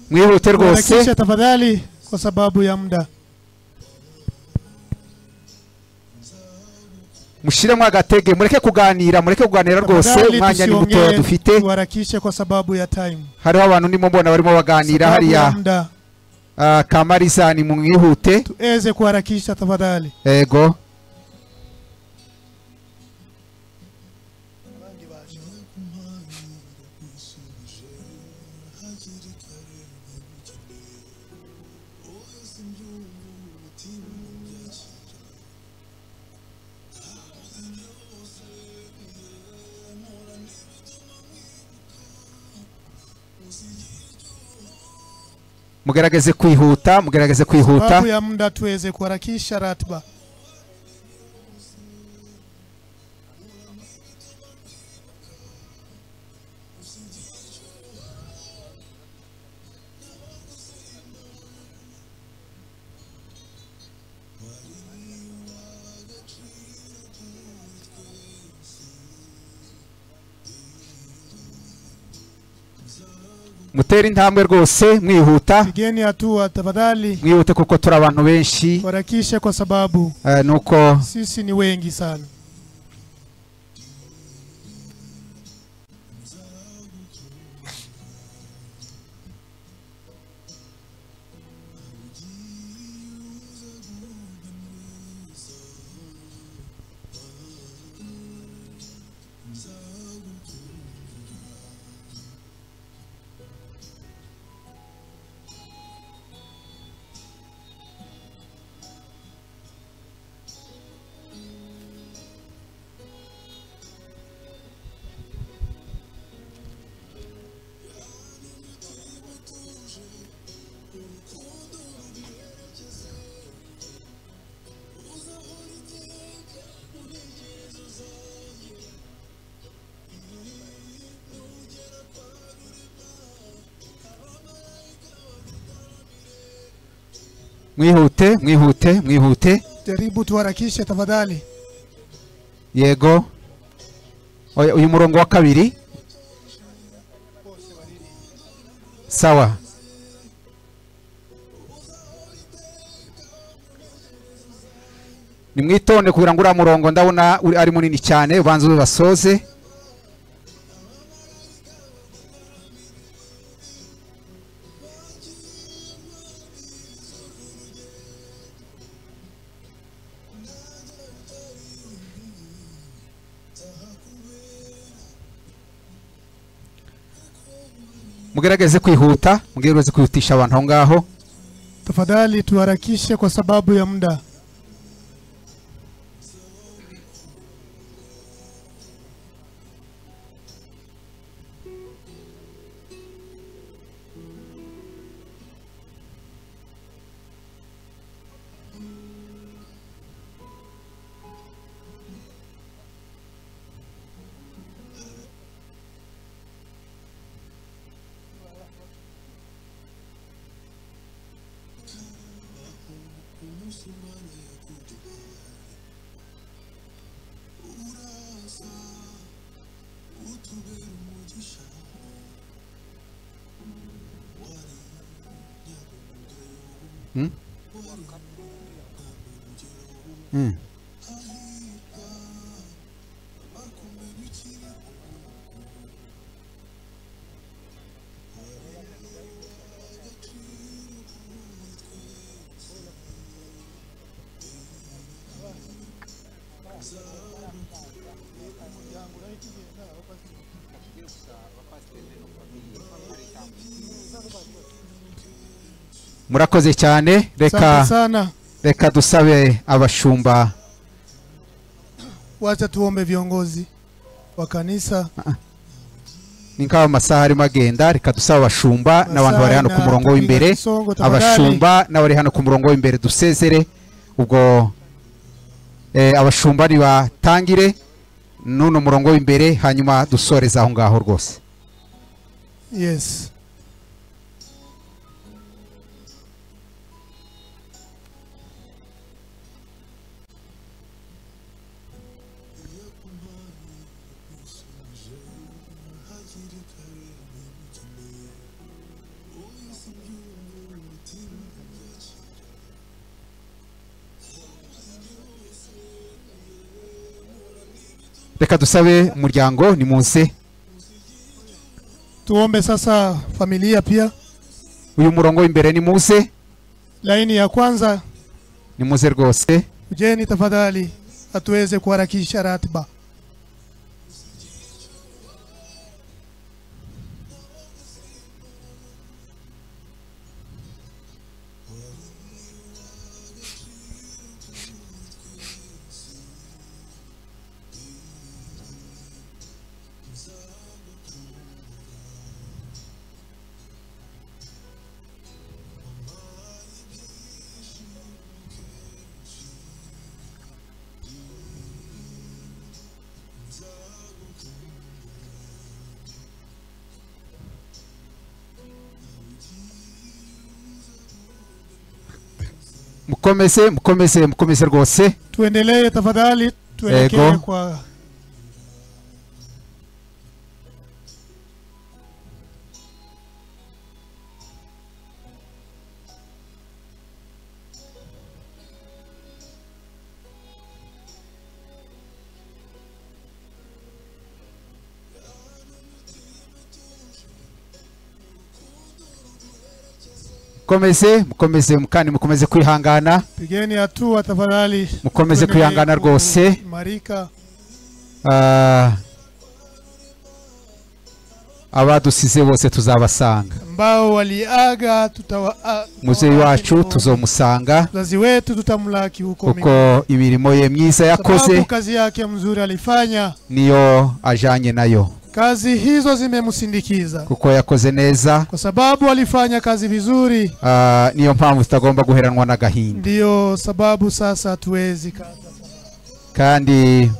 [SPEAKER 10] Mwihute rwose.
[SPEAKER 9] Tuharakishe tafadhali kwa sababu ya muda.
[SPEAKER 10] Mushiremo agatege, mureke kuganira, mureke kuganira rwose, umwanya ni muto dufite.
[SPEAKER 9] Tuharakishe kwa sababu ya time.
[SPEAKER 10] Hariho abantu ndimo mbona barimo baganira hariya. Kamariza ni mwihute.
[SPEAKER 9] Tuweze kuharakisha tafadhali.
[SPEAKER 10] Ego. Mugerageze kwihuta, mugerageze kwihuta.
[SPEAKER 9] Sababu ya muda tuweze kuharakisha ratiba.
[SPEAKER 10] Mutere intambwe rwose mwihuta.
[SPEAKER 9] Pigeni hatua tafadhali.
[SPEAKER 10] Mwihute kuko turi abantu benshi.
[SPEAKER 9] Harakisha kwa sababu
[SPEAKER 10] nuko
[SPEAKER 9] sisi ni wengi sana.
[SPEAKER 10] Mwihute, mwihute, mwihute.
[SPEAKER 9] Jaribu tuharakishe tafadhali.
[SPEAKER 10] Yego. Uyu murongo wa kabiri. Sawa. Nimwitonde kugira ngo uriya murongo ndabona ari munini cyane, ubanze ubasoze. Mugerageze kwihuta, mugerageze kwihutisha abantu aho ngaho.
[SPEAKER 9] Tafadhali tuharakishe kwa sababu ya muda.
[SPEAKER 10] Murakoze cyane, reka dusabe abashumba.
[SPEAKER 9] Wacha tuombe viongozi wa kanisa.
[SPEAKER 10] Ni nkaho amasaha arimo agenda, reka dusabe abashumba n'abantu bari hano ku murongo w'imbere, abashumba n'abari hano ku murongo w'imbere dusezere. Ubwo abashumba nibatangire n'uno murongo w'imbere, hanyuma dusoreza aho ngaho rwose.
[SPEAKER 9] Yes.
[SPEAKER 10] Reka dusabe umuryango nimuze.
[SPEAKER 9] Tuombe sasa familia pia.
[SPEAKER 10] Uyu murongo imbere nimuze.
[SPEAKER 9] Laini ya kwanza
[SPEAKER 10] nimuze rwose.
[SPEAKER 9] Ujeni tafadhali atuweze kuharakisha ratiba.
[SPEAKER 10] Mukomeze, mukomeze, mukomeze rwose.
[SPEAKER 9] Tuendelee tafadhali, tuelekee kwa
[SPEAKER 10] Mukomeze, mukomeze mukandi, mukomeze kwihangana.
[SPEAKER 9] Pigeni hatua tafadhali.
[SPEAKER 10] Mukomeze kwihangana rwose.
[SPEAKER 9] Marika.
[SPEAKER 10] Abadusize bose tuzabasanga.
[SPEAKER 9] Ambao waliaga
[SPEAKER 10] muzeyi wacu tuzomusanga.
[SPEAKER 9] Mzazi wetu tutamlaki huko.
[SPEAKER 10] Kuko imirimo ye myiza yakoze,
[SPEAKER 9] kazi yake mzuri alifanya,
[SPEAKER 10] niyo ajanye nayo.
[SPEAKER 9] Kazi hizo zimemsindikiza.
[SPEAKER 10] Kuko yakoze neza.
[SPEAKER 9] Kwa sababu alifanya kazi vizuri.
[SPEAKER 10] Niyo mpamvu tutagomba guheranwa n'agahinda.
[SPEAKER 9] Ndiyo sababu sasa hatuwezi kata.
[SPEAKER 10] Kandi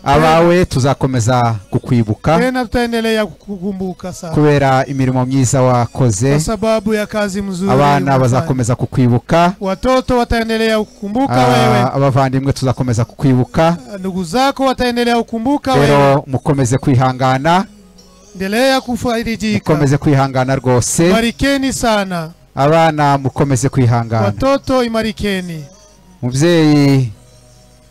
[SPEAKER 10] abawe tuzakomeza kukwibuka.
[SPEAKER 9] Tena tutaendelea kukukumbuka sana.
[SPEAKER 10] Kubera imirimo myiza wakoze.
[SPEAKER 9] Kwa sababu ya kazi mzuri.
[SPEAKER 10] Abana bazakomeza kukwibuka.
[SPEAKER 9] Watoto wataendelea kukumbuka wewe.
[SPEAKER 10] Abavandimwe tuzakomeza kukwibuka.
[SPEAKER 9] Ndugu zako wataendelea kukumbuka wewe.
[SPEAKER 10] Rero mukomeze kwihangana.
[SPEAKER 9] Endelea kufarijika.
[SPEAKER 10] Mukomeze kwihangana rwose.
[SPEAKER 9] Imarikeni sana.
[SPEAKER 10] Abana mukomeze kwihangana.
[SPEAKER 9] Watoto imarikeni.
[SPEAKER 10] Muvyeyi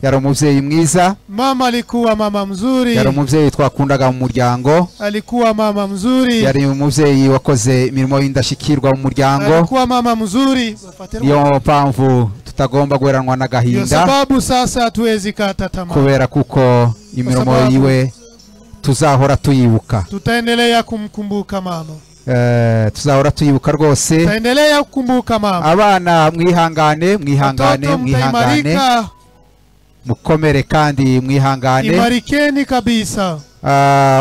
[SPEAKER 10] yari umuvyeyi mwiza.
[SPEAKER 9] Mama alikuwa mama mzuri.
[SPEAKER 10] Yari umuvyeyi twakundaga mu muryango.
[SPEAKER 9] Alikuwa mama mzuri.
[SPEAKER 10] Yari umuvyeyi wakoze imirimo y'indashikirwa mu muryango.
[SPEAKER 9] Alikuwa mama mzuri.
[SPEAKER 10] Niyo mpamvu tutagomba guheranwa n'agahinda.
[SPEAKER 9] Ndio sababu sasa hatuwezi kata tamaa.
[SPEAKER 10] Kubera kuko imirimo yiwe tuzahora tuyibuka.
[SPEAKER 9] Tutaendelea kumkumbuka mama.
[SPEAKER 10] Tuzahora tuyibuka rwose.
[SPEAKER 9] Tutaendelea kukumbuka mama.
[SPEAKER 10] Abana mwihangane, mwihangane, mwihangane. Mukomere kandi mwihangane.
[SPEAKER 9] Imarikeni kabisa.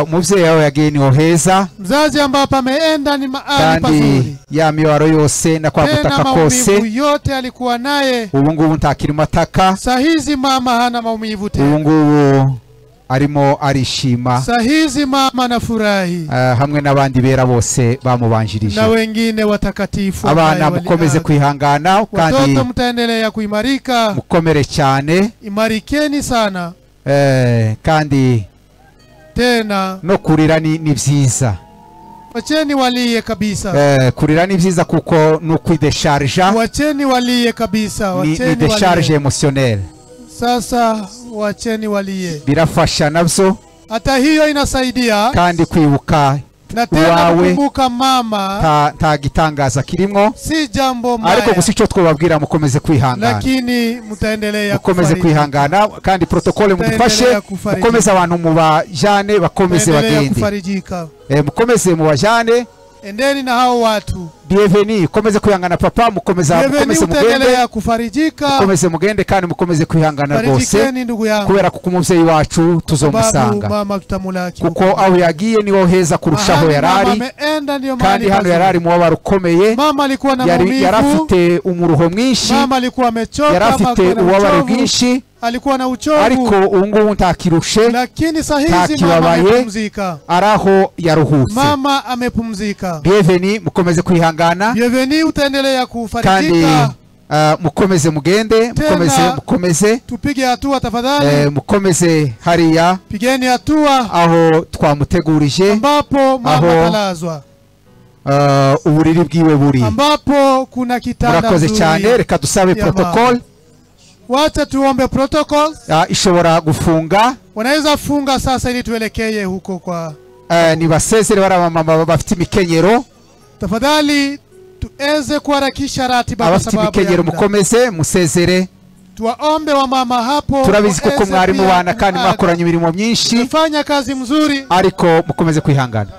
[SPEAKER 10] Umuvyeyi wawe yagiye niho heza.
[SPEAKER 9] Mzazi ambapo ameenda ni mahali pazuri.
[SPEAKER 10] Ya mibabaro yose na kwa gutaka kose
[SPEAKER 9] yote alikuwa naye.
[SPEAKER 10] Ubu ngubu ntakirimo ataka.
[SPEAKER 9] Sahizi mama hana maumivu tena.
[SPEAKER 10] Ubu ngubu arimo arishima.
[SPEAKER 9] Sahizi mama anafurahi.
[SPEAKER 10] Hamwe n'abandi bera bose bamubanjirije.
[SPEAKER 9] Na wengine watakatifu.
[SPEAKER 10] Abana mukomeze kwihangana kandi
[SPEAKER 9] watoto mtaendelea kuimarika.
[SPEAKER 10] Mukomere cyane.
[SPEAKER 9] Imarikeni sana.
[SPEAKER 10] Kandi
[SPEAKER 9] tena
[SPEAKER 10] no kurira ni byiza.
[SPEAKER 9] Wacheni walie kabisa.
[SPEAKER 10] Kurira ni byiza kuko no kwidesharja.
[SPEAKER 9] Wacheni walie kabisa. Wacheni
[SPEAKER 10] ni décharge émotionnelle.
[SPEAKER 9] Sasa wacheni walie.
[SPEAKER 10] Birafasha nabyo.
[SPEAKER 9] Hata hiyo inasaidia.
[SPEAKER 10] Kandi kwibuka
[SPEAKER 9] na tena kukumbuka mama
[SPEAKER 10] ta gitangaza kirimo.
[SPEAKER 9] Si jambo mbaya.
[SPEAKER 10] Ariko gusa icyo twababwira mukomeze kwihangana.
[SPEAKER 9] Lakini mutaendelea
[SPEAKER 10] mukomeze kwihangana kandi protokole mudufashe, mukomeze abantu mubajane bakomeze bagende. Mukomeze mubajane.
[SPEAKER 9] Endeni na hao watu.
[SPEAKER 10] Bienvenue, mukomeze kwihangana papa, mukomeze mukomeze mugende.
[SPEAKER 9] Kufarijika.
[SPEAKER 10] Mukomeze mugende kandi mukomeze kwihangana rwose. Kubera kuko umuvyeyi wacu tuzomusanga.
[SPEAKER 9] Mama tutamulaki.
[SPEAKER 10] Kuko aho yagiye niho heza kurushaho yarari. Kandi hano yarari mu babaro ukomeye.
[SPEAKER 9] Mama alikuwa na maumivu.
[SPEAKER 10] Yarafite umuruho mwinshi.
[SPEAKER 9] Mama alikuwa amechoka.
[SPEAKER 10] Yarafite ububabare bwinshi.
[SPEAKER 9] Alikuwa na uchovu.
[SPEAKER 10] Ariko ubu ngubu ntakirushe.
[SPEAKER 9] Lakini sahizi mama amepumzika.
[SPEAKER 10] Araho yaruhutse.
[SPEAKER 9] Mama amepumzika.
[SPEAKER 10] Bienvenue, mukomeze kwihangana.
[SPEAKER 9] Bienvenue, utaendelea kufarijika.
[SPEAKER 10] Kandi mukomeze mugende, mukomeze, mukomeze.
[SPEAKER 9] Tupige hatua tafadhali.
[SPEAKER 10] Mukomeze hariya.
[SPEAKER 9] Pigeni hatua.
[SPEAKER 10] Aho twamutegurije.
[SPEAKER 9] Ambapo mama atalazwa.
[SPEAKER 10] Uburiri bwiwe buri.
[SPEAKER 9] Ambapo kuna kitanda.
[SPEAKER 10] Murakoze cyane, reka dusabe protocol.
[SPEAKER 9] Wacha tuombe protocols.
[SPEAKER 10] Ishobora gufunga.
[SPEAKER 9] Wanaweza funga sasa ili tuelekee huko kwa
[SPEAKER 10] nibasezere bari abamama bafite imikenyero.
[SPEAKER 9] Tafadhali tuweze kuharakisha ratiba kwa sababu
[SPEAKER 10] imikenyero mukomeze musezere.
[SPEAKER 9] Tuwaombe wamama hapo.
[SPEAKER 10] Turabizi kuko mwari mubana kandi mwakoranye imirimo myinshi.
[SPEAKER 9] Mfanya kazi mzuri.
[SPEAKER 10] Ariko mukomeze kwihangana.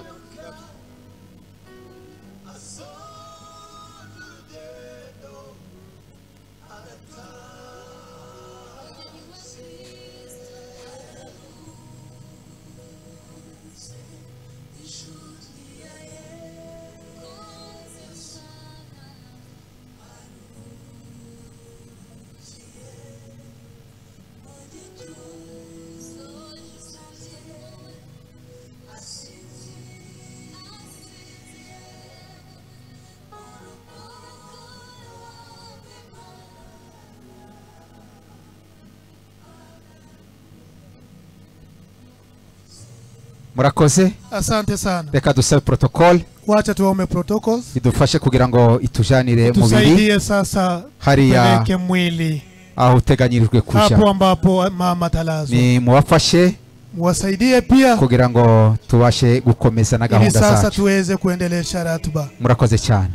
[SPEAKER 10] Murakoze.
[SPEAKER 9] Asante sana.
[SPEAKER 10] Reka dusabe protocol.
[SPEAKER 9] Wacha tuombe protocols.
[SPEAKER 10] Idufashe kugira ngo itujanire mubiri.
[SPEAKER 9] Tusaidie sasa
[SPEAKER 10] hariya
[SPEAKER 9] mwili
[SPEAKER 10] aho uteganyirijwe kuja.
[SPEAKER 9] Hapo ambapo mama talazwa.
[SPEAKER 10] Ni muwafashe.
[SPEAKER 9] Muwasaidie pia
[SPEAKER 10] kugira ngo tubashe gukomeza na gahunda zacu.
[SPEAKER 9] Sasa tuweze kuendelesha ratiba.
[SPEAKER 10] Murakoze cyane.